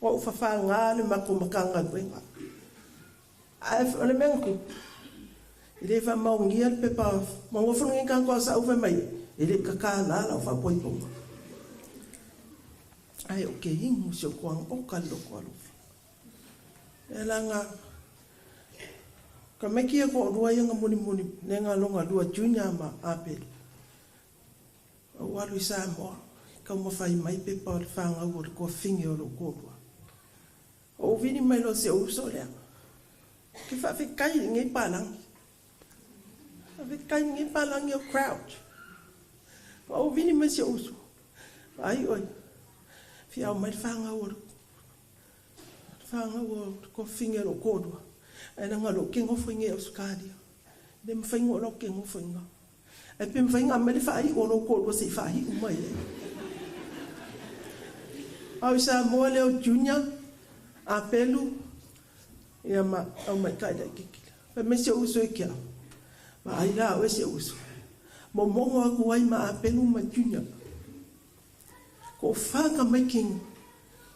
Wa uwhawha ngā le mako makanga kuenga. Ai o le mea ku. I le wha maungia le pepa, maungofunu ngi kankoa sa uwha mai, i le kaka la la whaapoiponga. Ai o ke ingu si o kuang o ka loko alofa. E la ngā, ka meki e ko rua ia ngā muni muni, ne ngā longa lua junior ma apelu. O alu i Samoa, ka umawhai mai pepa o le whangau o le kua finge o lo kōrua. O vini mai lo se uso lea. Ke whawhekai i ngei pālangi. Whawhekai i ngei pālangi o crowd. O vini mai se uso. Ai oi. Whiau mai le whangau o le whangau o le kua finge o lo kōrua. Ai nanga lo ke ngofo i ngei Australia. Le mwhaingo lo ke ngofo i ngā. E pe mwhainga mai le whaai o lo kōrua se i whaai umai e. Au Samoa leo junior, a pelu, ia ma au mai kai lai kikila. Pe me se uso e kia. Ma ai la au e se uso. Mo mongo aku ai ma a pelu ma junior. Ko whaka mai king,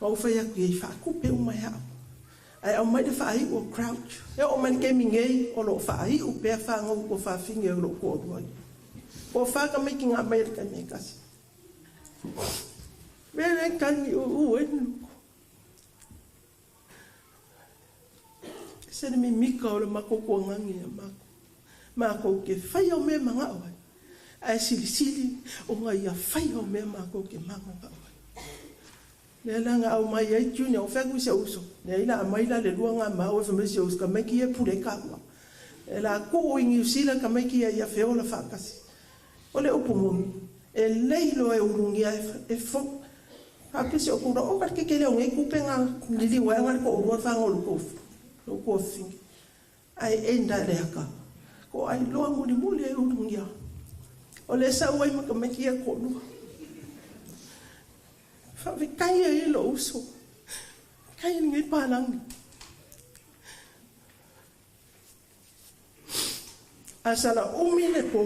ma u whai aku i whaakupe umai hao. Ai au mai le whaai o crouch. E o mai ke mingei o lo whaai u pea whangau ko whawhinge o lo kōrua. Ko whaka mai ki ngā mai le kai me kasi. Mere kangi o uen. Se le mimika o le makoko ngangi a mako. Mako ke whai o mea manga oe. Ai sili sili o ngai ia whai o mea mako ke manga oe. Le langa au mai ai junior o whangu se uso. Le ila mai la le lua ngā mau e whamesi uso ka maiki e pure ka ua. E la kuu ingi usila ka maiki e ia wheola whakasi. O le upu moni. E leilo e urungia e fo. A pese o kura o ka ke le o ngai kupe ngā lili wai ngā ko urua whanga o lukofu. Lo kua fingi. Ai enda le haka. Ko ai loa muli muli e urungia. O le sa uai maka meki e konua. Whawhekai e lo uso. Kai ngai pālangi. A sala umi le po.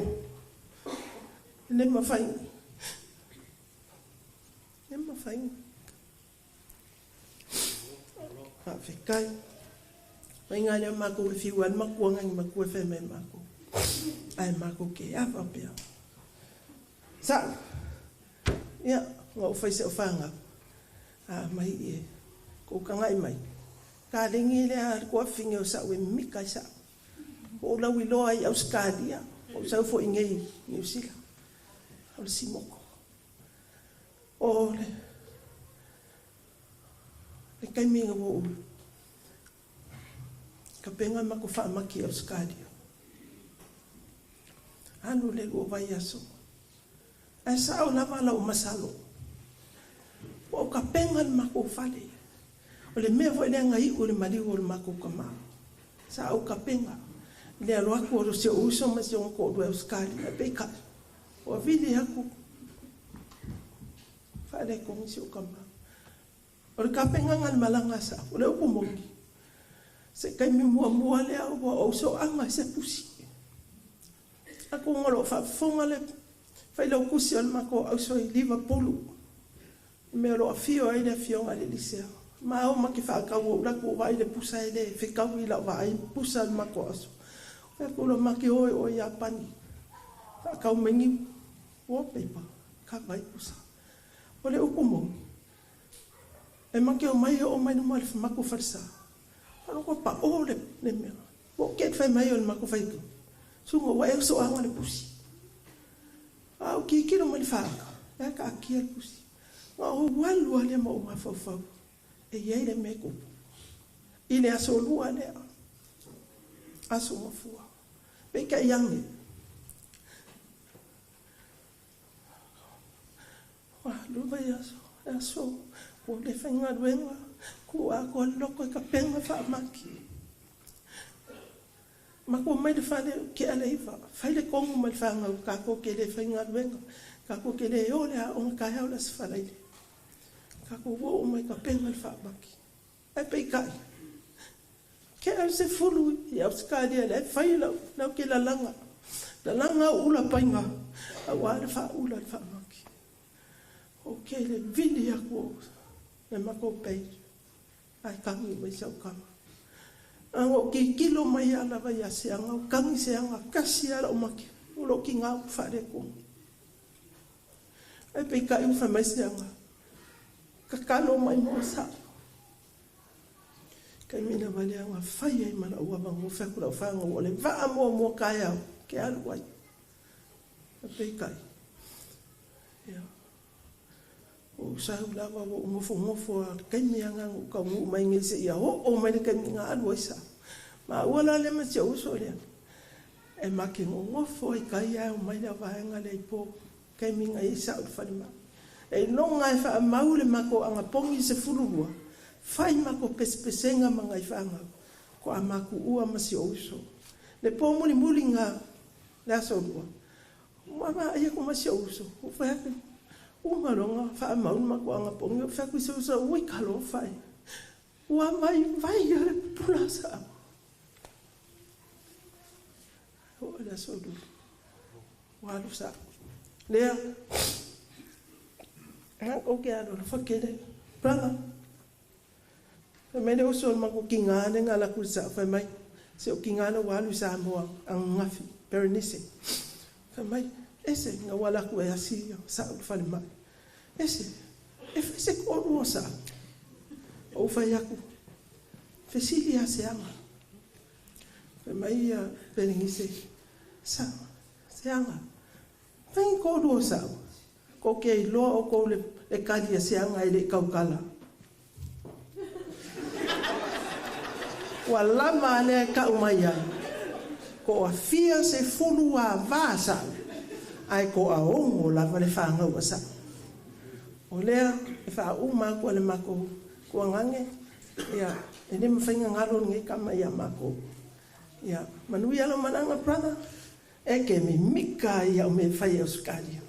Le mawhai. Le mawhai. Whawhekai. Mai ngā lea mākou e whiu an makua ngangi makua e whai mai mākou. Ai mākou ke awa pea. Sa, ia, ngā o whai se o whangau. A mai e, ko kangai mai. Ka lengi lea kua whinge o sa ue mika i sa. Ko o lau iloa i Australia, o sau fo i ngei New Zealand. O le simoko. O le, le kaiminga wo ulu. Ka penga mako whaamaki Australia. Anu le lua vai aso. Ai sa au lava la o masalo. O ka penga le mako whale. O le mea foi le ngai o le maliu o le mako ka maa. Sa au ka penga. Le alo aku o se uso ma se onko o Australia. Pe ka. O vili aku. Whale kongi se o ka maa. O le ka penga ngal malanga sa. O le upu mongi. Se kai mi mua mua lea ua o so anga se pusi. Ako ngolo whaafonga le whailau kusi o le mako au so i Liverpool. Mea lo awhio ai le awhionga le lisea. Ma au maki whaakau o ulaku o vai le pusa e le whekau i lau vai pusa le mako aso. Whea lo maki hoi o i Apani. Whaakau mengi wallpaper ka vai pusa. O le upu mongi. E maki o mai o mai numa le mako wharsa. Ano ko pa o le le mea. O ke whai mai o le mako whai ku. Sunga wa e so anga le pusi. Au ki kilo mai le whaaka. E ka akia le pusi. Nga o walu ale ma o mawhauwhau. E iei le me kupu. I le aso lua lea. Aso mafua. Pe ka iange. Wa luva i aso. Aso. O le whainga luenga. Ku a ko loko e ka penga whaamaki. Makua mai le whale ke ale iwa. Whai le kongu mai le whangau. Ka ko ke le whainga luenga. Ka ko ke le ole a onga kai hau la se whalaile. Ka ko wo o mai ka penga le whaamaki. Ai pei kai. Ke au se fulu i au skalia le whai lau ke lalanga. Lalanga ula painga. Auā le faaula i le faamaki. Ou ke le vili aku o le makou page ae kagi mai si au kama. A na ou tilotilo mai lava ia Seaga, ua kagi Seaga, tasi lava lau maki, o lou tigā ua faaletonu. Ae peitai ua fai mai Seaga, tatalo mai mo sa'u. Taimi lava lea na fai ai ma la'u avanoa fai atu lau fanau o le vaa muamua taeao ke alu ai. Ae peitai, ia, ua ou sau lava ua ou nofonofo lava i le taimi lava lena na ou taunuu mai nei seia oo mai le taimi na alu ai sa'u. Maua la lea ma si ou uso lea, e ma te nonofo ai tai ae omai le vaega lea i po, taimi na i ai sa'u i le falemai. E iloga e faamau le matou anapogi 12, fai matou pesepesega ma nai fanau, toa matuua ma si ou uso. Le po mulimuli na le aso lua, ua vaai atu ma si ou uso, ua fai atu, uma loa ona faamau le matou anapogi, ua fai atu i si ou uso, ui talofa e, ua vaivai lava le pupula o sa'u. Oo i le aso lua, ua alu sa'u. Lea, ou te alolofa tele, brother. Fai mai le uso o le matou tigā lea na alu atu i le sa'u, fai mai, si ou tigā lea ua alu i Samoa ananafi, Berenice. Fai mai, ese na ua alu atu e asi sa'u i le falemai. Ese, e fai se toalua o sa'u. Ou fai atu, fesili ia Seaga. Fai mai ia Berenice, sa, Seaga, fai ni toalua o sa'u. Kou te iloa outou le tali a Seaga e le i tautala. Ua lava a lea e tau mai ai, toafia 14 sa'u, ae toaono lava le fanau a sa'u. O lea e faauma atu e le matou tuagage, ia, e le mafai ona galo lenei tama ia matou. Ia, manuia lau malaga, brother, e te mimika ai ia'u mea e fai e Ausetalia.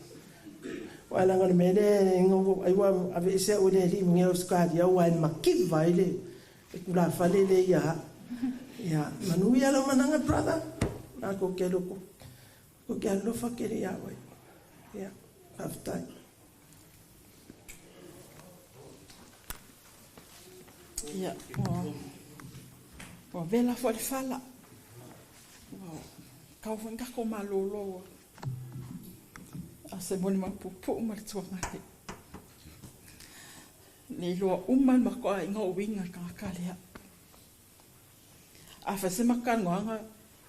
Aua leaga o le mea lea e ai ua aveese au e le alii i Ausetalia aua e mativa ai le tulafale lea ia a'u. Ia, manuia lau malaga, brother, matou te loko, matou te alofa tele iā oe. Ia, faafetai. Ia, ua vela foi le fala. Ua tau foi ni tatou malōlō a se molimau puupuu ma le tuagane. Le iloa uma e le matou aiga o uiga i le tagata lea. A fai se matou talanoaga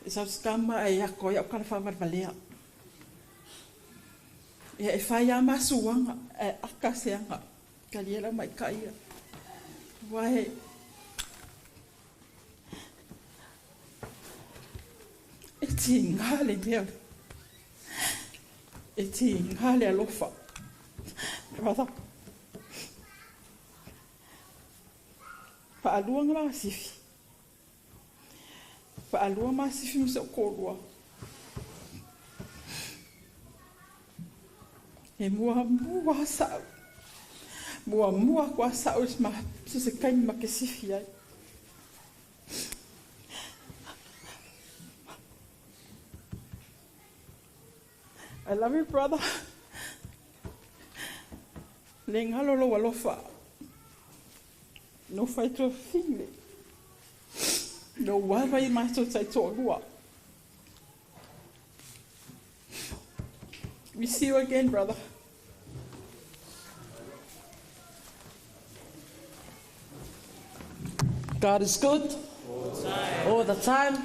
e sau se tama ae ato ai au tala faavalevalea. Ia e fai lava masuaga ae aka se aga talia lau maita'i ia. Aua e e tiga le mea e tiga le alofa. Brother, faalua na masifi. Faalua masifi ma si ou toalua. E muamua sa'u. Muamua atu lava sa'u i se taimi ma te sifi ai. I love you, brother. Le galo lou alofa. No fai tuafafine. No ava i matou taitoalua. We see you again, brother. God is good. All the time.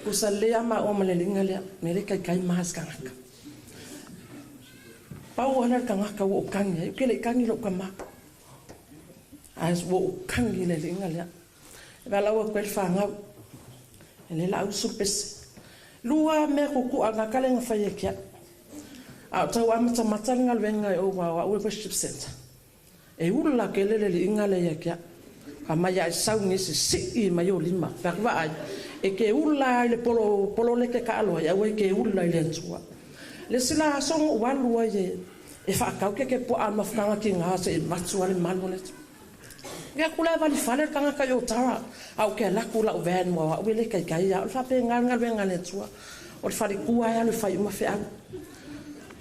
Pusa lea ma o ma le liga lea, me le kaikai ma se kangaka. Pau ana le kangaka ua ou kagi ai, ou ke le i kagi i lou kama. Ae ua ou kagi i le liga lea. E valaau atu ai le fanau, e le lau usu le pese. Lua mea kuku'a na kale na fai e ke a'u. A o tau amatamata le galuega e o ua o a'u e worship centre. E ula tele le liiga lea ia te a'u. Ka mai ae sau nei sisii mai o lima. Fai atu vaai, e ke ula ai le polo pololeke taalo ai, aua e ke ula i le Atua. Le isi la aso na ou alu ai e e faatau ke ke puaa mafutaga tiga seʻi avatu a le malu o le Atua. Ke aku la e valifale le tagata i Otara, a ou ke alu atu lau van mua o a'u e le kaikai ia a'u. O le faapena le galuega a le Atua. O le faletua e alu e fai uma feau.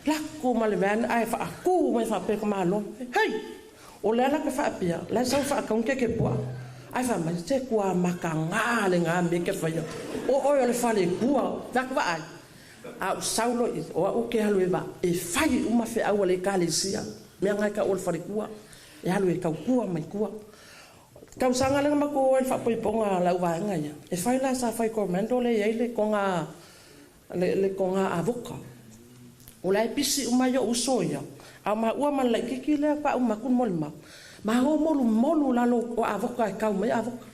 Lako ma le van ai fa ku mai fa pe ka malo. Hei. O le ala ka fa pia, la sa fa ka ke ke pua. Ai fa mai te kua makanga le nga me ke fa yo. O o le fa le kua, va ka va ai. A u saulo i o au ke halu e va e fai uma fe au le kalesia. Mea ngai ka o le fale kua. E halu e kau kua mai kua. Kau sanga le ma ko el fa poi ponga la uva nga ia. E fai la sa fai komando le ia le konga le konga avoka. O la e pisi uma yo uso ia. A ma ua ma le kiki le pa uma kun mol ma. Ma ho molu molu la lo o avoka e kau mai avoka.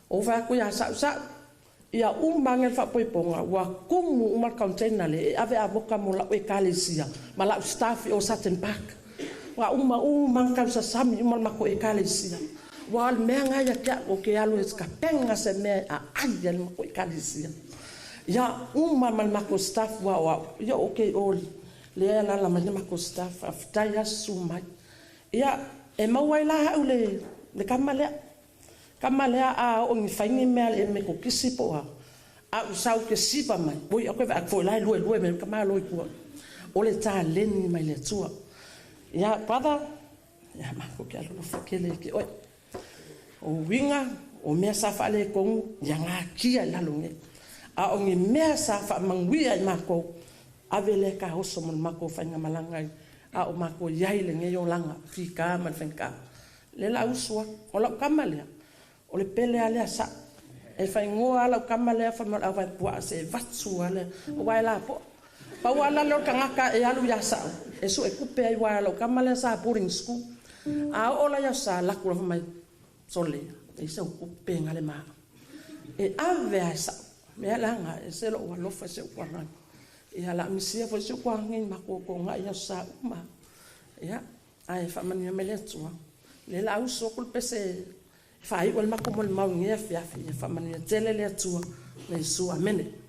O va ku ia sa sa ia uma ngel fa poi ponga wa kumu uma container le e ave avoka mo la e kalesia. Ma la staff o Saturn Park. Wa uma uma kau sa sami uma ma ko e kalesia. Wa al mea ngai ia o ke alu e ka penga se mea a ai al ma ko e kalesia. Ia uma mal ma ko staff wa wa ia o ke oli. Le la la ma ko staff aftai asu mai. Ia e mau ai la au le le kama lea. Kama lea a o ngi faingi mea le me ko kisi po a. A u sau ke sipa mai. Boi o ke va fo lai lue lue me kama loi kua. O le ta leni mai le tua. Ia brother ia ma ko ke alu fo ke le ke oi. O winga o mea sa fa le kongu ia ngā kia i lalo nge. A o ngi mea sa fa manguia i mako ave le ka oso mon mako whainga malangai. A o mako iai le nge yo langa fika ma whenka. Le la usua o lau kama lea. O le pele a lea sa. E whaingoa lau kama lea wha au vai pua se vatsu a lea. O wai la po. Pau ala leo kangaka e alu ia sa. E su e kupe ai wai lau kama lea sa boarding school. A o la ia sa laku la mai. Sole, e se kupe ngale ma. E ave a sa. Mea langa e se lo alofa se uana. E ala misia fo se kwa ngi makoko nga ia sa uma. Ia ai fa mania meletua. Le la uso kul pese fa ai ol makomol mau ngi afia afia fa mania tele le atua le su amene.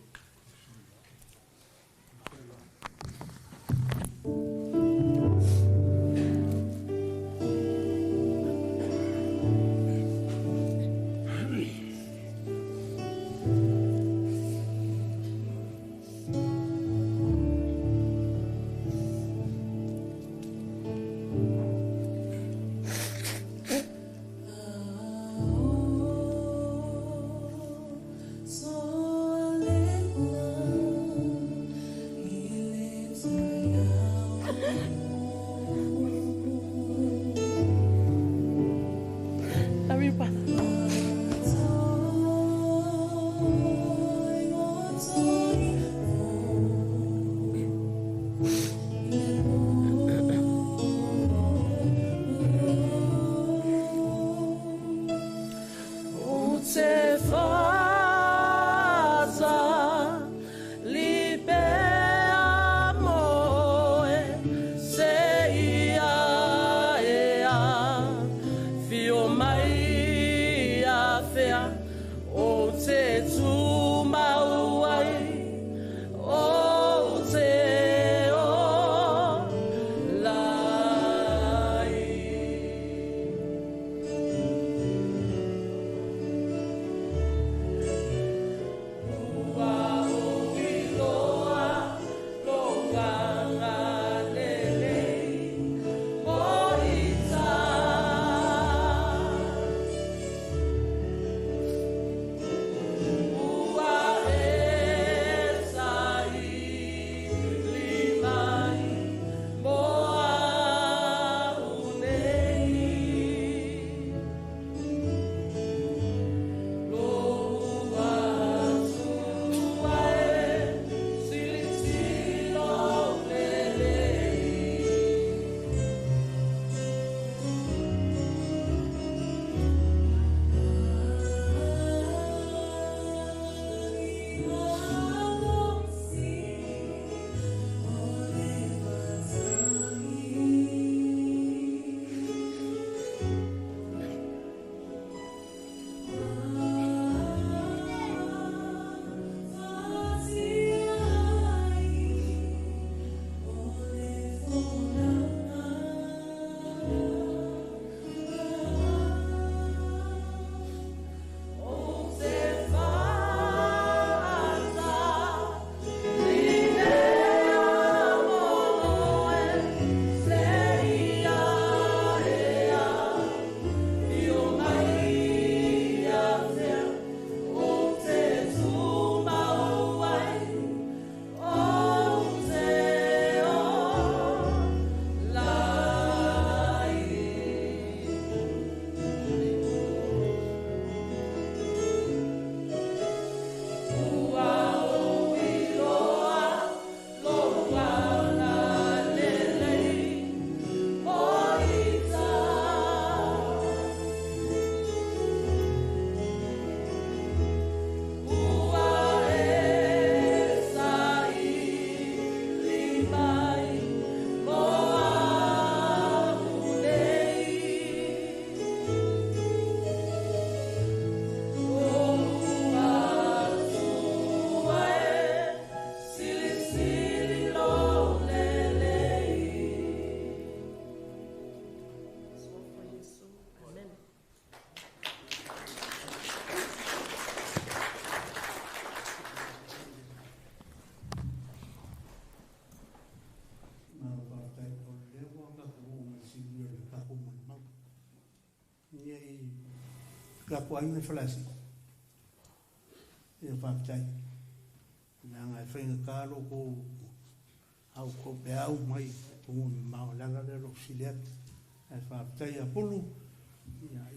Mai. ia i kako ai me falasi. Ia whāpitai. Nā ngai whainga kā lo ko au ko pe au mai tungu me mao lala le lo sile atu. Ai whāpitai a pulu,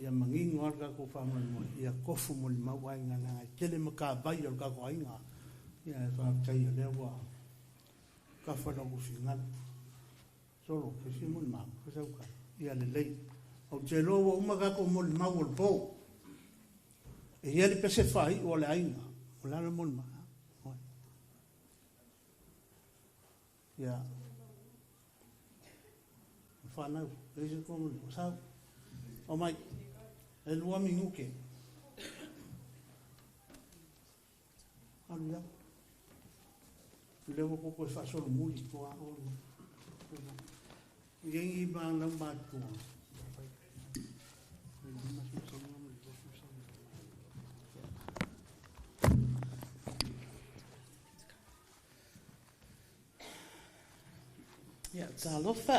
ia mangingo al kako whamana mo, ia kofu mo le mau ai ngā nā ngai tele ma ka vai al kako ai ngā. Ia ai whāpitai a lea wā ka whana ko whingana. Solo, ke si mo le mau, ke sau ka. Ia le lei. Au te loa ua uma kako mo le mau o le pō. E ia le pese whai o le ainga. O lana mo le mau. Ia. Whanau, e se kongo le sau. O mai, e lua minguke. Alu ia. Lewa koko e whaasolo muli ko a olu. Ia ngi ma lau mātua. Ia, talofa.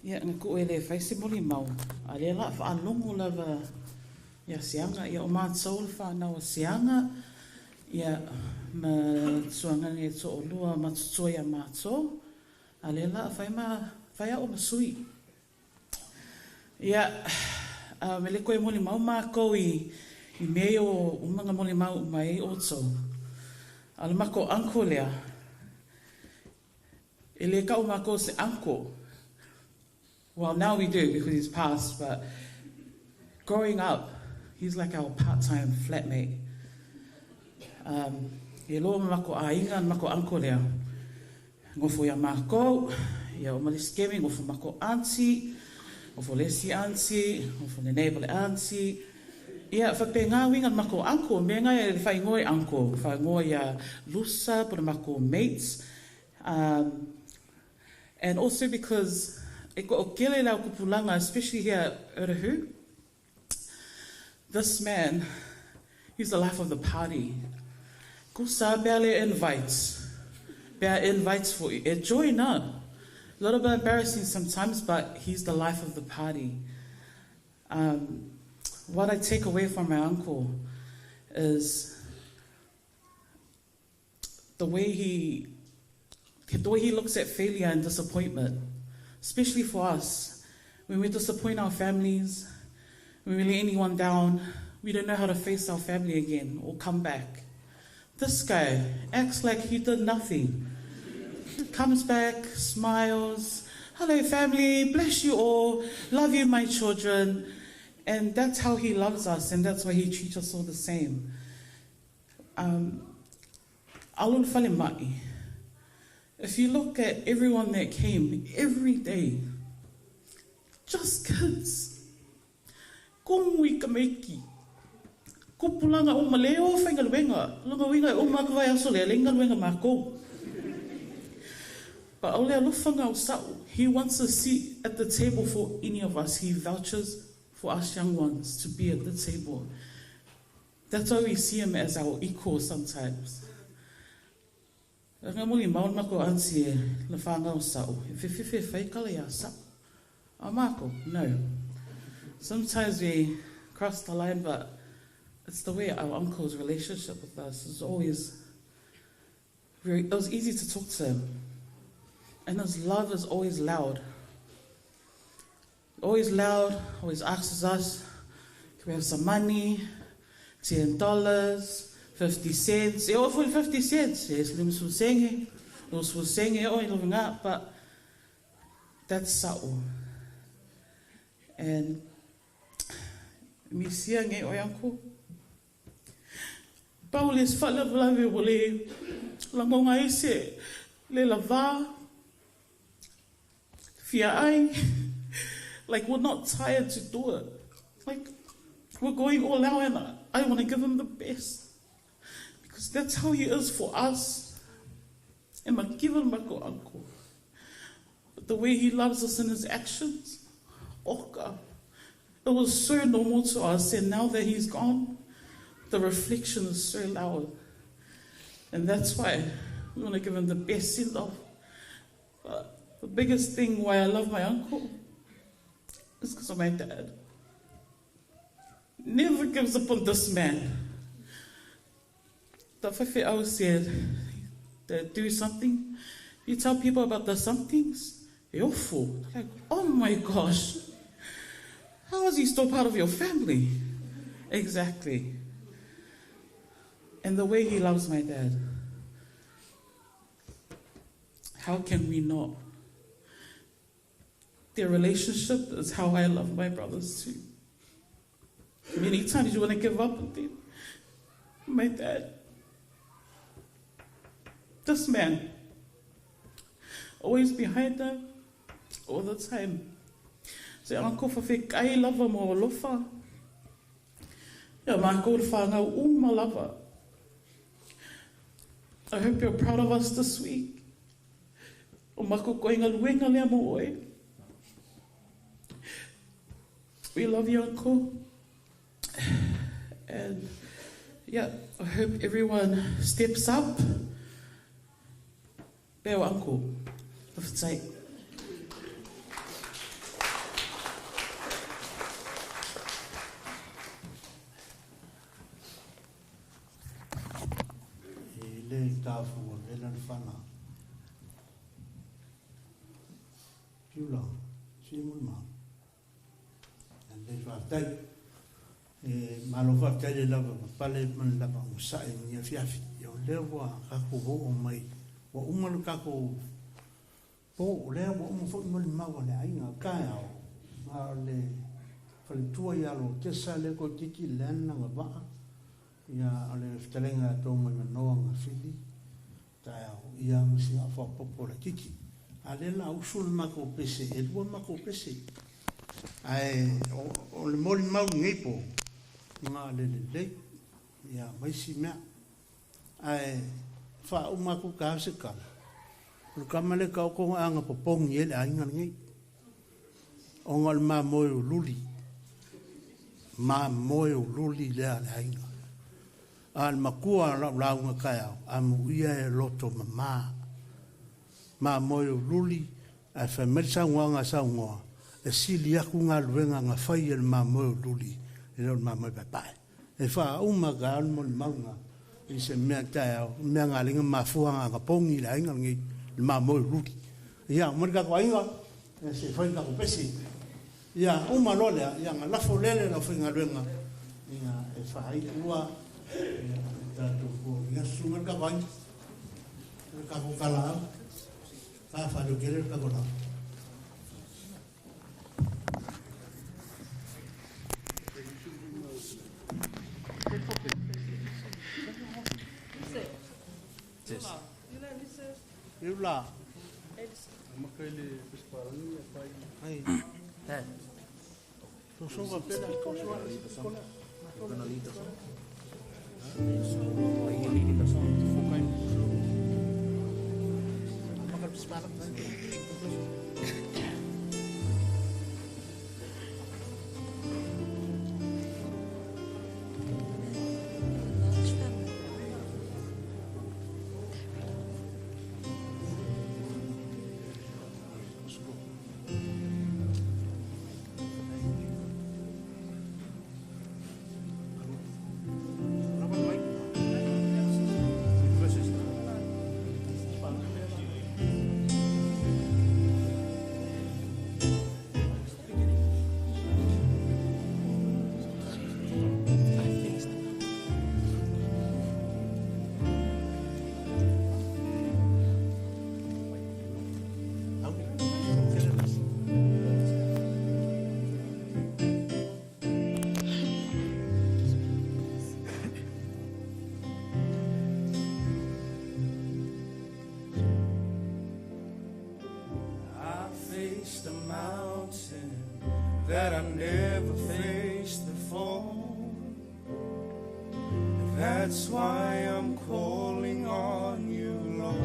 Ia, na ku ele fai se moli mau. A le la whaalongo lava ia sianga, ia o mātou le whanau o sianga, ia ma tuanga nge to o lua ma tutua ia mātou. A le la whai ma, whai a o masui. Ia, me le koe moli mau mākou i mea o umanga moli mau mai o tau. A le mako anko lea. E le kau mākou se anko. Well, now we do because he's passed, but growing up, he's like our part-time flatmate. E loa ma mako āinga, mako anko lea. Ngofo ia mākou, ia o maliskemi, ngofo mako auntie, ngofo lesi auntie, ngofo le neighbor le auntie. Ia, whape ngā winga mako anko, me ngā e whai ngoi anko, whai ngoi ia lusa, pura mako mates. And also because e ko o kele lau kupulanga, especially here at Urahu, this man, he's the life of the party. Ko sa bea le invites. Bea invites for you. E join up. A little bit embarrassing sometimes, but he's the life of the party. What I take away from my uncle is the way he looks at failure and disappointment, especially for us. When we disappoint our families, when we let anyone down, we don't know how to face our family again or come back. This guy acts like he did nothing. Comes back, smiles, hello family, bless you all, love you my children. And that's how he loves us, and that's why he treats us all the same. Alun whale mai. If you look at everyone that came every day, just kids. Kongu i ka meiki. Kupulanga o maleo whaingaluenga. Lunga winga o makawai aso lea lengaluenga mākou. But ole alofanga o sa'u, he wants a seat at the table for any of us. He vouchers for us young ones to be at the table. That's why we see him as our equal sometimes. Nga muli maun mako ansi e le whangau sa'u. E whiwhiwhi whaikala ia sa'u. A mako, no. Sometimes we cross the line, but it's the way our uncle's relationship with us is always very, it was easy to talk to him. And his love is always loud. Always loud, always asks us, can we have some money? $10, 50 cents. E o 50 cents. Yes, but that's sa'u. And mi sia nge o yanko. Paulis whalavalawe wale langonga ese le lava fia ai. Like, we're not tired to do it. Like, we're going all out, and I want to give him the best. Because that's how he is for us. And my given my uncle. But the way he loves us in his actions, oh God, it was so normal to us. And now that he's gone, the reflection is so loud. And that's why we want to give him the best send off. But The biggest thing why I love my uncle is because of my dad. Never gives up on this man. The faifeau said that do something. You tell people about the somethings, they're awful. Like, oh my gosh. How is he still part of your family? Exactly. And the way he loves my dad. How can we not? Their relationship is how I love my brothers too. Many times you want to give up on them. My dad, this man, always behind them, all the time. Say, Uncle fawhekai lava mo alofa. Ia mākou le whānau uma lava. I hope you're proud of us this week. O mako koe ngaluenga lea mo oe. We love you, Uncle. And yeah, I hope everyone steps up. Beo, Uncle. Fawhetai. E le tafu o vela le fana. Piula, si mo ma. Le faafetai. E malo faafetai le lava papale ma le lava ogasaʻi i lenei afiafi. Ia o lea ua kakou oo mai, ua uma le kakou po, o lea ua uma foi molimau a le aiga taeao, a o le faletua ia Lotesa lea toeitiiti le ana gavaa, ia o le fetalaiga ia Tomaimanoa Gafili taeao, ia ma sina faaopoopo laitiiti. A lea la usu le matou pese, e lua matou pese. Ae o le molimau lenei po, na le lelei, ia ma isi mea. Ae faauma atu ka se tala, o le tama lea taoto na aga popogi ai le aiga lenei. Ona o le mamoe o luli, mamoe o luli lea a le aiga. A le matua o lau lauga taeao, amuia e loto mama. Mamoe o luli, ae fai mai le saunoaga a saunoa, e sili atu galuega na fai e le mamoe o luli e le o le mamoe paepae. E faauma taeao le molimauga i se mea taeao, mea na ala ai ona mafua ona agapogi i le aiga lenei, le mamoe o luli. Ia, uma le tatou aiga, ia se i fai le tatou pesi. Ia, uma loa lea, ia ona lafo lea le aufaigaluega, ia, e faaiua, ia, le tatou po. Ia, susu mai le tatou aiga, le tatou talaau, ka faaleo tele le tatou lau. Iula. Ai. I faced a mountain that I never faced before. That's why I'm calling on you, Lord.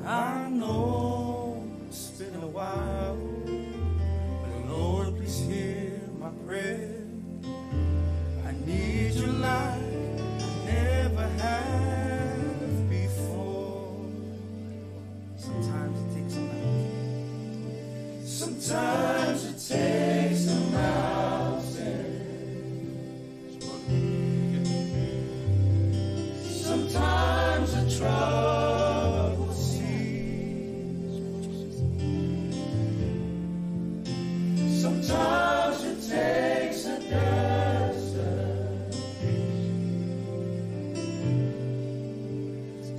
I know it's been a while, but Lord, please hear my prayer. I need you like I never have before. Sometimes it takes a mountain. Sometimes a troubled sea. Sometimes it takes a desert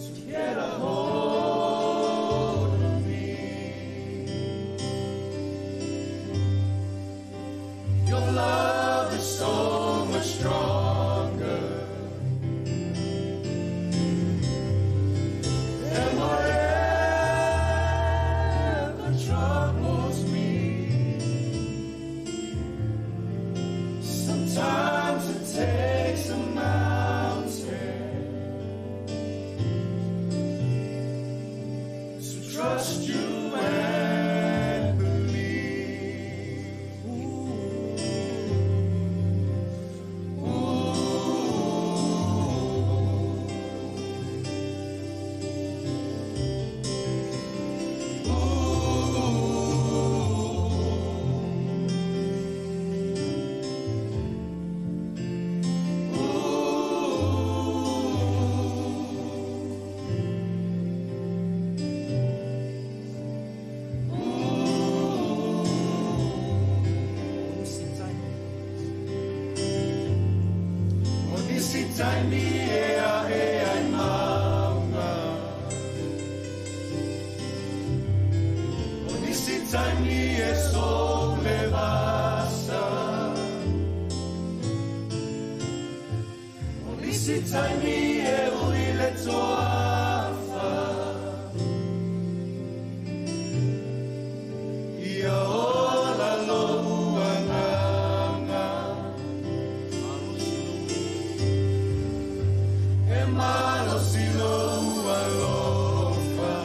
to get a hold of me. Your love is so much stronger than whatever troubles me. Sometimes it takes a mountain to trust you and believe. Ooh, ooh. O nisi taimi e a e ai maunga. O nisi taimi e so le vasa. O nisi taimi e ui le toafa. Ia ola lo uanganga. E malo si lo alofa.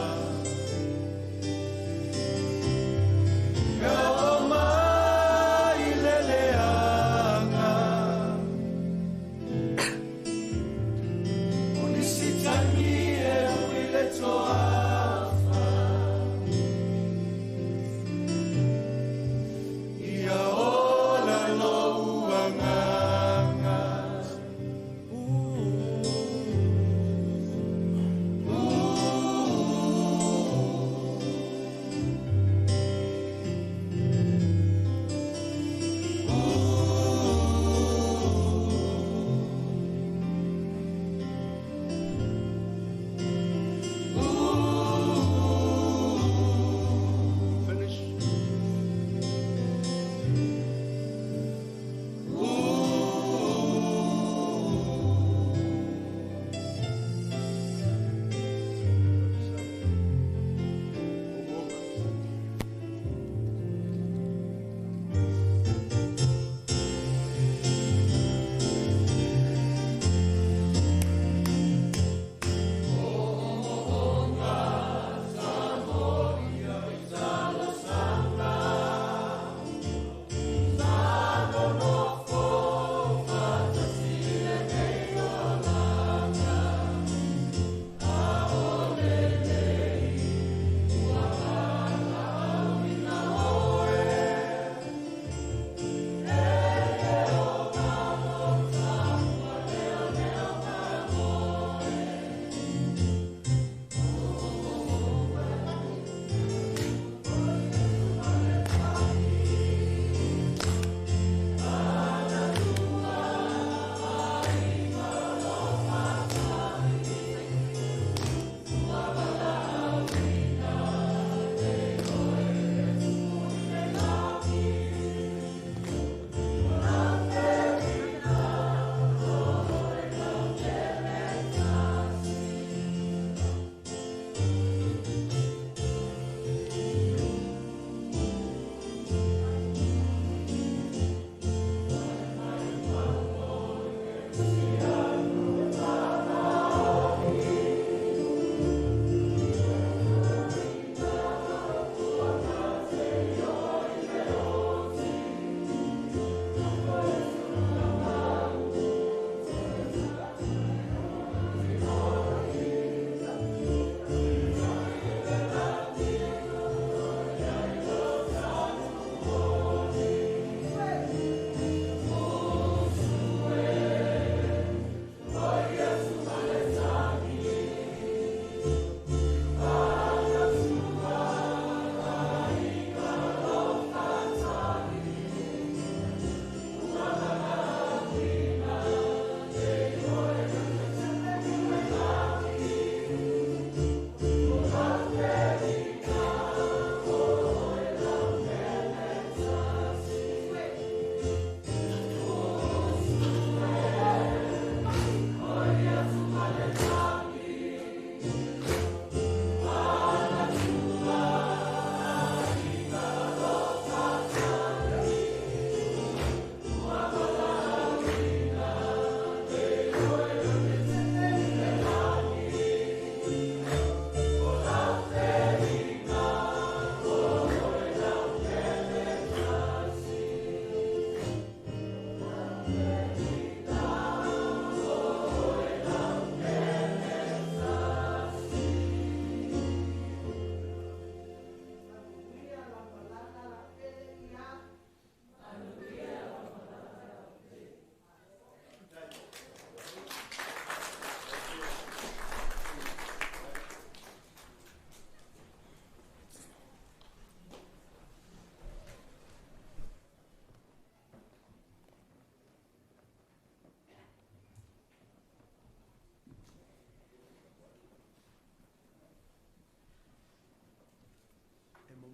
E o mai le leanga. O nisi taimi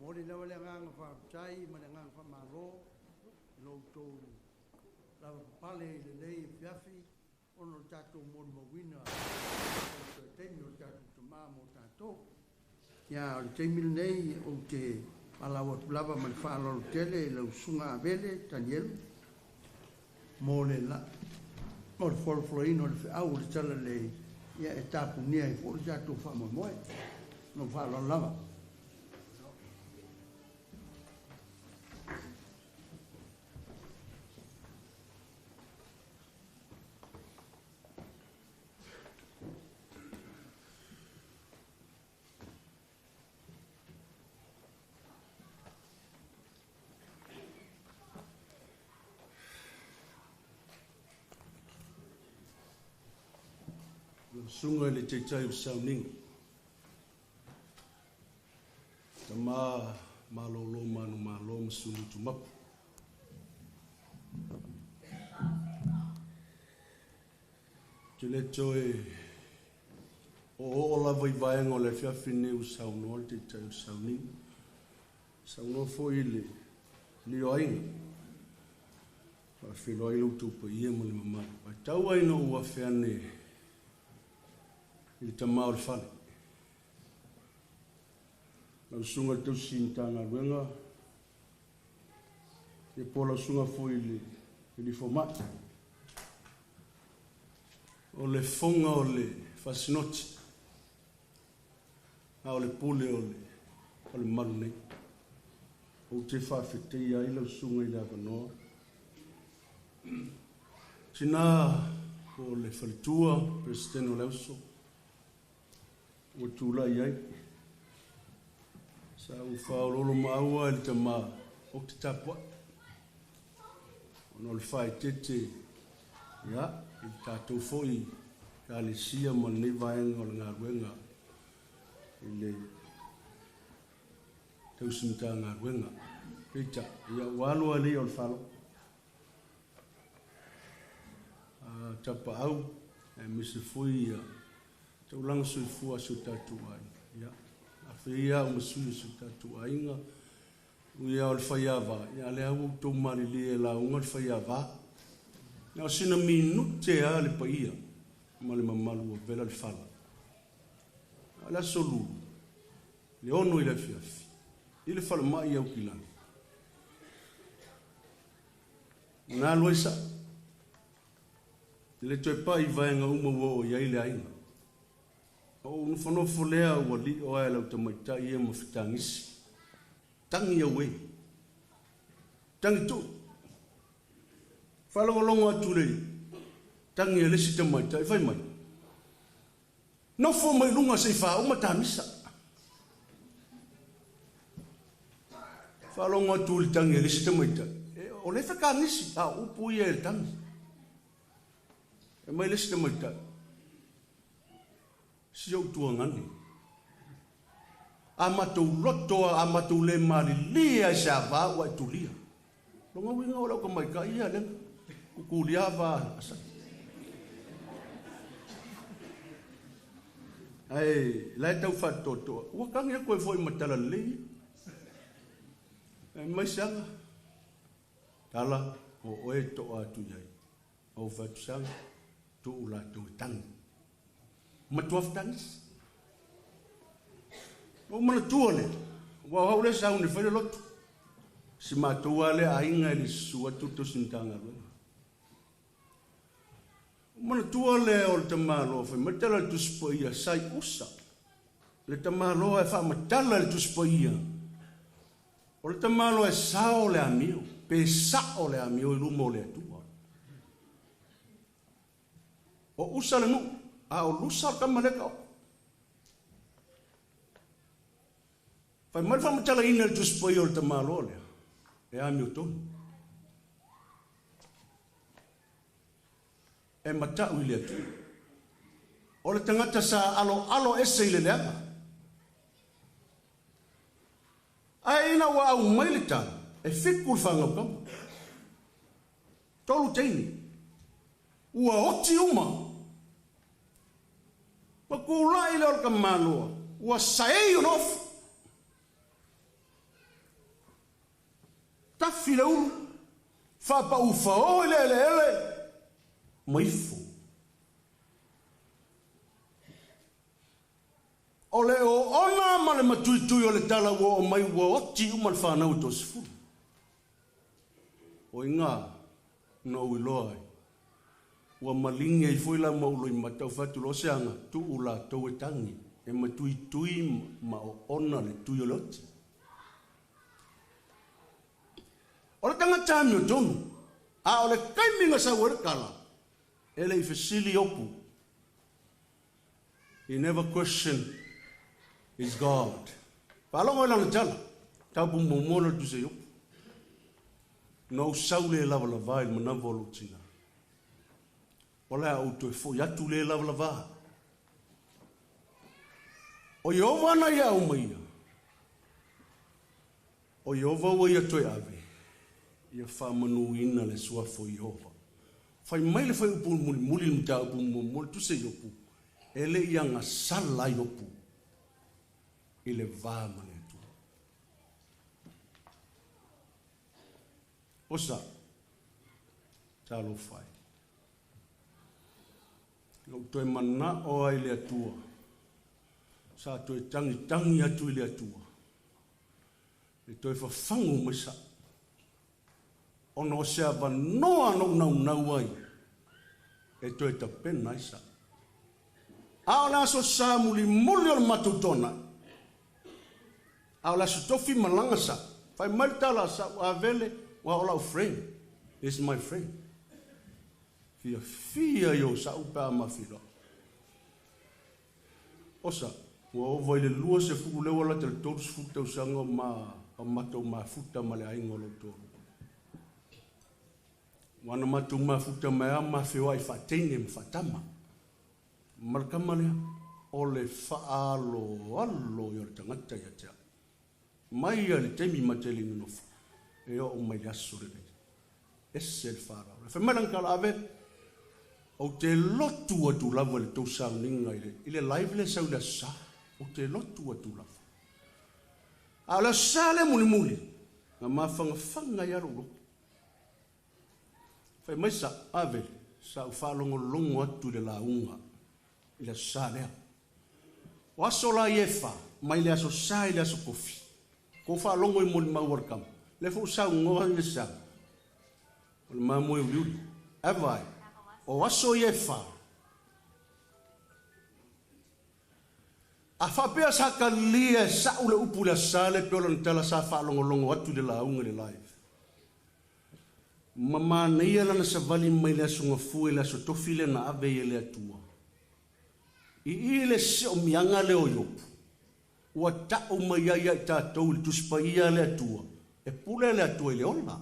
Momoli lava le agaga faafetai ma le agaga faamalo i lo outou lavapapale i lenei afiafi ona o le tatou molimauina o le toe taimi o le tatou Tamā mo tatou. Ia, o le taimi lenei ou te valaau atu lava ma le faaaloalo tele i lau Susuga Avele Tanielu mo le la mo le folafolaina o le feau o le Talalelei, ia e tapunia ai foi le tatou faamoemoe. Lou faaaloalo lava. Lau Susuga i le Taitai o le Sauniga, Tama malolo manumalo ma Sulutu Mapu. Ou te le toe oooo lava i vaega o le afiafi lenei ua saunoa le Taitai o le Sauniga. Saunoa foi i le lioaiga. Faafeiloai lo outou paia ma le mamalu. Ae tau ai ina ou afe ane i le tama o le fale. Lau Susuga i le Tausi Matagaluega, ia po o lau Susuga foi i le Alii Fomai. O le foga o le fasinoti, a o le pule o le falemamalu nei. Ou te faafetaia ai lau susuga i le avanoa. Tina po o le faletua, Peresetene o le Auso, ua tulai ai. Sa ou faaoloolomaau lava i le tama ou te tapuai, ona o le faaeteete ia, i le tatou foi Ekalesia ma lenei vaega o le galuega i le tausi Matagaluega. Peitai, ia ua alu lava i le ia o le faalogo. Tapaau, aemaise foi ia taulaga soifua a si o tatou aiga. Ia, afe ia au ma sui o si o tatou aiga, ui lava o le faiava, ia a o lea ua outou malilie e lauga le faiava. Na o sina minute lava le paia ma le mamalu ua vela le fala. A o le aso Lulu, le 6 i le afiafi, i le falemai i Aukilani, na alu ai sa'u, e le toe pai i vaega uma ua oo i ai le aiga. Ona ou nofonofo lea ua li'o lava e lau tamaitai ia ma fetagisi. Tagi auē. Tagi tu'u. Faalogologo atu i le tagi a le isi tamaitai fai mai, Nofo mai luga se i faauma ta misa. Faalogo atu i le tagi a le isi tamaitai, o lea e fetagisi, a o upu ia e le tagi. Fai mai le isi tamaitai, Si ou tuagane. A matou loto a matou le malilie ai se ava ua e tulia. Lona uiga o le aukamaikai ia lea kukulia ava asai. Ae la e tau faatoatoa, ua tagi atu ai foi ma tala lelei ia. E mai se aga, tala o oe e to'a atu i ai. Ou fai atu se aga, tuu latou e tagi. Matua fetagisi. Ua ou manatua lea, aua o au lea sa aune fai le lotu. Si matou lava lea aiga e le susu atu le tausi Matagaluega. Ua ou manatua lea o le tamaloa fai mai tala i le Tusi Paia, sa i usa. Le tamaloa e faamatala i le Tusi Paia, o le tamaloa e sao le amio, pe sa'o le amio i luma o le Atua. O usa le nuu, a o lusa le tama lea e taoto. Fai mai le faamatalaina i le Tusi Paia o le tamaloa lea, e amiotonu. E mata'u i le Atua. O le tagata sa aloalo ese i le leaga. Ae ina ua aumai le tala, e 7 le fanau tama. 3 teine. Ua oti uma. Ma tula'i lea o le tamaloa, ua saei ona ofi. Tafi le ulu, faapau fao i le eleele, ma ifo. O le oona ma le matuitui o le tala ua o mai ua oti uma le whanau e 30. O inga, no ui loa ai. Ua malinge i foi la maulo i matau fatu lo se anga tu ula tau e tangi. E matuitui ma o ona le tui o le oti. O le tangata mi o tonu. A o le kaiminga sa ua le kala. E le i fesili opu. He never questioned his God. Whalongo i lana tala. Tau pu momola tu se opu. No sau le lava lava i le manawa o lo tina. O le au toe fo i atu le lava lava. O Iova ana ia au mai ia. O Iova ua ia toe ave. Ia whaamanuina le suafa o Iova. Fai mai le fai upu muli muli le mta upu muli tu se iopu. E le ia ngasala iopu. I le vā ma le Atua. Osa, talo fai. Lau toe mana o ai le Atua. Sa toe tangi tangi atu i le Atua. Le toe whafangu mai sa. Ona o se avanoa no nau nau ai. E toe tapena ai sa. A o le aso sa muli muli o le matutona. A o le aso tofi malanga sa. Fai mai le tala sa ua vele ua o lau friend. This is my friend. Fia fia yo sa upe a mafilo. Osa, ua ova i le lua se fuku lewa la te le tolu se fuku tau sanga ma o matou mafuta ma le aiga o lou tolu. Ua na matou mafuta mai a mafeoai faateine ma faatama. Ma le kama lea, o le faaloalo i o le tagata ia te au. Mai ia le taimi ma te le nonofo, e oo mai le aso lenei. Ese le faalao. Le fai mai lana tala ave, ou te lotu atu lava i le tou sauniga i le live le sau i le aso sa. Ou te lotu atu lava. A o le aso sa lea mulimuli, na mafagafaga ai lava lou loto. Fai mai sa ave, sa ou faalogologo atu i le lauga i le aso sa lea. O aso la i e wha, mai le aso sa i le aso kofi. Ko whaalogo i moli mau o le kama. Le fo sau ngoa i le sa. O le mamoe uliuli. E vai, o aso i e wha. A whapea sa kalia sa ule upu le sa le pe o lana tala sa whaalongolongo atu le lauga le live. Ma manaia lana savali mai le aso ngafua i le aso tofi le na ave i le Atua. I i le seo mianga le o Iopu. Ua ta'u mai ai ai tātou i le tusipaia le Atua. E pule le Atua i le ola.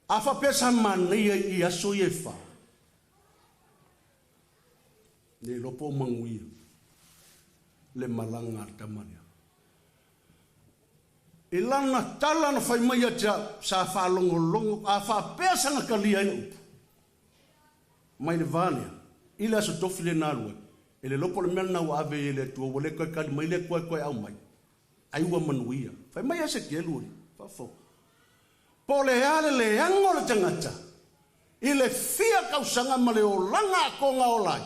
A whapea sa manaia i aso i e wha. Le lopo o manguia. Le malanga al tamaria. E lana tala na whai mai atia sa whaalongolongo a whapea sa ngakalia i upu. Mai le vālea. I le aso tofi le nā lua. E le lopo le mea na ua ave i le Atua, ua le koe kali mai le koe koe au mai. Ai ua manuia. Whai mai ase ke elu ori. Whafo. Po le ale le ango le tangata. I le fia kausanga ma le olanga a konga o lai.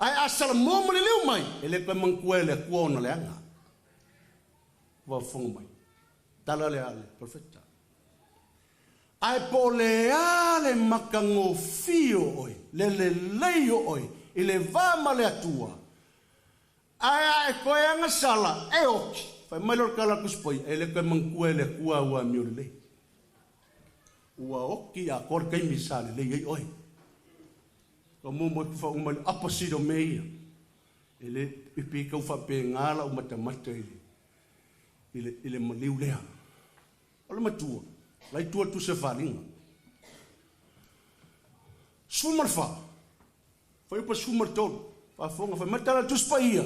Ai asala mō ma le leu mai. E le koe mangkue le kua ona le anga. Whafongo mai. Tala le ale, profeta. Ai po le ale makangofio oi, le le leio oi, i le vā ma le Atua. Ai ai koe anga sala, e oki. Whai mai lor kala kuspoi, e le koe mangkue le kua ua mi o le lei. Ua oki a kore kei mi sa le lei ei oi. Ka mō mo kuwha umali opposite o me ia. E le ipi kau whape ngāla o matamata i le maliu lea. O le matua, lai tua tu se wharinga. Sumar wha. Whai upa sumar tolu. Whafonga whai matala tu spa ia.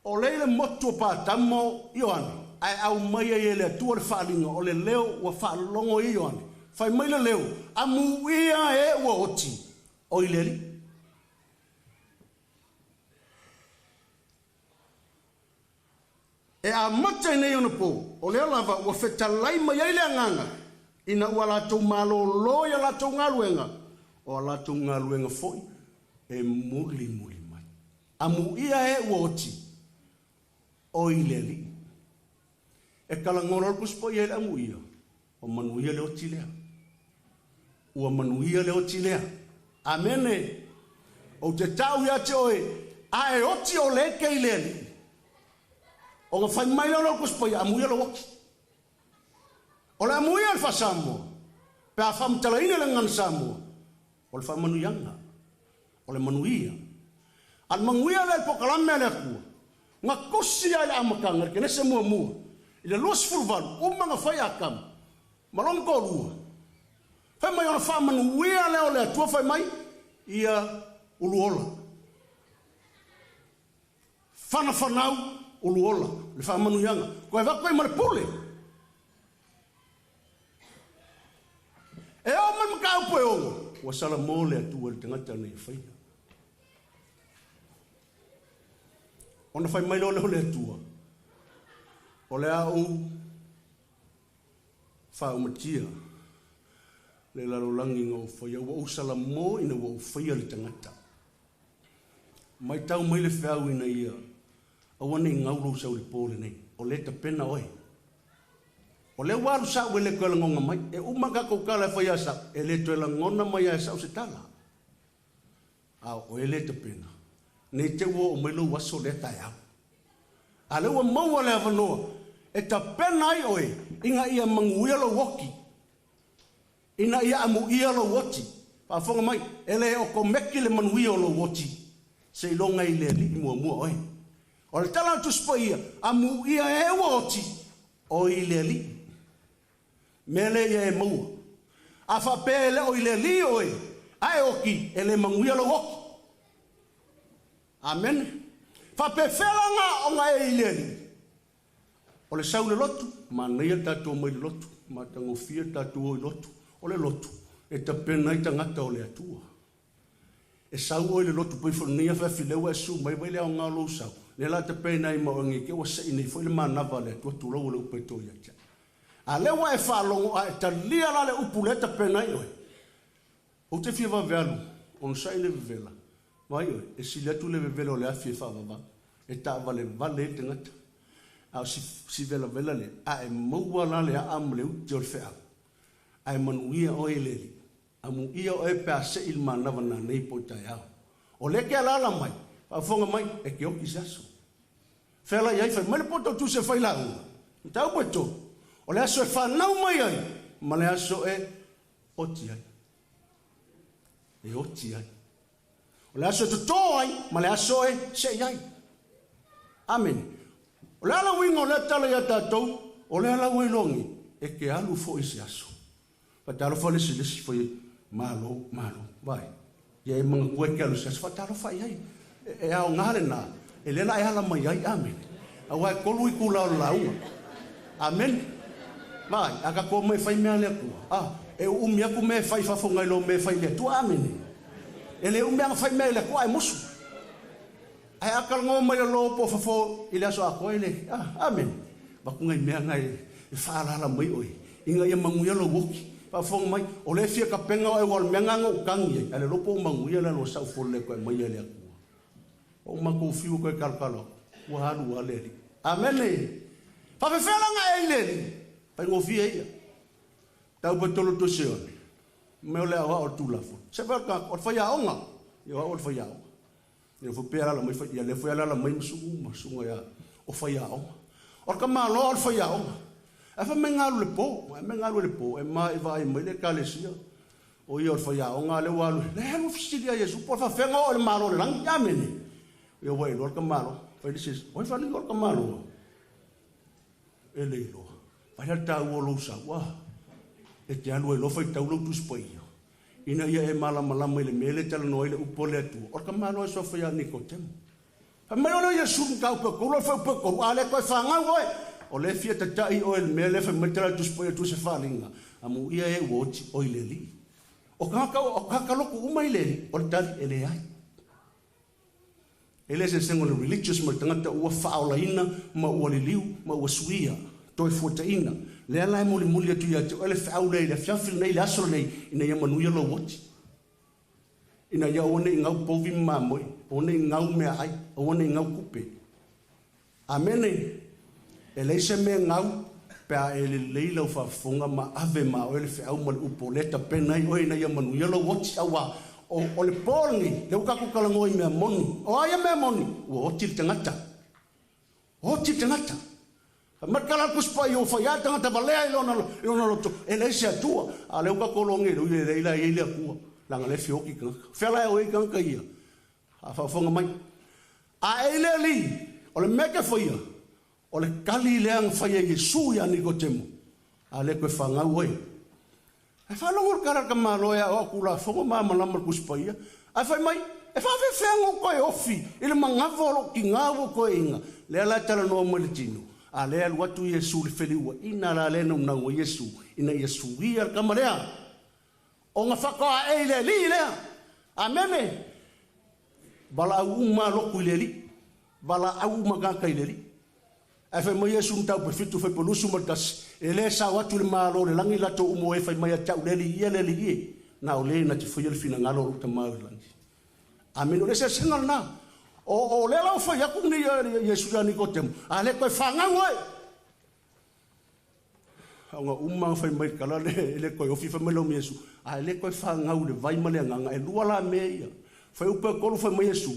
O leile motu o pātamo Ioane. Ai au mai ai e le atua le wharinga. O le leo ua whaalongo i Ioane. Whai mai le leo. Amu ia e ua oti. O i leli. E amata i nei onapo, o lea lava ua fetalai mai ai le Agaga, ina ua latou malōlō i a latou galuega, o a latou galuega foi e mulimuli mai. Amuia e ua oti, o i le Alii. E kalagola o le Tusi Paia i le amuia, ua manuia le oti lea. Ua manuia le oti lea. Amene. Ou te tau ia te oe, a e oti o le ke i le Alii. O ga fai mai lea o le Tusi Paia, amuia lou oti. O le amuia le faa-Samoa, pe a faamatalaina le gagana Samoa, o le faamanuiaga, o le manuia. A le manuia lea i le polokalame a le Atua, na tusi lava i le amataga, i le Kenese muamua, i le 28, uma na fai Atamu ma lona toalua. Fai mai ona faamanuia lea o le Atua fai mai, ia uluola. Fanafanau uluola, le faamanuiaga. Toe avatu ai ma le pule. E oo mai le mataupu e 6, ua salamo le Atua i le tagata nei e faia. Ona fai mai loa lea o le Atua, o le a ou faaumatia le lalolagi na ou faia, ua ou salamo ina ua ou faia le tagata. Matau mai le feau ina ia aua ne i gau lou sau i le po lenei, o lea e tapena oe. O lea ua alu sa'u e le toe lagona mai. E uma tatou tala e fai ia sa'u, e le toe lagona mai lava e sa'u se tala. A o oe lea e tapena, ne i te i ua oo mai lou aso lea taeao. A o lea ua maua le avanoa e tapena ai oe ina ia manuia lou oti. Ina ia amuia lou oti. Faafofoga mai, e le okomeki le manuia o lou oti, seiloga i le Alii muamua oe. O le tala a le Tusi Paia, amuia e ua oti, o i le Alii. Mea lea ia e maua. A faapea e le o i le Alii oe, a e oti, e le manuia lou oti. Amene. Faapefea la ona e i le Alii? O le sau i le lotu, manaia le tatou omai i le lotu, matagofie le tatou o i lotu. O le lotu, e tapena ai tagata o le Atua. E sau oe i le lotu pei foi o lenei afiafi lea ua e susu mai, vaai le aoga o lou sau, lea la tapena ai ma oe nei te ua sei nei foi le manava a le Atua, tulou o le upu e to ia te au. A lea ua e faalogo a e talia la le upu lea e tapena ai oe, ou te fia vave alu, onosai le vevela, Vaai oe, e sili atu le vevela o le afi e faavavau, e taavalevale ai le tagata. A o si, si velavela lea, a e maua la le aa ma le ute o le feau, a e manuia oe i le Alii, amuia oe pe a sei le manava nanei po i taeao. O lea ke alaala mai, faafofoga mai, e ke oki se aso. Fealai ai, fai mai le poto tusi e fai lauga, mataupu e tolu, o le aso e fanau mai ai, ma le aso e oti ai. E oti ai. O le aso e totō ai ma le aso e seʻi ai. Amene. O le a le uiga o lea tala iā tatou, o lea la ua iloa nei, e te alu foi i se aso. Faatalofa le isi le isi fai ai, Malo, malo, vaai, ia e manatua e te alu i se aso, faatalofa i ai. E aoga lena, e lea la e ala mai ai, amene. Aua e tolu itula o le lauga. Amene. Vaai, a tatou omai e fai mea a le Atua, a, e uumi atu mea e fai i fafo nai lo mea e fai i le Atua, amene. E le umi lava ona fai mea i le Atua ae musu. Ae a talanoa mai lalo po o fafo i le aso atoa e le, a, amene. Avatu nai mea na e faaalaala mai oe ina ia manuia lou oki. Faafofoga mai, o lea e fia tapena oe aua o le mea na na ou tagi ai, ae le iloa po o manuia le alu a sau fole e toe aumaia e le Atua. O matou fiu e toe talotalo atu, ua alu lava le Alii. Amene! Faafefea la ona e i le Alii? Faigofie ia. Tau pe tolo toe seone, mea o le aoao o le Tulafono. Se fai o le tagata, o le faiaoga. Ia o au o le faiaoga. Ia foi pe alaala mai, ia lea foi alaala mai ma sugu ma suga ia o faiaoga. O le tamaloa o le faiaoga. Ae fai mai galu i le po, ae mai galu i le po, e ma e vaai mai le ekalesia. O ia o le faiaoga a lea ua alu, lea alu fesili ia Iesu, po o le faafefea ona oo i le Malo o le lagi. Amene. Ia ua iloa le tamaloa. Fai le isi, oi fai le tamaloa. E le iloa. Fai la le taua o lou sau, ah, e te alu ai loa faitau lou Tusi Paia, ina ia e malamalama i le mea lea e talanoa ai le upu a le Atua, o le tamaloa e suafa ia Nikodemo. Fai mai o lea Iesu mataupu e tolu, o le fuaiupu e tolu, a le toe fanau oe, o lea e fia tataʻi oe i le mea lea fai mai tala le Tusi Paia tu se faaaliga, amuia e ua oti oe i le Alii. O tagata, o tagata lotu uma i le Alii, o le tali e leai. E le eseesega o le religious ma le tagata ua faaolaina ma ua liliu ma ua suia, toe fuataina. Lea la e molimoli atu ia te oe le feau lea i le afiafi lenei, i le aso lenei, ina ia manuia lou oti. Ina ia aua ne i gau povi ma mamoe, aua ne i gau meaai, aua ne i gau tupe. Amene. E leai se mea gau pe a e lelei lau faafofoga ma ave ma oe le feau ma le upu o lea e tapena ai oe ina ia manuia lou oti, auā o, o le po lenei, lea ua tatou talanoa i mea moni. O a ia mea moni? Ua oti le tagata. Oti le tagata. Fai mai le tala a le Tusi Paia, ua fai lava le tagata valea i lona, i lona loto, e leai se Atua. A o lea ua tatou logo nei, ui, e leai la e i ai le Atua, leaga o lea e fia oti tagata. O fea la e o ai tagata ia? A faafofoga mai. A e i le Alii, o le mea e te faia, o le kali lea na faia e Iesu ia Nikotemo, a le toe fagau oe. Ae faalogo le tala a le tamaloa e aoao Tulafono ma malamalama le Tusi Paia, ae fai mai, E faafefea ona ou toe ofi i le manava o lou tiga ua ou toe iga? Lea la e talanoa mai le tino, a lea e alu atu Iesu i le feliuaina la lea e naunau ai Iesu ina ia suia le tama lea. Ona faatoa ae i le Alii lea. Amene. Valaau uma lotu i le Alii. Valaau uma tagata i le Alii. Ae fai mai Iesu mataupu e fitu faipulusu ma le tasi, E le sao atu i le Malo o le lagi latou uma o e fai mai ia te au, Le Alii ia, le Alii e, na o le na te faia le finagalo o lou Tama i le lagi. Amene. O le eseesega lena. O, o lea la ua fai atu nei Iesu ia Nikodemo, a le toe fagau oe. Ona uma ona fai mai le tala le, e le toe ofi fai mai lau Iesu, a e le toe fagau i le vai ma le agaga, e lua la mea ia. Fai upu e tolu fai mai Iesu,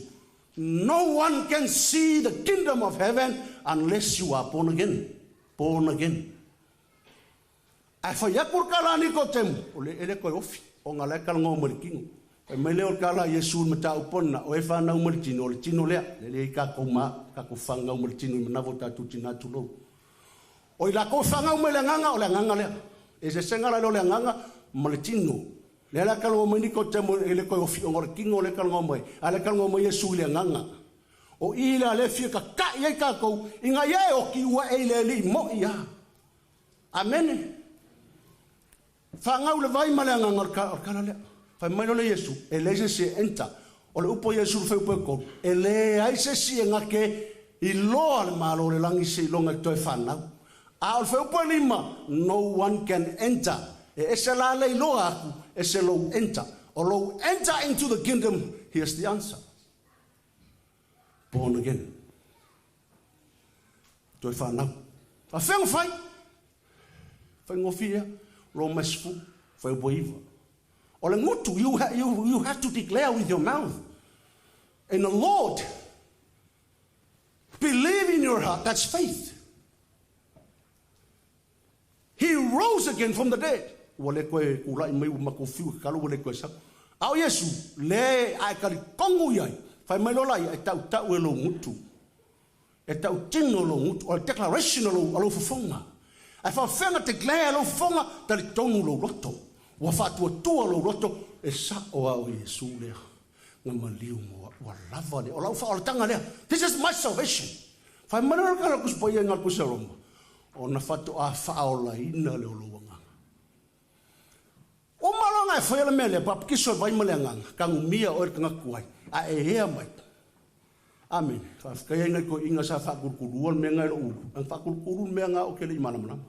No one can see the kingdom of heaven unless you are born again. Born again. Ae fai atu le tala a Nikodemu, o le, e le toe ofi, ona la e talanoa mai le tino. Fai mai lea o le tala a Iesu i le mataupu lena, o e fanau mai le tino, o le tino lea, le leai tatou ma, tatou fanau mai le tino i manava o tatou tina tulou. O i latou e fagau mai le agaga, o le agaga lea. E eseesega la lea o le agaga ma le tino. Lea la e talanoa mai Nikodemo i le toe ofi ona o le tino lea e talanoa mai, a lea e talanoa mai Iesu i le agaga. O i lea lea e fia kakaʻi ai tatou ina ia e oti ua e i le Alii moʻi a. Amene. Fagau le vai ma le agaga o le tala lea. Fai mai loa le Iesu, e leai se isi e enter. O le upu a Iesu i le fuaiupu e tolu, e leai se isi e gake iloa le Malo o le lagi seiloga e toe fanau. A o le fuaiupu e lima, no one can enter. E ese la le iloa aku, ese lou enter. O lou enter into the kingdom, here's the answer. Born again. Toe fanau. Faafefea ona fai? Faigofie a. Roma e 10, fuaiupu e iva. O le gutu, you, you, you have to declare with your mouth. In the Lord, believe in your heart, that's faith. He rose again from the dead. Ua le toe kulaʻi mai, ua matou fiu i ke kalo, ua le toe sau. A o Iesu, le a e talitonu i ai, fai mai loa laia, e taʻutaʻu e lou gutu. E tautino lou gutu, o le declaration o lou, o lou fofoga. Ae faafefea ona declare lou fofoga? Talitonu lou loto. Ua faatuatua lou loto, e sao a o Iesu lea na maliu mo au. Ua lava lea. O lau faaolataga lea. This is my salvation. Fai mai loa le tala o le Tusi Paia i ngā Tusi a Roma, ona faatoa faaolaina lea o lou agaga. Uma loa ona e faia le mea lea, papatiso e vai ma le agaga, tanumia oe le tagata tuai, a e ea mai. Amene. Faafetai ai nai toeaiina sa faakulukuluua le mea na e lou ulu. Na faakulukulu le mea na ou te le i malamalama.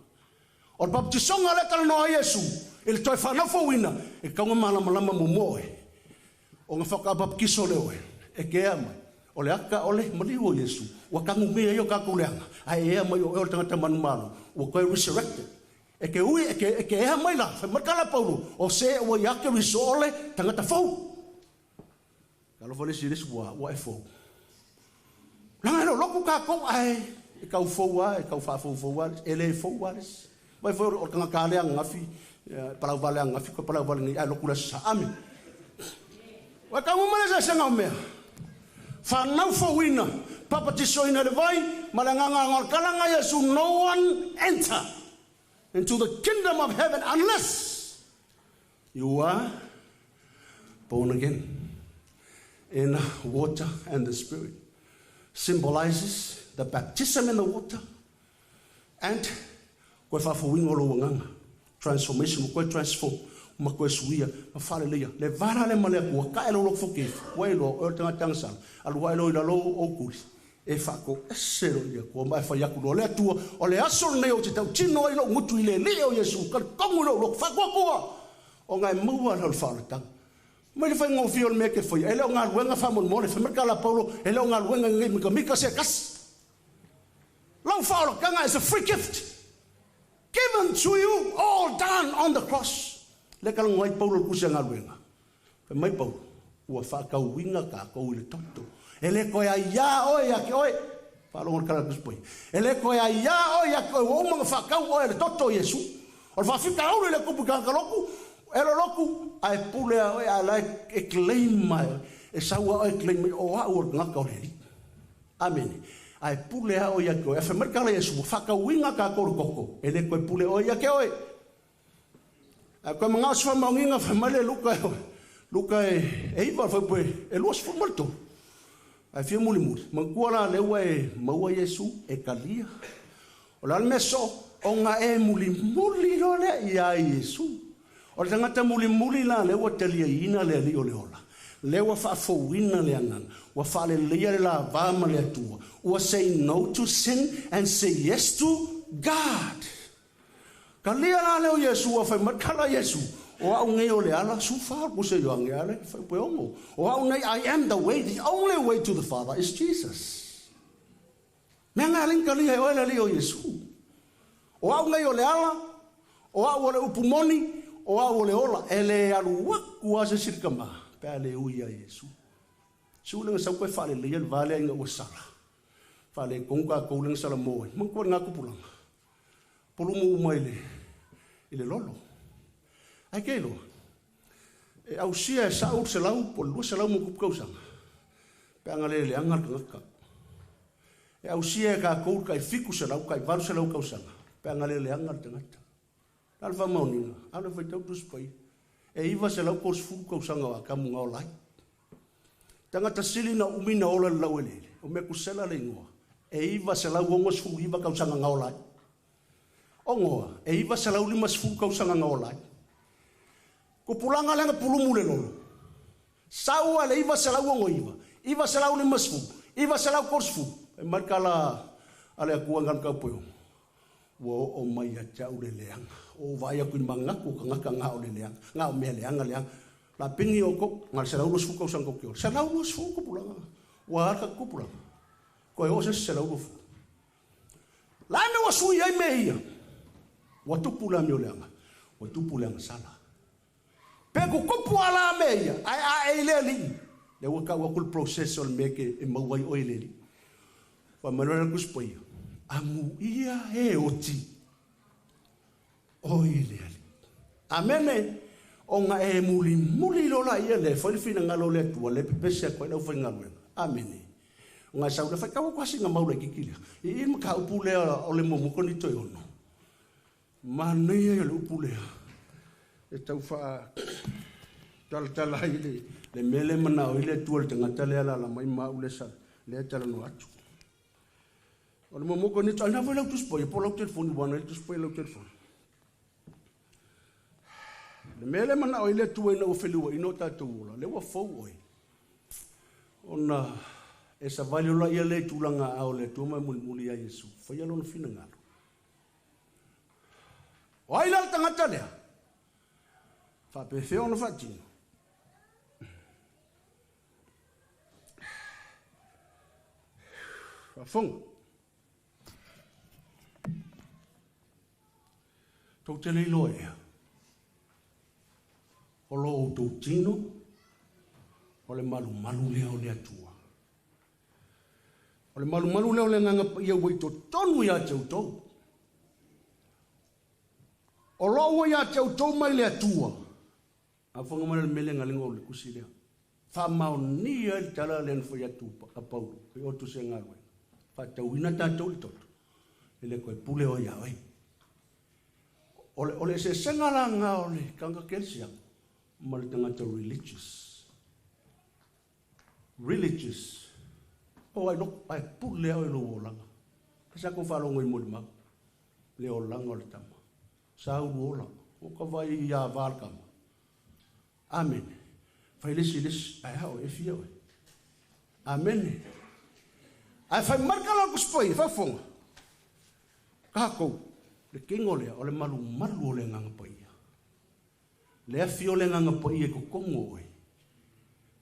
O le baptisoga lea e talanoa ai Iesu i le toe fanau fouina, e tatau ona malamalama muamua oe. Ona faatoa baptiso lea oe, e te ea mai. O le ata o le maliu o Iesu, ua tanumia ai o tatou leaga, ae ea mai o oe o le tagata manumalo, ua toe resurrected. E te ui, e te, e te ea mai la, fai mai le tala a Paulo, o se ua ia Keriso o le tagata fou. Talofa le isi i le isi, ua, ua e fou. Leaga e lolotu tatou, ae e tau fou lava, e tau faafoufou lava, e le fou lava le isi. Vai foi o le tagata lea ananafi, palau vale ananafi, koe palau vale nei, ae lotu le Aso Sa. Amene. Ua tau uma le eseesega o mea. Fanau fouina, papatisoina i le vai, ma le agaga o le tala na Iesu, no one enter into the kingdom of heaven unless you are born again in water and the spirit. Symbolizes the baptism in the water and koe faafouina o lou agaga, transformation, ua koe transform, Ma koe suia, ma whaleleia. Le vara le ma le akua, ka e lo loko foke, ua e loa, o tanga tanga sala. Alua e lo i lalo o kuri. E whako ese ro ia kua mai whai aku le atua o le aso nei o te tau tino ai lo ngutu i le li o Yesu ka kongu lo lo whako kua o ngai maua le whaolatanga. Mai le whai ngō o le mea ke whai e le o ngā ruenga whamon mole whai marka la Paulo e le o ngā ruenga ngai mika mika se kasi. Lau whaolatanga is a free gift given to you, all done on the cross. Le ka longo ai Paulo kusi ngā ruenga. Whai mai Paulo ua whakauinga ka kou i le toto. E le koe ai ia oe ia ke oe. Whalongo le kala kusi. E le koe ai ia oe ia ke oe. Ua umanga whakau oe le toto Yesu. O le whawhika aulu i le kupu kangkaloku. E lo loku ai pule a oe a lai e claim mai. E saua oe claim mai o au o ngaka o le ri. Amen. Ai pule a oe ia ke oe. A whai kala Yesu. Whakauinga ka koru koko. E le koe pule oe ia ke oe. A koe mga oswa maunginga whai mai le Luka e oe. Luka e iwa whai e lua sifuru marito. Ai fia muli muli. Mangkua la leua e maua Yesu e kalia. O la meso o ngā e muli muli lo le ia Yesu. O le tangata muli muli la leua talia ina le ali o le ola. Leua whaafouina le anganga. Ua whaaleleia le la vama le atua. Ua say no to sin and say yes to God. Kalia la leo Yesu ua whai matkala Yesu. O au nei o le ala, su whaar ko se yoange ale, whai pue ongo. O au nei, I am the way, the only way to the Father is Jesus. Mea ngā linka li hei oele li o Yesu. O au nei o le ala, o au o le upumoni, o au o le ola, e le alu waku a se sirika maa, pea le ui a Yesu. Su lenga sau koe whaale leia le vale inga ua sala. Whaale konga kou lenga sala moe. Mangkua ngā kupulanga. Polumu uma i le lolo. Ai ke lo. E au sia e sa se lau, po lua se lau mo kupu kausanga. Pe anga le le anga ngaka. E au sia e ka kou ka i fiku se lau, ka i valu se lau kausanga. Pe anga le le anga tangata. Alfa mauninga, ala fai tau tuspai. E iwa se lau kos fu kausanga wa kamu ngao lai. Tangata sili na umina ola le lau elele. O me kusela le ingoa. E iwa se lau ongo sfu iwa kausanga ngao lai. Ongoa, e iwa se lau lima sfu kausanga ngao lai. Ko pulanga lenga pulumu le lolo. Saua le iwa se lau ongo iwa. Iwa se lau lima sfu. Iwa se lau korsfu. E markala ale akua ngan kaupoyo. Ua o mai a tau le leanga. O vai aku i mangaku ka ngaka ngā o le leanga. Ngā o mea leanga leanga. La pingi o ko, ngā se lau sfu kau sang kio. Se lau sfu ko pulanga. Ua harka ko pulanga. Ko e o se lau sfu. La me wa sui ai me ia. Ua tupu la me o leanga. Ua tupu leanga sala. Pe kupu ala me ia. Ai a e le li. Le ua ka ua kul processo le meke e mauai o e le li. Wa manuela kuspo ia. Amu ia e oti. O i le ali. Amene. O ngā e muli muli lola ia le whai whina ngalo le atua le pepese a koe lau whai ngaluenga. Amene. O ngā sau le whai kawa kwasi ngā maula kikilia. I i maka upu lea o le momo koni toi ono. Mānei ai o le upu lea. E tau wha tala tala i le mele mana o i le atua le tangata lea la la mai mau le sa le tala no atu. O le momo koni toi nā whai lau tuspoi. Po lau telefoni wana i tuspoi lau telefoni. Le mele mana o ile tua ina o whiliwa ino tātou ola, le ua fau oi. Ona e sa vali ola ia le tūlanga ao le tua mai muli muli a Yesu. Whai alona whina ngalo. O ai lal tangata lea. Whapewhea ona whaatino. Whafonga. Tau te leilo ea. O lo o tau tino, o le malu malu lea o le atua. O le malu malu lea o le nganga ia ua i tonu ia te utou. O lo ua ia te utou mai le atua. A whanga mai le mele ngalinga o le kusi lea. Wha mao ni ai le tala le anfo ia tu a Paulo. E o tu se ngalwe. Wha tauina tātou le toto. E le koe pule o ia oi. O le se senga la ngā o le kanga kelsia. Ma le tangata religious. Religious. O ai loko, ai pule au e lo olanga. Sa ko whalongo i moli mau. Le olanga o le tama. Sa uru ola. O ka vai ia vālkama. Amen. Fai lesi lesi ai hao e fia oe. Amen. Ai fai marka la kuspoi, fa fonga. Kākou, le kingo lea, o le malu malu o le nganga paia. Le afi o le nganga paia ko kongo oe.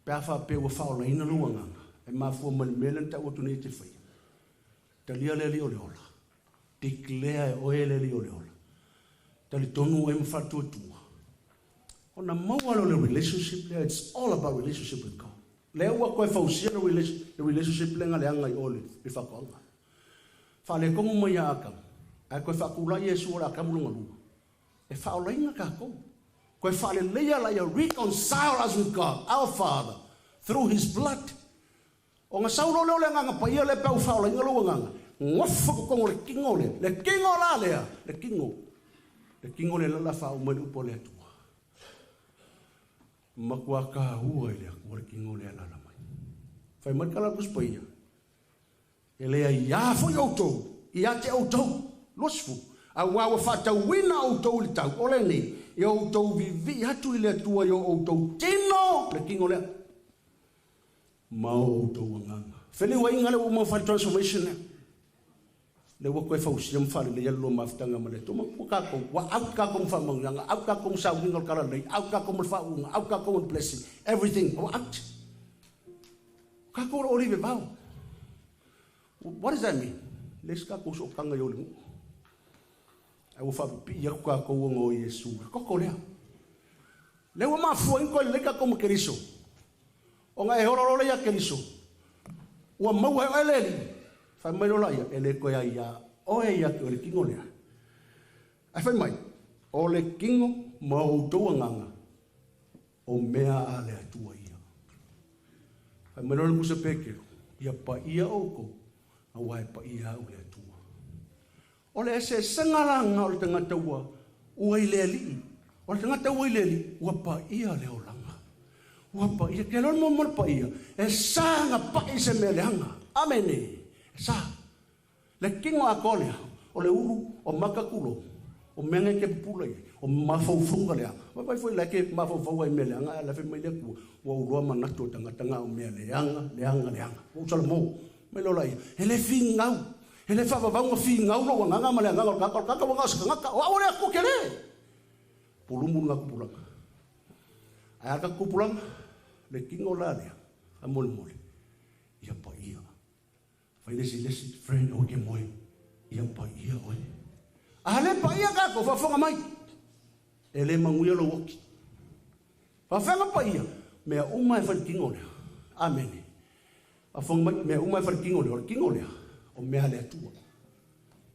Pe a fa pe ua whaolaina lua nganga. E mafua mali mele nta ua tuni te whai. Talia le li o le ola. Declare e oe le li o le ola. Tali tonu e mwhatua tua. O na maua lo le relationship lea, it's all about relationship with God. Lea ua koe fausia le relationship lea nga le anga i ole, i whakoanga. Wha le kongu mai a akam. Ai koe whakula Yesu o le akamu lunga lua. E whaolainga kākou. Koe whaale leia la ia reconcile us with God, our Father, through His blood. O ngā saulo leo le nganga paia le pau whaolainga lua nganga. Ngofa ko kongo le kingo le. Le kingo la lea. Le kingo. Le kingo le lala wha umai upo le atua. Makua ka hua i le akua le kingo le lala mai. Whai mai kala kuspaia. E lea ia fo i autou. Ia te autou. Losfu. A wawa whātauina autou le tau. Ole nei. I autou vivi atu i le atua i o autou tino. Le kingo lea. Mau autou anganga. Feli wa inga le uma whai transformation lea. Le ua koe fausia mwhare le yalo mawhtanga ma le toma. Ua kākou, ua au kākou mwha au kākou mwsa uinga o kala nei, au kākou mwha unga, au kākou mwha blessing, everything, ua out. Kākou o olive vau. What does that mean? Le se kākou so kanga i ole ngu. Ai ua whapipi aku kākou o ngō Yesu. Koko lea. Le ua mafua inko le kākou ma Keriso. O ngā e hora role ia Keriso. Ua maua e oe leli. Whai mai lola ia, e le koe ai ia, oe ia ke o le kingo lea. Ai whai mai, o le kingo ma o tau nganga, o mea a le atua ia. Whai mai lola kusa pekero, ia pa ia oko, a wai pa ia au le atua. O le ese sengalanga o le tangata ua, ua i le alii. O le tangata ua i le alii, ua pa ia le olanga. Ua pa ia, ke lona mo pa ia, e sanga pa i se mea leanga. Amene. Sa, le kingo a kolea, o le uru, o makakulo, o menga ke pupula ia, o mafaufunga lea. Vai foi la ke mafaufau ai mea leanga, la fe mai le ku, ua uroa manatu o tangatanga o mea leanga, leanga, leanga. O Salomon, mai lola ia, e le fingau, e le whawawanga fingau lo wanganga ma leanga o kaka, o kaka wanga o sakangaka, o awore aku ke le. Pulumu ngā kupulanga. Ai aka kupulanga, le kingo la lea, a mole mole, ia pa ia. Whai lesi lesi, friend, o ke moe, ia pa ia oe. A le pa ia kako, whawhanga mai. E le manguia lo woki. Whawhanga pa ia, mea uma e whai kingo lea. Amene. Whawhanga mai, mea uma e whai kingo lea, o le kingo lea, o mea le atua.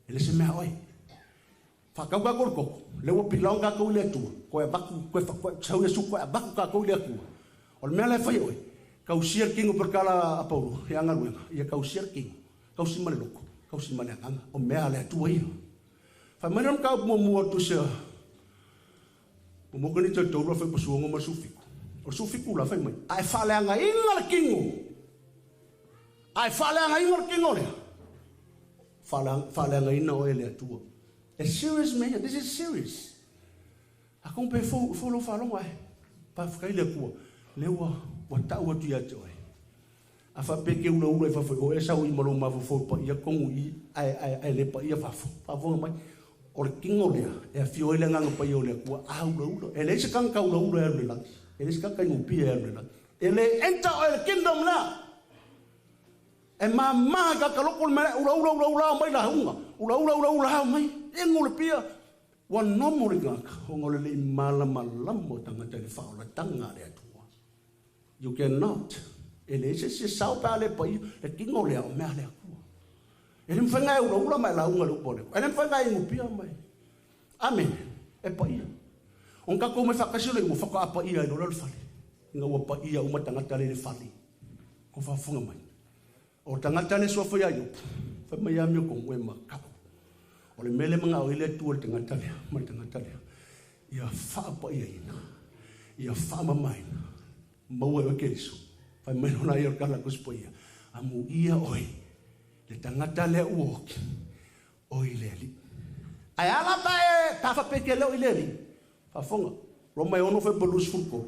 E le se mea oe. Whakau kako le koko, le ua pilaong kako i le atua. Koe abaku, koe koe sau Yesu, koe abaku kako i le atua. O le mea le whai oe, kausia le kingo perkala a Paulo, ia ngaruenga, ia kausia le kingo. Kausi ma le loko, kausi ma le anganga, o mea le atua ia. Whai mai nang kau mua mua tu sea, mua kani te taurua whai pasuongo ma sufiku. O sufiku la whai mai, ai whaleanga inga le kingo. Ai whaleanga inga le kingo lea. Whaleanga ina o e le atua. It's serious man, this is serious. A kong pe fo lo whalonga e, pa whakai le kua, le ua, ua tau atu ia te oe. A fa peke ula ula e fafo, o e sau i malo mafo pa ia kongu i, ai ai ai le pa ia fafo. Fafo mai, o le kingo lea, e a fio ele nganga pa ia o le kua, a ula ula. E le se kanga ula ula e le langi. E le se kanga ingupi e le langi. E le enter o le kingdom la. E ma ka kaloko le mele, ula ula ula ula mai la hunga. Ula ula ula ula mai, e ngule pia. Wa nomo le ngaka, o ngole le malama lamo tangata le whaola tanga le atua. You cannot. E le se se sao pa le pai, le kingo lea o mea lea kua. E le mwhenga e ula ula mai la unga le upo le. E le mwhenga e ngupia mai. Amen. E paia. On kako mai whakasi le ua whaka apa ia i lola le whale. Inga ua paia uma tangata le le whale. Ko whafunga mai. O tangata le sua whai ayo. Whai mai amio kongo e makau. O le mele manga o ile tua le tangata lea. Ma le tangata lea. Ia whaapa ia ina. Ia whaamama ina. Maua e o Keriso. Whai mai nona ia o kala kuspo ia. Amu ia oi. Le tangata lea uoki. Oi le ali. Ai ala pa e pawha peke leo i le ali. Whafonga. Roma e ono whai palus fulko.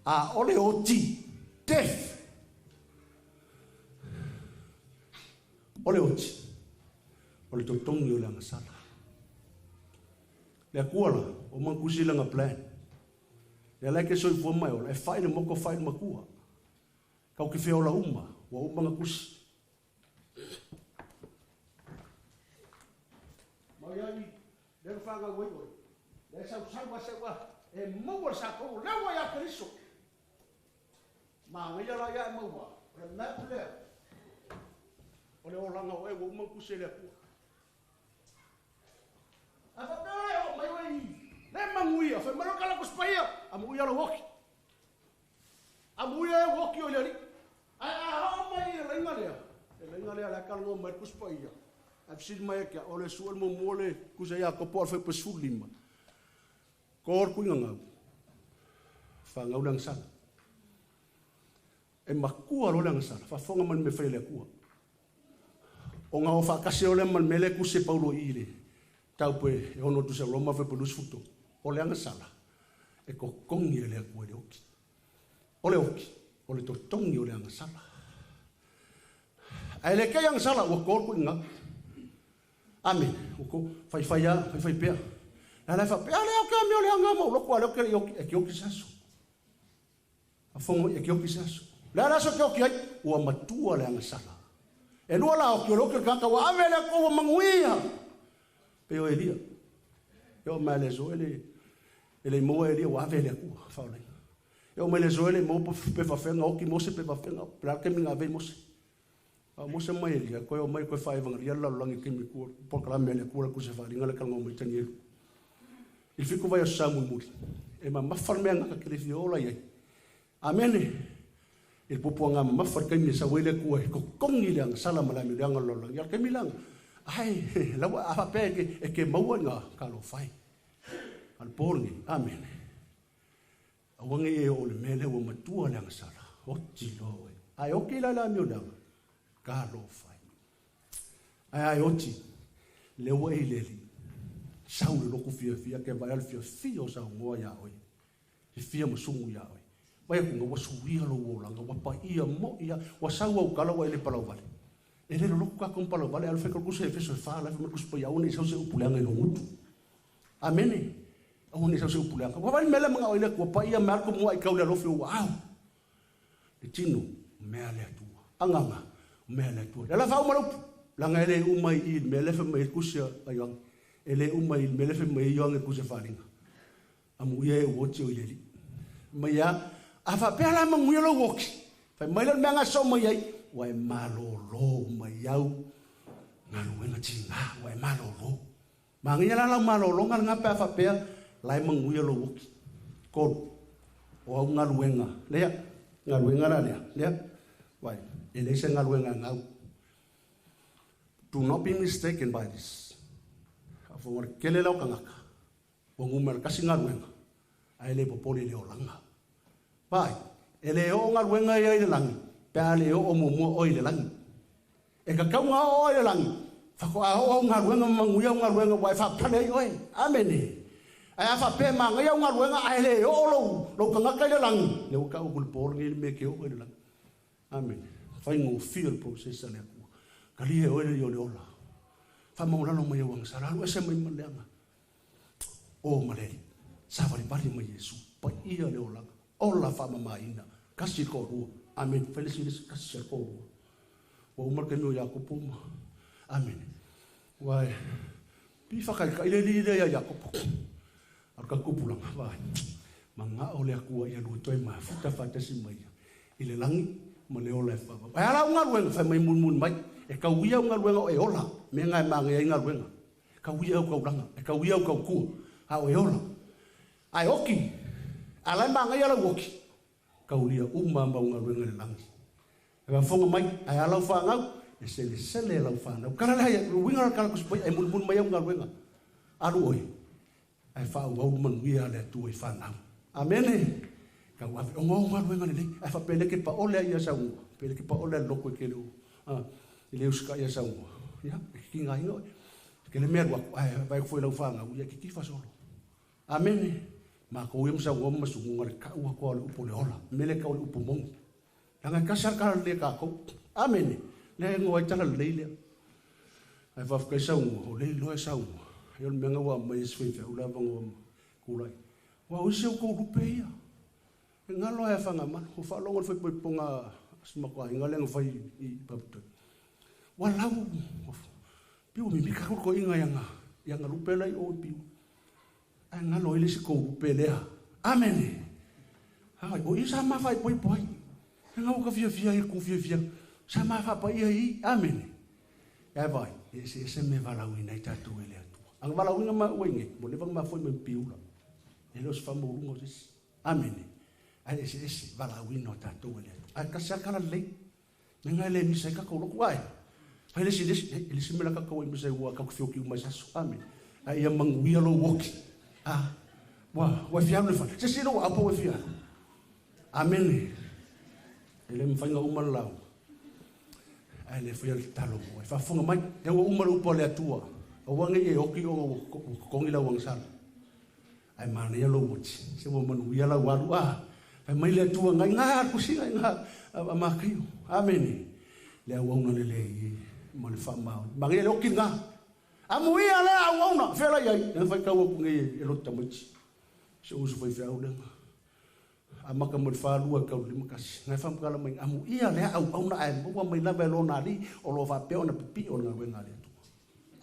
A ole oti, death. O le oti, o le totogi o le agasala. Le Atua la, o mankusi langa plan. Le ala ke soifua mai ola, e fai le moko fai le makua. Kau ke whia uma, ua uma nga kusi. Mau ia i, le whanga ui oi. Le sau sau a sau a, e maua sa kou, lewa ia Keriso. Ma ngai la ia e maua, o le mea lea. O le olanga o e ua uma kusi le Atua. A whapea o mai oi, le manguia, whai maro kala kuspaia, a muia la woki. A muia e woki o le ari. Ai a hao mai e lainga lea. E lainga lea la kala mai kuspaia. A fsiri mai kia, o le suel mo mole kusa ia kopo al whai pasulima. Kor kuinga ngau. Whangau lang sala. E makua lo lang sala. Whafonga man me whai le akua. O ngā o whakase o le man mele kuse paulo i le. Tau pe e ono tu se Roma fe pelus futo. O le agasala. E kokongi e le akua le oki. O le oki. O le totongi o le agasala. A ele kei agasala ua kor kuinga. Amen. O ko whai whai a, whai whai pea. La la wha pea le o kia meo le anga mau loko a le o kia oki, e ki oki saso. A fongo e ki oki saso. Le ala so ki oki ai, ua matua le agasala. E lua la o ki o le oki o kaka ua ave le ko ua manguia. Pe o Elia. E o mai le zo ele, ele moa Elia ua ave le akua, whaolenga. E o mai le zo ele mo pe whawhenga oki mose pe whawhenga, pela ke minga ave mose. A mose mai Elia, koe o mai koe whaevangaria la langi ke mi kua, pokala mea le kua kuse wharinga le kalanga mai tani elu. Il fiku vai o samu muri. E ma mawhar mea ngaka ke le whiola iai. Amene. Il popo ngā mawhar kai me sa wele kua, ko kongi le anga sala malami le anga lola. Ia ke milanga. Ai, lawa a whapea e ke maua ngā kalo whai. Al pōrangi. Amene. A wangi e o le mele ua matua le anga sala. O tilo e. Ai oki la la meo le anga. Kalo whai. Ai ai oti. Le ua e leli. Sau le loko fia fia ke vai al fia fia o sa ngoa ia oi. He fia masungu ia oi. Vai ku ngā suia lo o langa wa pa ia mo ia wa sau au kala wa ele palau vale. E le loko ka kom palau vale al fe ko se fe so fa la fe mo kuspa ia one sau se upulanga i lo Amene. One sau se upulanga. Wa vai mele manga oi le ku pa ia mar ko mo ai kau le lo fe wa au. Le tino mea le atua. Anganga mea le atua. La fa uma lo langa ele uma i mele fe mai kusia ai. Ele uma i mele fe mai ioange kuse wharinga. Amu ia e uoti o ileli. Mai ia, a whapea la manguia lo woki. Whai mai le mea ngā so mai ai, wa e malolo mai au. Ngā luenga tinga, wa e malolo. Ma ngia la lau malolo ngā ngā pea whapea, lai manguia lo woki. Kolu, o au ngā luenga. Lea, ngā luenga la lea. Lea, wai, ele se ngā luenga ngau. Do not be mistaken by this. Whangore kele lau kangaka. Wa ngumera kasi ngā ruenga. A ele popoli le olanga. Pai, ele o ngā ruenga ia i le langi. Pea le o mumua o i le langi. E kakau ngā o i le langi. Whako a o ngā ruenga manguia o ngā ruenga wai whapale i oe. Amene. Ai a whapea mangaia o ngā ruenga a ele o lou. Lou kangaka i le langi. Le o ka o kulipolo ngi le me ke o i le langi. Amene. Whai ngō whio le procesa le akua. Kali he oe le i o le ola. Whamaulalo mai au angsara, alu ese mai maleanga. O maleli, sawari pari mai Yesu, pa ia le olanga, ola whamamaina, kasi ko rua, amen, felisi kasi ko rua. Wa umar ke meo Iakopo ma, amen. Wai, pi whakai ka ile li le ia Iakopo. Aru ka kupulanga, wai, manga o le akua ia lua toi mafuta whatasi mai. I le langi, ma le ola e whawa. Ai ala unga ruenga, whai mai mun mun mai. E kau ia unga ruenga o e ola, me ngai maangai ai ngā ruenga. Kau ia au kau ranga, e kau ia au kau kua, a o e ola. Ai oki, ala maangai ala oki. Kau lia uma mau ngā ruenga le langi. E whafonga mai, ai alau whangau, e sele sele lau whanau. Kara lehai, ruinga kala kusipai, ai mulmul mai au ngā ruenga. Aru oi, ai whaau au manuia le atua i whanau. Amene, kau ave o ngā ruenga le lei, ai whapeleke pa ole ia saunga, peleke pa ole loko e ke leo. I le uska ia saunga. Ia, e ki ngā inga oe. Ke le mea rua, ai, vai foi lau whangau, ia ki ki whasolo. Amene, Ma ko ia masa ngoma masungu le ka ua ko le upo le ola. Mele ka le upo mongi. Langa kasa ka le ka ko. Amen. Le ngo ai tala le le. Ai fa ka sa ngo le lo sa ngo. Yo me nga wa mai sui fe ula va ngo kulai. Wa o se ko rupe ia. E ngalo e whanga mana, o whaalongo le whai ponga smakwa, inga lenga whai i paputoi. Wa lau, piu mi mika ko inga yanga lupe lai o piu. Ai ngalo ile se ko lupe lea. Amen. Hai, o isa ma whai poi poi. Nga o ka fia fia i ku fia fia. Sa ma wha pa ia i. Amen. E vai, e se me valau ina i tātou e le atua. Ang valau ina ma uenge, mo levang ma foi me piula. E los fa mo rungo sis. Amen. Ai ese ese valau ina o tātou e le atua. Ai kasi akala lei. Nga le misa ka ko loku ai. Ai le le si mela ka ko misa ua ka ku fioki uma sasu. Amen. Ai ia manguia lo woki. Ah. Wa wa fia le fa. Se si lo apo wa fia. Amen. Ele mfainga uma lau. Ai le fia le talo mo. Fa fonga mai e ua uma lo po le atua. O wangi e oki o kongi la wangsala. Ai mana ia lo wochi. Se mo manu ia la walu ah. Ai mai le atua ngai nga ku si ngai nga a makio. Amen. Le au una le le mo le fa ma. Mari le oki nga. Amu ia le au una fela ia. E fai ka ku ngai e lo tamachi. Se usu fai fa au le. Amaka mo le whalua kau lima kasi. Ngai whamkala mai amu ia le au au na ai mua mai lava e lona ali o lo whapea ona pipi o ngā wenga le atua.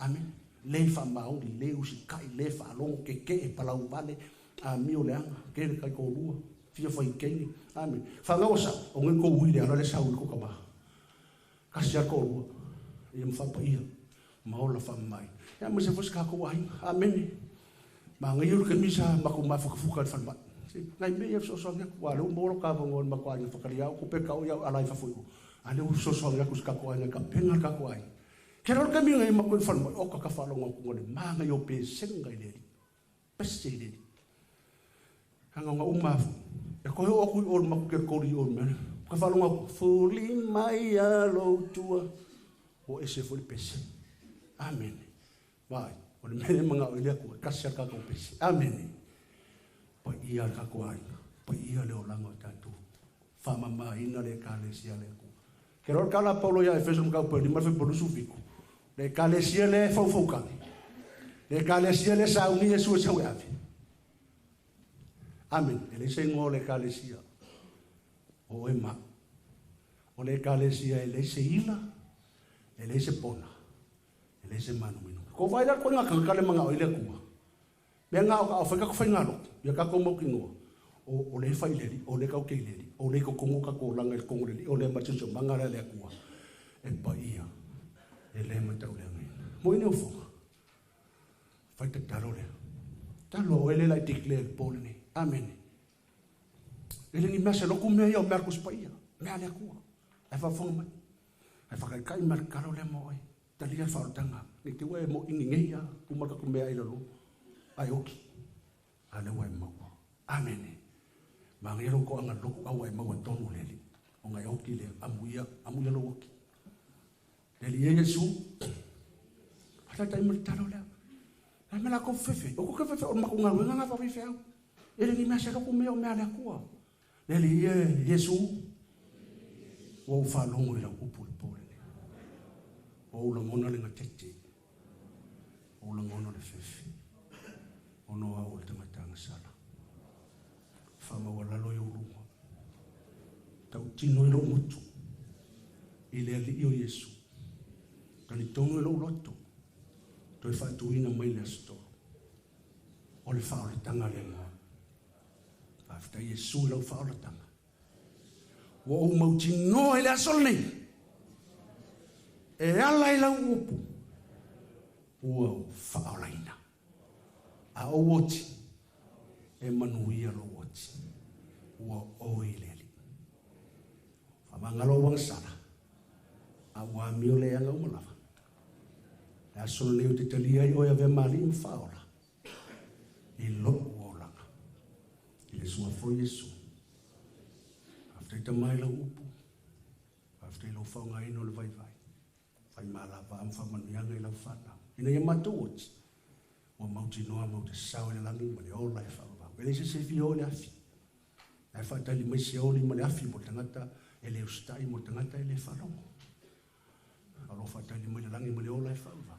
Amen. Le whamaori, le usikai, le whalongo ke ke e palau vale a mio le anga, ke le kai kōrua, fia whai keini. Amen. Whangawa sa, o ngai kou hui le ala le sau i koka maha. Kasi a kōrua, ia mwhapa ia, maola whamai. Ia mese fos ka kou ahinga. Amen. Ma ngai uru ke misa maku mawhakafuka le whanmai. Ngai me ia so so ngai wa le mo ka vongo ma kwa ngai whakaria ko pe ka o ia ala i whafui. A le so so ngai ku ka ko ai ka penga ka ko ai. Ke ro ka mi ngai ma ko whan o ka ka whalongo ku ngone ma ngai o pe senga i le. Pese i le. Hanga nga uma e ko o ku o ma ku ke ko ri o me. Ka whalongo fuli mai a lo tua o ese fuli pese. Amen. Vai, o le mele manga o ile ku ka se ka ko pese. Amen. Pa ia ka ko ai, pa ia le olanga tātou. Whamama ina le kalesia le ku. Ke ror kala Paulo ia Efeso mkau pa lima fe polusu fiku. Le kalesia le faufaukani. Le kalesia le sauni e sua sau ave. Amen. Ele se ngo le kalesia. O e ma. O le kalesia ele se ila, ele se pona. Ele se manu minu. Ko vai la ko nga kale manga o ile ku. Me nga o ka whai ka whai ngalo, ia ka ko mau kingoa. O le whai leri, o le kau kei leri, o le kokongo ka ko langa i kongo leri, o le machiso mangara le akua. E pa ia, e le matau le angai. Mo ine o whanga. Whai ta talo lea. Talo o ele lai declare pōle nei. Amen. Ele ni mea se loku mea ia o mea kuspa ia. Mea le akua. Ai whawhanga mai. Ai whakaikai mea kalo le mo ai. Talia whaotanga. Ni te ue mo ingi ngei ia. Kumaka ku mea i lalo. Ai oki. A le wai maua. Amen. Ma ngai roko anga loku au ai maua tonu leli. O ngai oki le amuia, amuia lo oki. Leli e Yesu. Hata tai muli talo lea. La mela ko fefe. O ko fefe o maku ngalu nga fa fefe au. Ele ni mea se loku mea o mea le akua. Leli e Yesu. O whalongo i lau upu le pōle le. O ulangona le ngatete. O ulangona le fefe. Ono au o le tangatanga sala. Whamaua lalo i urunga. Tau tino i lo mutu. I le ali o Yesu. Tali tono i lo loto. Toi whaatuina mai le astoro. O le whaoletanga le ngoa. Whawhita Yesu i lau whaoletanga. Wa o mautinoa i le asol nei. E ala i lau upu. Ua o whaolaina. A o oti, e manuia lo oti, ua oi leli. Whamangalo wangsala, a ua mio le anga umalawa. Le asolo leo te talia i oia ve mali mwhaola. I lo uolanga. I le sua fo Yesu. After mai lau upu. After lau whaonga ino le vai vai. Whai malava am whamanuianga i lau whanau. Ina ia mātou oti. Ua mautinoa mau te sau i le langi ma le ola e whaavau. E leai se isi e fia o i le afi. Ae faatali mai se oli ma le afi mo le tagata e le usitai, mo le tagata e le faalogo. O lo o faatali mai le lagi ma le ola e faavavau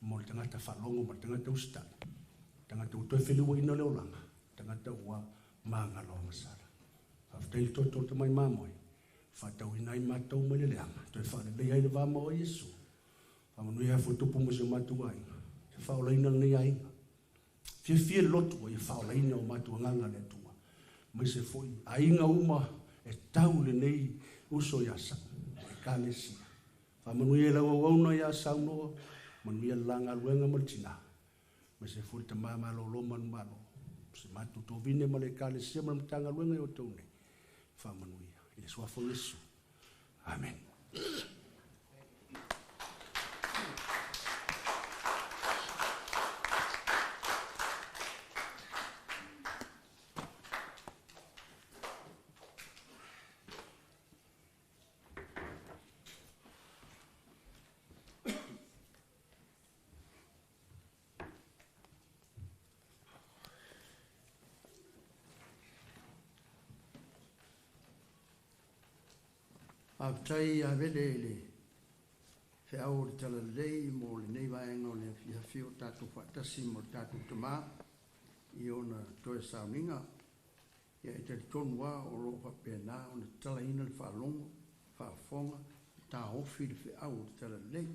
mo le tagata faalogo ma le tagata usitai, tagata ua toe feliuaina le olaga, tagata ua magalo agasala. Faafetai i le toto o le tamai mamoe, faatauina ai matou mai le leaga, toe faaleleia ai le va ma oe Iesu. Faamanuia ai Fuatupu ma si o matou aiga, ia faaolaina lenei aiga. Fiafia le lotu ua ia faaolaina o matou agaga le Atua, aemaise foi aiga uma e tau lenei uso ia Sau, Ekalesia. Faamanuia i lau auauna ia Saunoa, manuia le la galuega ma le tina, aemaise foi le tama malolo manumalo, si matou tovine ma le Ekalesia ma le Matagaluega i outou nei. Faamanuia i le suafa o Iesu. Amen. Faafetai ia Vele i le feau o le Talalelei mo lenei vaega o le afiafi o tatou faatasi ma le tatou Tama i ona toe sauniga. Ia e talitonu lava o lo o faapena ona tatalaina le faalogo, faafofoga, taofi le feau o le Talalelei.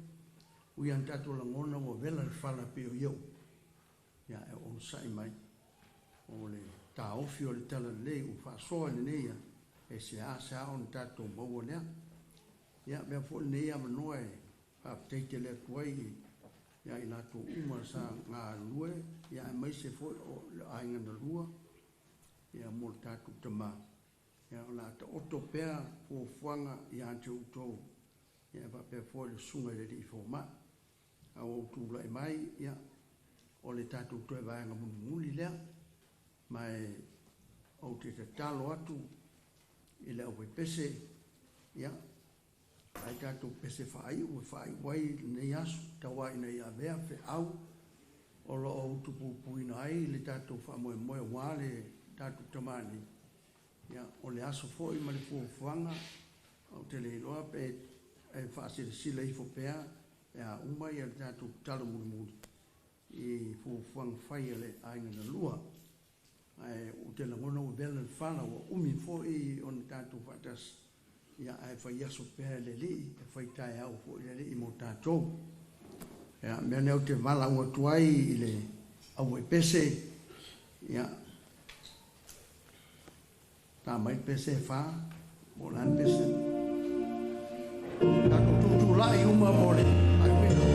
Ui lava ina tatou lagona ua vela le fala pei o ia upu, ia e onosai mai o le taofi o le Talalelei ua faasoa i lenei e seasea ona tatou maua lea. Ia, avea foi lenei avanoa e faafetai tele atu ai ia i latou uma sa galulue, ia aemaise foi o le aiga na lua, ia mo le tatou tama. Ia, o le a taoto pea fuafuaga ia te outou, ia e faapea foi le susuga i le alii fomai. A ua ou tulai mai, ia, o le tatou toe vaega mulimuli lea, ma e ou te tatalo atu i le aufaipese, ia, ai tatou pese faaiu e faaiu ai lenei aso, tauā ina ia avea feau o lo o utupupuina ai le tatou faamoemoe aua le tatou tama nei. Ia, o le aso foi ma le fuafuaga, ou te le iloa pe e faasilasila ifo pea pe a uma le tatou tatalo mulimuli i fuafuaga fai a le aiga na lua. Ae ou te lagona ua vela le fala, ua umi foi ona tatou faatasi, ia, ae fai aso pea le Alii, e fai taeao foi le Alii mo tatou. Ia, mea lea ou te valaau atu ai i le auaipese, ia, ta mai le pese e fa, po o le a le pese. Tatou tutulai uma mo le faaiuina.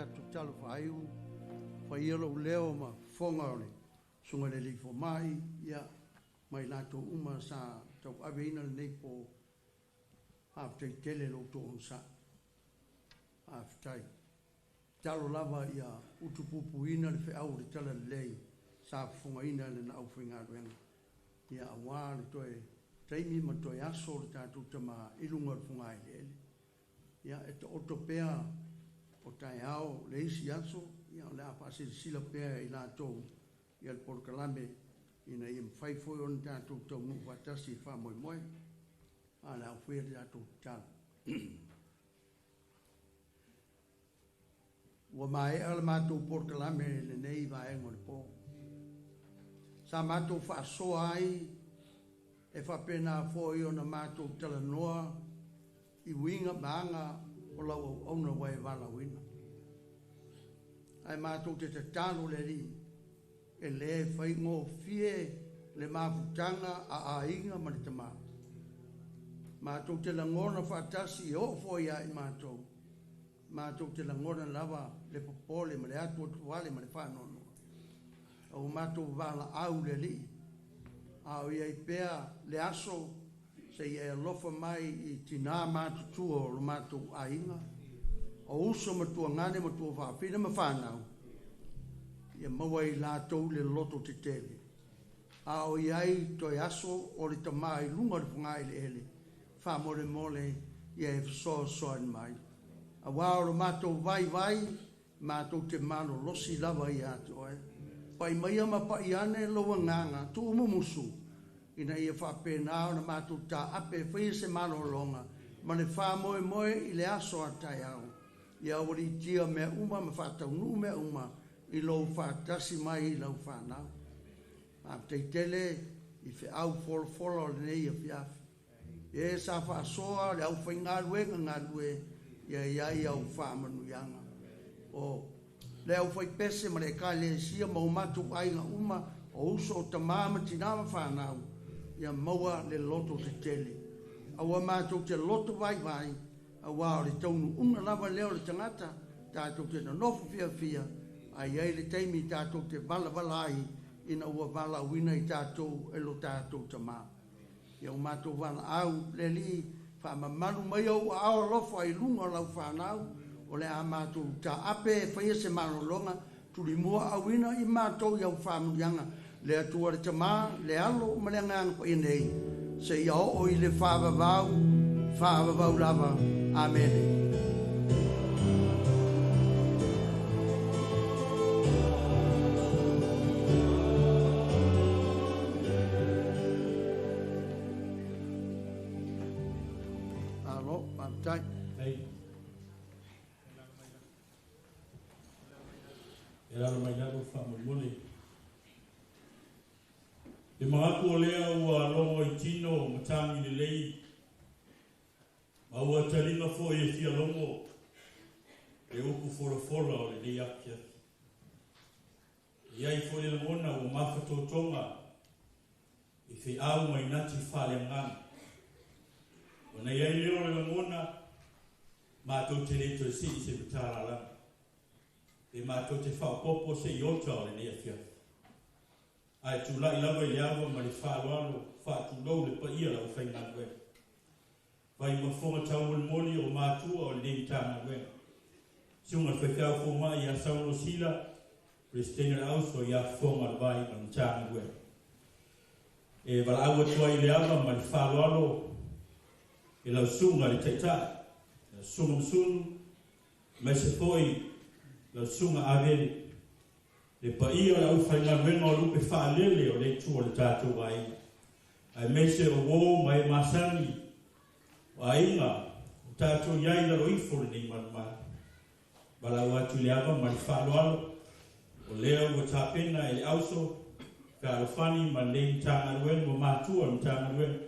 tatou tatalo faaiu, fai ia lou leo ma fofoga o le Susuga i le Alii Fomai, ia, ma i latou uma sa tauaveina lenei po. Faafetai tele lo outou onosai. Faafetai. Tatalo lava ia utupupuina le feau o le Talalelei sa fofogaina e lana aufaigaluega, ia aua le toe taimi ma toe aso o le tatou Tama i luga o le fogaeleele. Ia e taoto pea o taeao le isi aso, ia o le a faasilasila pea e i latou ia le polokalame ina ia mafai foi ona tatou taunuu faatasi i le faamoemoe. A o le a ofoia le tatou tatalo. Ua maea le matou polokalame i lenei vaega o le po. Sa matou faasoa ai e faapena foi ona matou talanoa i uiga ma aga o lau auauna ua e valaauina. Ae matou te tatalo le Alii e le faigofie le mafutaga a aiga ma le tama. Matou te lagona faatasi e oo foi ia i matou, matou te lagona lava le popole ma le atuatuale ma le faanoanoa. A ua matou valaau le Alii, a o i ai pea le aso seia e alofa mai i tinā matutua o lo matou aiga, o uso ma tuagane ma tuafaafine ma fanau, ia maua i latou le loto tetele. A o i ai toe aso o le tama i luga o le fogaeleele, faamolemole ia e fesoasoani mai. Aua o lo matou vaivai, matou te malolosi lava ia te oe. Pai maia ma pai ane lou agaga tuumumusu, ina ia faapena ona matou taape e faia se malologa ma le faamoemoe i le aso a taeao. Ia aualiitia mea uma ma faataunuu mea uma i lou faatasi mai i lau fanau. Faafetai tele i feau folafola o lenei afiafi. E sa faasoa le aufaigaluega galue, ia i ai au faamanuiaga. O le aufaipese ma le ekalesia ma o matou aiga uma, o uso o tamā ma tinā ma fanau, ia maua le loto tetele. Aua matou te loto vaivai, aua o le taunuuga lava lea o le tagata, tatou te nonofo fiafia, ae i ai le taimi tatou te valavala ai ina ua valaauina i tatou e lo tatou Tama. Ia o matou valaau, le Alii, faamamalu mai ou aao alofa i luga o lau fanau, o le a matou taape e faia se malologa, tulimua auina i matou i au faamanuiaga, le Atua le Tama, le Alo ma le Agaga Paia nei, seia oo i le faavavau, faavavau lava. Amene. Alo, faafetai. E lalo mai lalo faamolemole. E manatu o lea ua logo i tino matagi lelei, ma ua taliga foi e fia logo le upu folafola o lenei afiafi. E i ai foi le lagona ua mafatotoga i feau ma inati faaleagaga. Ona i ai lea o le lagona, matou te le toe sii se matalalaga. Pe matou te faaopoopo se iota o lenei afiafi. Ae tulai lava i le ava ma le faaaloalo, faatulou le paia o le aufaigaluega. Vai mafoga taumolimoli o matua o lenei Matagaluega. Susuga i le Faifeau Fomai ia Saulo Sila, Peresetene o le Auso ia Fofoga o le Vai ma le Matagaluega. E valaau atu ai i le ava ma le faaaloalo i lau susuga i le Taitai, lau Susuga Masunu, aemaise foi lau Susuga Avele, le paia o le aufaigaluega o lupe faalele o le itu o le tatou aiga, aemaise o uō ma e masani o aiga o tatou i ai i lalo ifo o lenei malumalu. Valaau atu i le ava ma le faaaloalo, o lea ua tapena e le auso fealofani ma lenei Matagaluega ma matua o le Matagaluega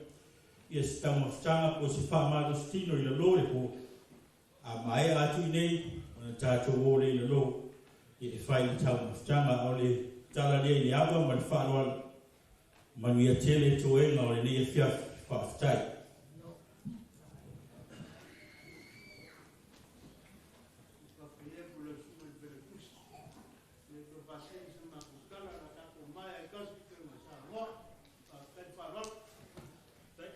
ia se taumafataga po o se faamalositino i lalo le po. A maea atu i inei, ona tatou o lea i lalo e fai le taumafataga. A o le tala lea i le ava ma le faaaloalo, manuia tele toega o lenei afiafi. Faafetai. faasee se matou tala o le a tatou maea ai tasi pei ona e saunoa. Faafetai le faaaloalo. Faafetai.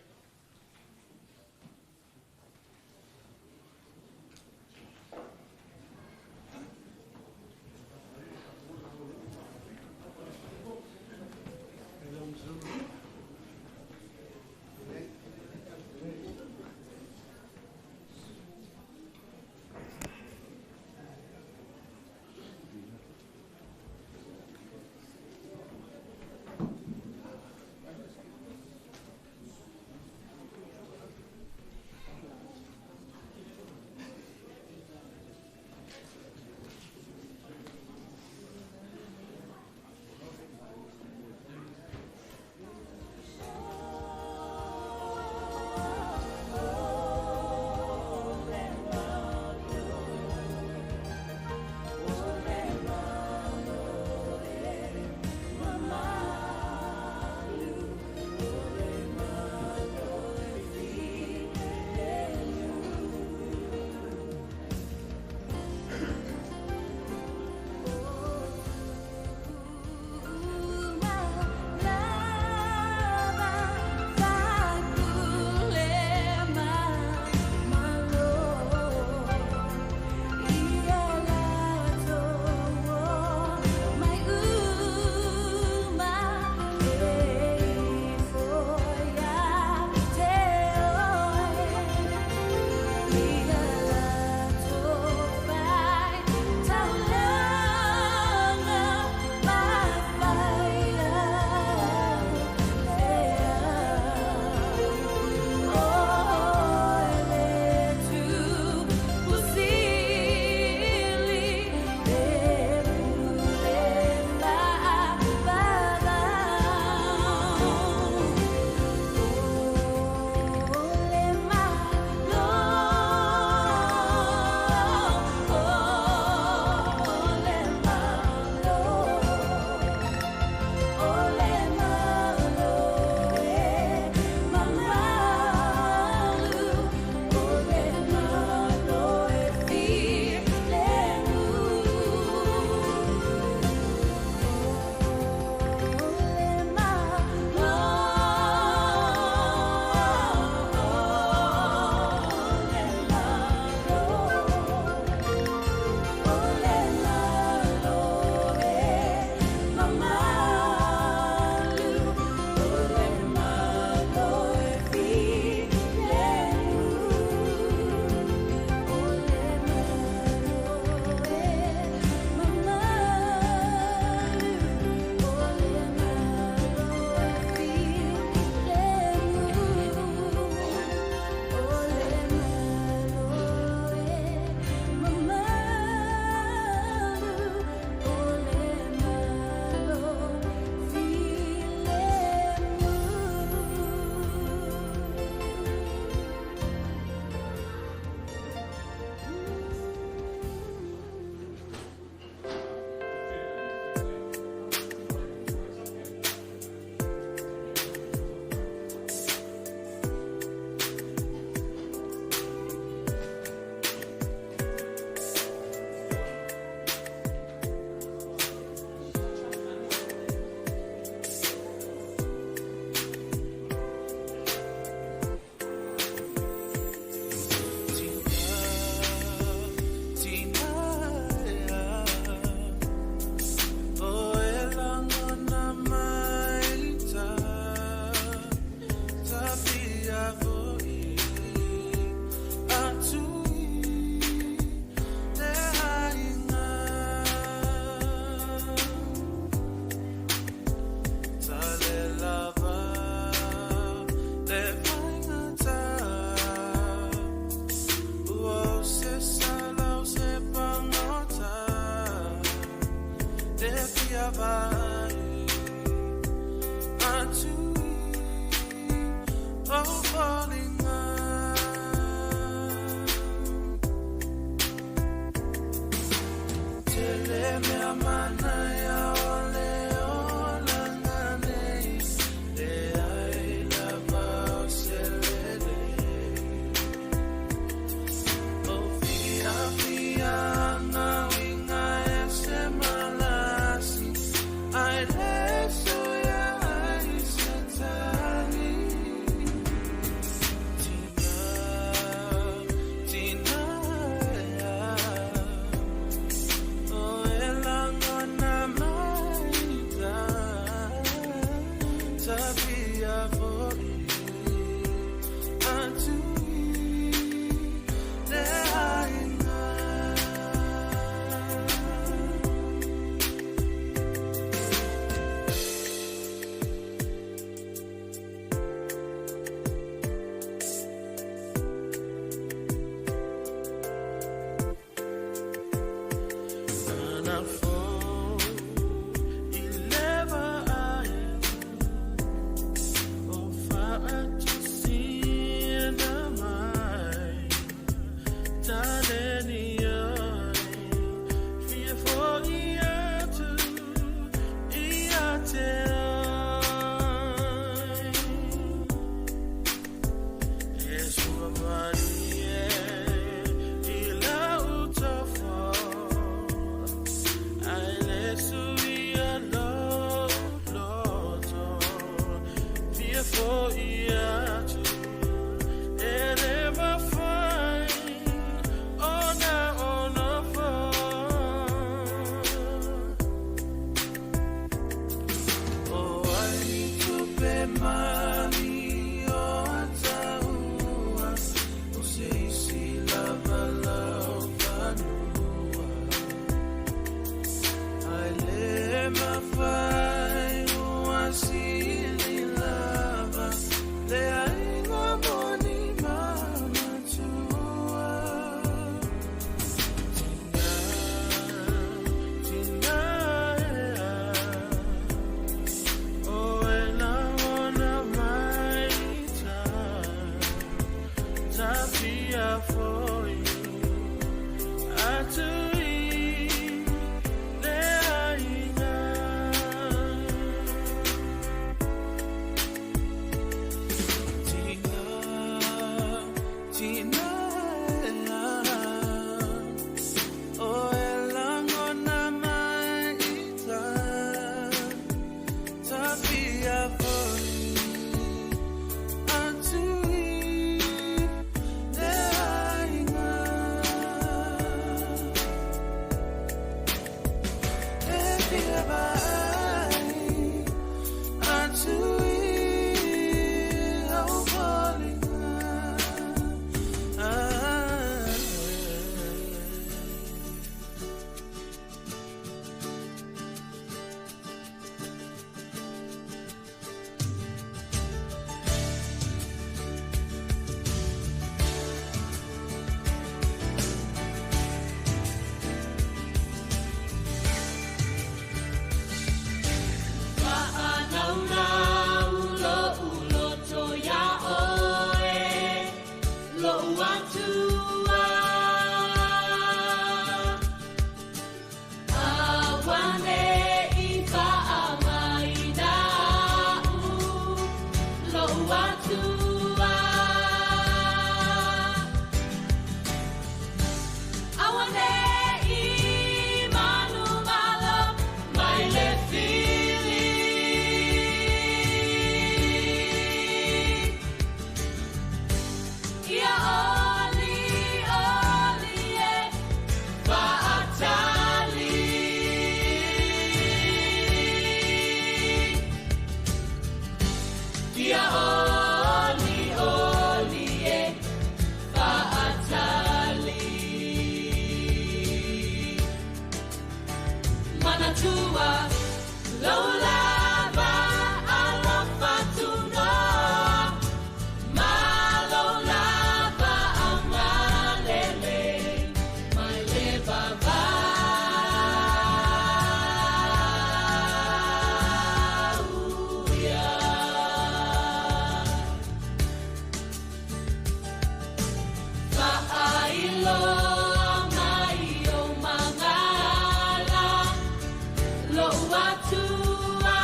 Atua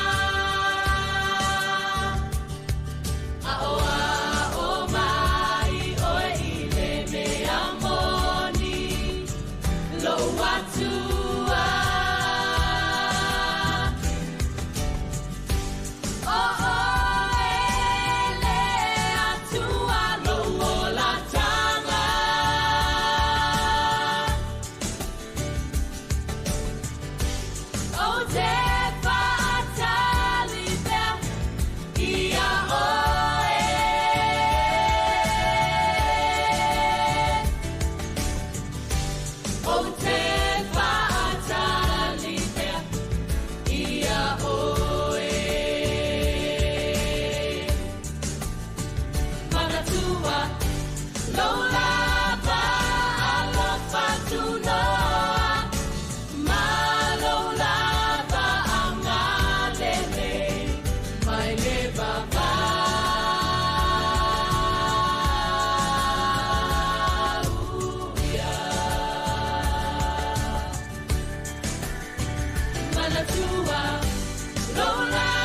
Aʻoaʻo mai ʻoe i le mea moni Lou Atua O ʻoe le Atua lou olataga Ou te faatali pea ia ʻoe Ou te faatali pea ia ʻoe Manatua lou lava alofa tunoa Ma lou lava agalelei mai le vavau ia. Manatua lou lava